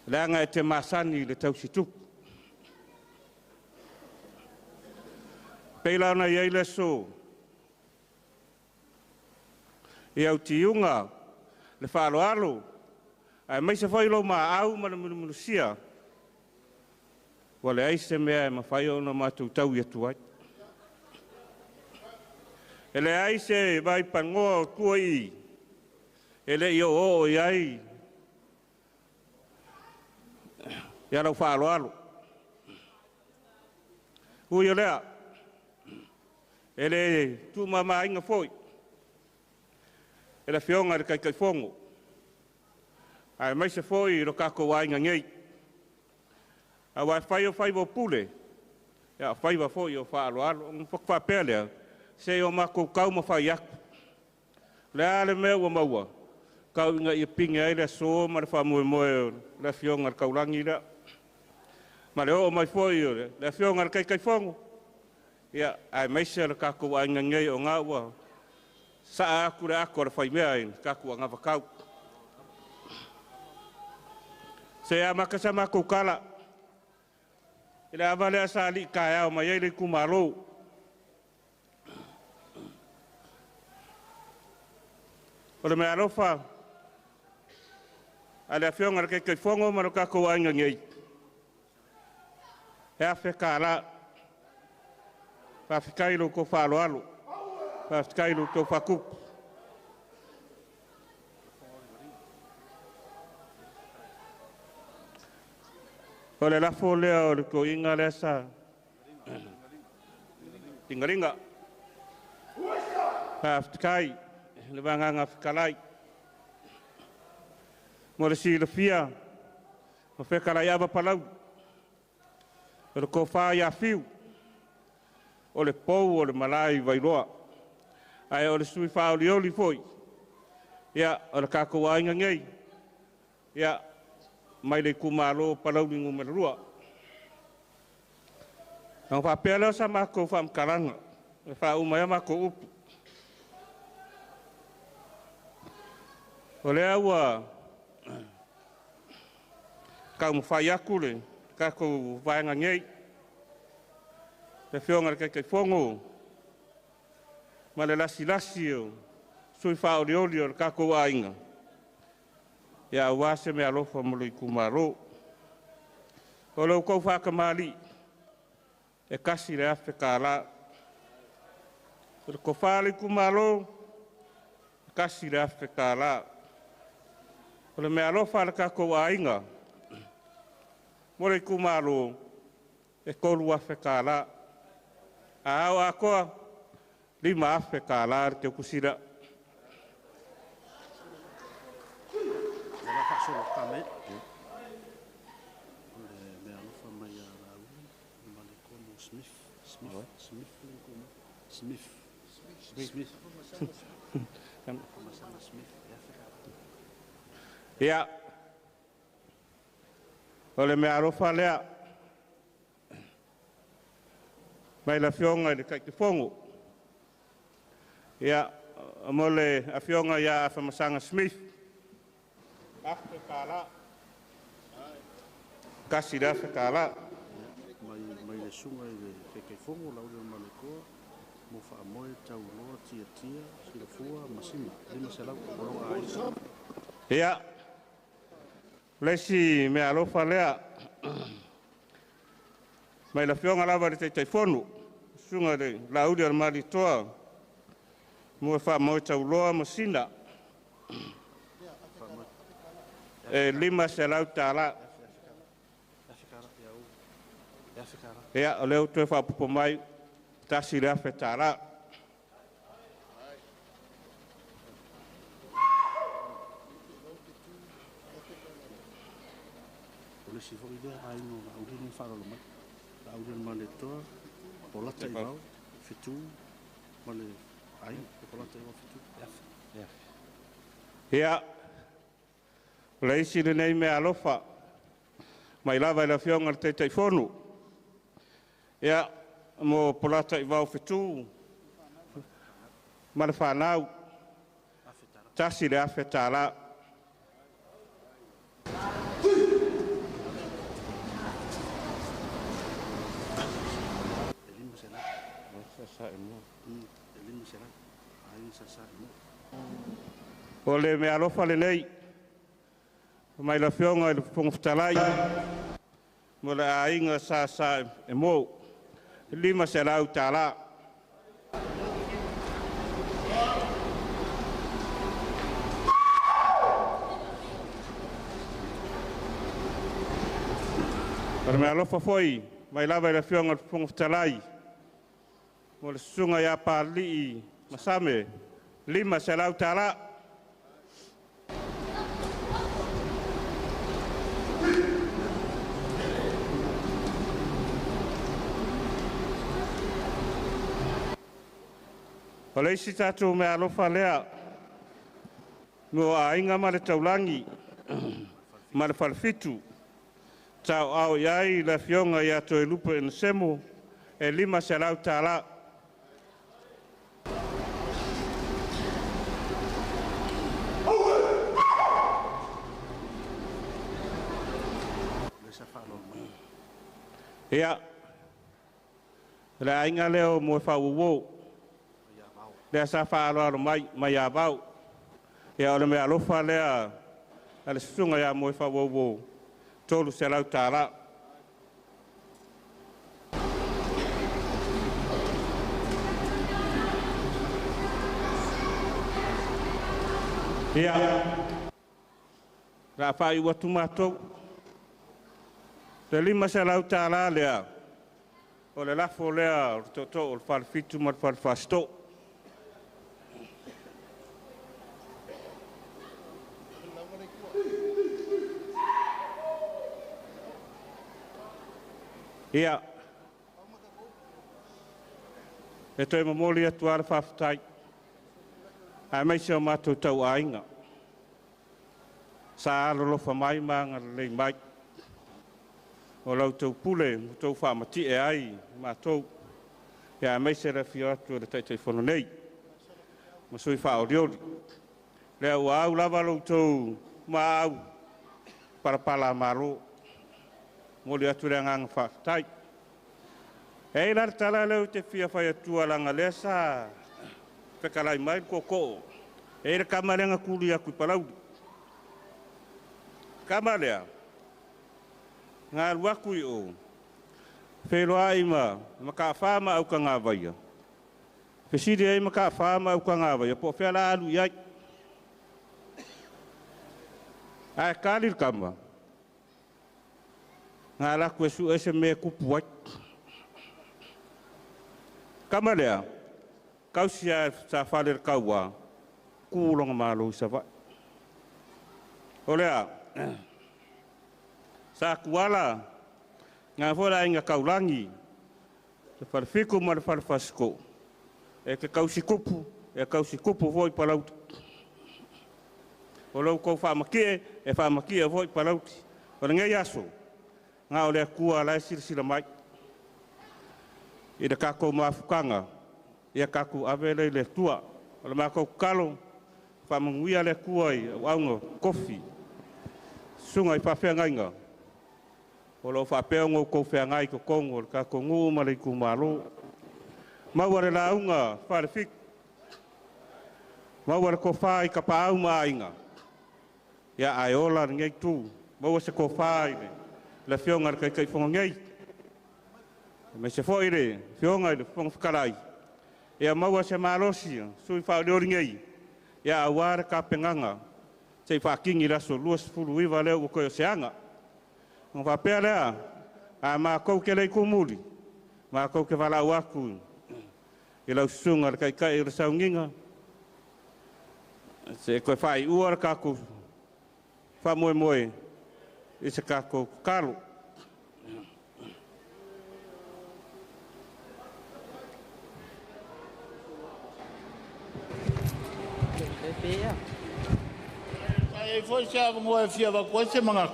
S4: Leaga e te masani i le tausitupu. Pei la ona i ai le aso i au tiuga, le faaaloalo, aemaise foi lou maau ma le musumususia, ua leai se mea e mafai ona matou taui atu ai. E leai se vaipanoa o tua i e le i oooo i ai ia lau faaaloalo. Ui o lea, e le tuumamaina foi e le Afioga i le Taitaifono, aemaise foi lo tatou aiga nei, aua e fai o faiva o pule, a o faiva foi o faaaloalo. Ona faapea lea, se i o matou taumafai atu. O le a le mea ua maua, tau ina ia pine ai le aso ma le faamoemoe o le Afioga i le Taulagi lea. Ma le oo mai foi o le Afioga i le Taitaifono, ia, aemaise o le tatou aiga nei o ngā ua saa atu le ato a le faimea i le tatou anavatau. Se amata sa matou tala, i le ava lea sa alii taeao mai ai le itumalo. O le mea alofa a le Afioga i le Taitaifono ma le tatou aiga nei, e $1,000. Faafetai i lo outou faaaloalo, faafetai i lo outou faatupu. O le lafo lea o le toeaina lea sa ligalinga. Faafetai le Vagaga Fetalai. Mo le silafia, o Fetalaiava Palauli, o le tofa ia Fiu, o le pou o le malae i Vailoa, ae o le sui faaolioli foi, ia, o le tatou aiga nei, ia, mai le itumalo Palauli Nu.2. Ona faapea lea o sa matou faamatalaga, e faauma ai a matou upu. O lea ua taumafai atu le tatou vaega nei, le Afioga i le Taitaifono ma le lasilasi o sui faaolioli o le tatou aiga, ia aua se meaalofa mo le itumalo. O lo outou faatamalii, e $1,000. O le tofa a le itumalo, e $1,000. O le meaalofa a le tatou aiga mo le itumalo, e $3,000. A ao atoa, $5,000 le teutusi lea. Ia, o le meaalofa lea mai le Afioga i le Taitaifono. Ia, mo le Afioga ia Afamasaga Smith, $1,000. $1,000.
S7: Mai le susuga i le Taitaifono Laauli Malietoa mo Faamoe Taualoa Tiatia Silafua Masima 500 o lou aiga.
S4: Ia, le isi meaalofa lea mai le Afioga lava i le Taitaifono, Susuga le Laauli a le Malietoa mo e faamoe tauloa ma sina e $500. Ia, o lea ua toe faaopoopo mai $1,000.
S8: O le isi foi lea aiga o Laauli na faalolo mai. Laauli o le Malietoa, Polata i Vao, Fetu ma le aiga. Polata i Vao Fetu, e afe.
S4: Ia, o le isi lenei mea alofa, mai lava i le Afioga i le Taitaifono. Ia, mo Polata i Vao Fetu ma le fanau, $1,000. O le mea alofa lenei, mai le Afioga i le Fofoga Fetalai, mo le aiga sa sa e mo, $500. O le mea alofa foi, mai lava i le Afioga i le Fofoga Fetalai, mo le susuga ia Papalii Masame, $500. O le isi tatou mea alofa lea, mo aiga ma le taulagi, ma le falefitu, tau au i ai le Afioga ia Toelupe Enesemo, e $500. Ia, le aiga lea o moe whauau, lea sa whaaloalo mai, mai a vau. Ia, o le mea alofa lea, a le susuga ia moe whauau, $300. Ia, la whai ua tumatou. Le $500 lea, o le lafo lea, o le toto, o le whalefitu ma le whalefasito. Ia, e toe momoli atu ala faafetai. Ae mai se o matou tau aiga. Sa alolofa mai ma agalelei mai. O lau tau pule, mo tau whaamati e ai mātou. Ia ae mai se le afio atu e le Taitaifono nei. Ma sui whaoriori. Lea ua au lava lau tau ma au parapala maro. Moli atu le anganga faafetai. E ila le tala leo te fia whai atua langa lea sa whekalai mai koko. E ila kama lenga kuli aku i palauli. Kama lea, ngā luaku i o, wheloa i ma, maka wha au ka ngā vaia. Whesiri ai maka wha au ka ngā vaia, po whea la alu i ai. Ae kāli kama, ngā laku e su ese me kupu ai. Kama lea, kausia sa whale le kaua, kūlonga malo i sawai. O lea, sa kuala, ngā fōla inga kaulangi, te whalewhiku ma le whalewhasiko, e ke kausikupu, e kausikupu foi palauti. O lau kou whaamakie, e whaamakie foi palauti. O le ngai aso, ngā o lea kua lai silasila mai. I le kākou mafukanga, ia kākou avele i le tua. O le mākou kalo, whaamanguia le kua i au aunga kofi. Sunga i whawheangainga. O lau whapea ngō kou wheangai ko kongo, le kākou ngū ma le iku malo. Maua le launga whalewhiku. Maua le kowha i ka paau ma ainga. Ia ai ola le ngei tū. Maua se kowha i le fionga le kaikai whonga ngei. Aemaise foi le Afioga i le Fofoga Fetalai, ia maua se malosi o sui faaolioli nei, ia aua le tapenaga se i faatini i le aso 29 lea ua toe o se aga. Ona faapea lea, a matou te le i tumuli, matou te valaau atu i lau susuga i le Taitai o le Sauniga, se i toe faaiua le tatou faamoemoe i se tatou tatalo.
S5: Sa i ai foi se avanoa e fia avatu ai se manatu,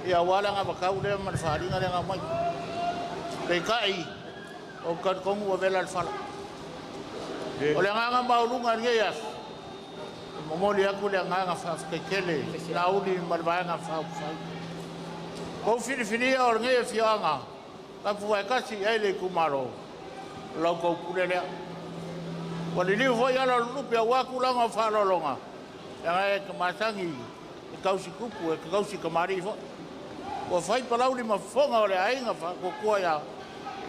S5: ia aua le anavatau lea ma le faaaliga lea na aumai. Peitai, ou te talitonu ua vela le fala. O le agaga maualuga i lenei aso, e momoli atu le agaga faafetai tele i Laauli ma le Vaega Faaupufai. Ua ou filifilia o lenei afioaga tapuvaetasi i ai le itumalo, o la outou pule lea. Ua liliu foi ala o le lupe aua tulaga o faaaloaloga, leaga e te masani e tausi tupu, e te tausi tamalii foi. Ua fai Palauli ma fofoga o le aiga faatuatua ia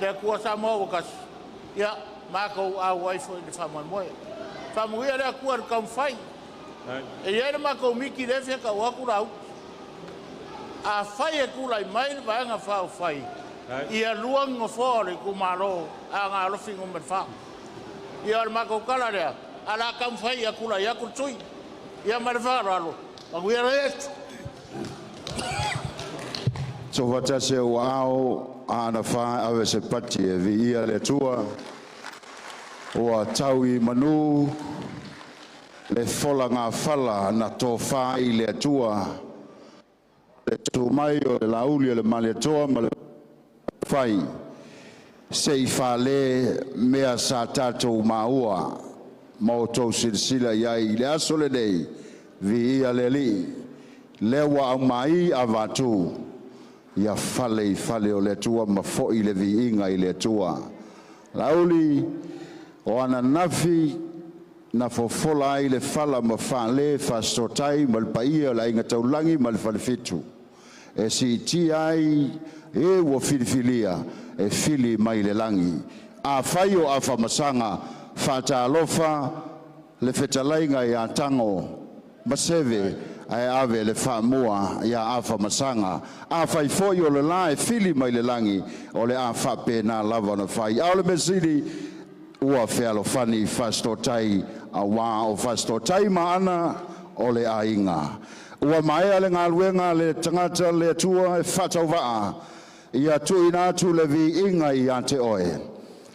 S5: le Atua Samoa ua tasi, ia matou auai foi i le faamoemoe. Faamanuia le Atua i le taumafai. E i ai le matou miti lea e fia tau atu Laauli. Afai e tulai mai le Vaega Faaupufai, ia lua ni nofoa o le itumalo Aana Alofi Nu.4. Ia o le matou tala lea, ae o le a taumafai ia tulai atu le sui usufono. Ia ma le faaaloalo, manuia le
S3: Soofaatasi ua ao Aana fa ave se pati e viia le Atua ua tau i manu le folagafala na tofa i le Atua le tu mai o le Laauli o le Malietoa ma le fai se i fale mea sa tatou maua ma outou silasila i ai i le aso lenei, viia le Alii, lea ua aumai avatu ia fale i fale o le Atua ma foi le viiga i le Atua. Laauli, o ananafi na fofola ai le fala ma fale Fasitoouta ma le paia o le Aiga Taulagi ma le Falefitu e siitia ai e ua filifilia e fili mai le lagi. Afai o Afamasaga, faatalofa le fetalaiga ia Tago Maseve ae ave le faamua ia Afamasaga. Afai foi o le la e fili mai le lagi, o le a faapena lava ona fai. A o le mea sili ua fealofani Fasitoouta auā o Fasitoouta ma Aana o le aiga. Ua maea le galuega a le tagata le Atua e faatauvaa, ia tuuina atu le viiga ia te oe.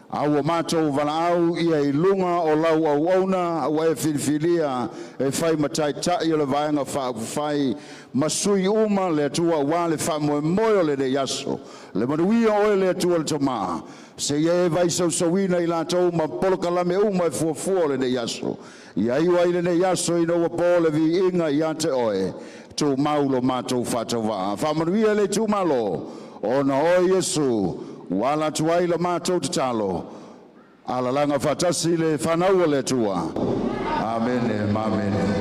S3: A ua matou valaau ia i luga o lau auauna ua e filifilia e fai ma taitai o le Vaega Faaupufai ma sui uma le Atua aua le faamoemoe o lenei aso. Le manuia o oe le Atua le Tama, seia e vaisausauina i latou ma polokalame uma e fuafua o lenei aso. Ia iu ai lenei aso ina ua po le viiga ia te oe, tumau lo matou faatauvaa. Faamanuia le itumalo, ona o oe Iesu ua ala atu ai la matou tatalo. Alalaga faatasi le fanau o le Atua. Amene ma amene.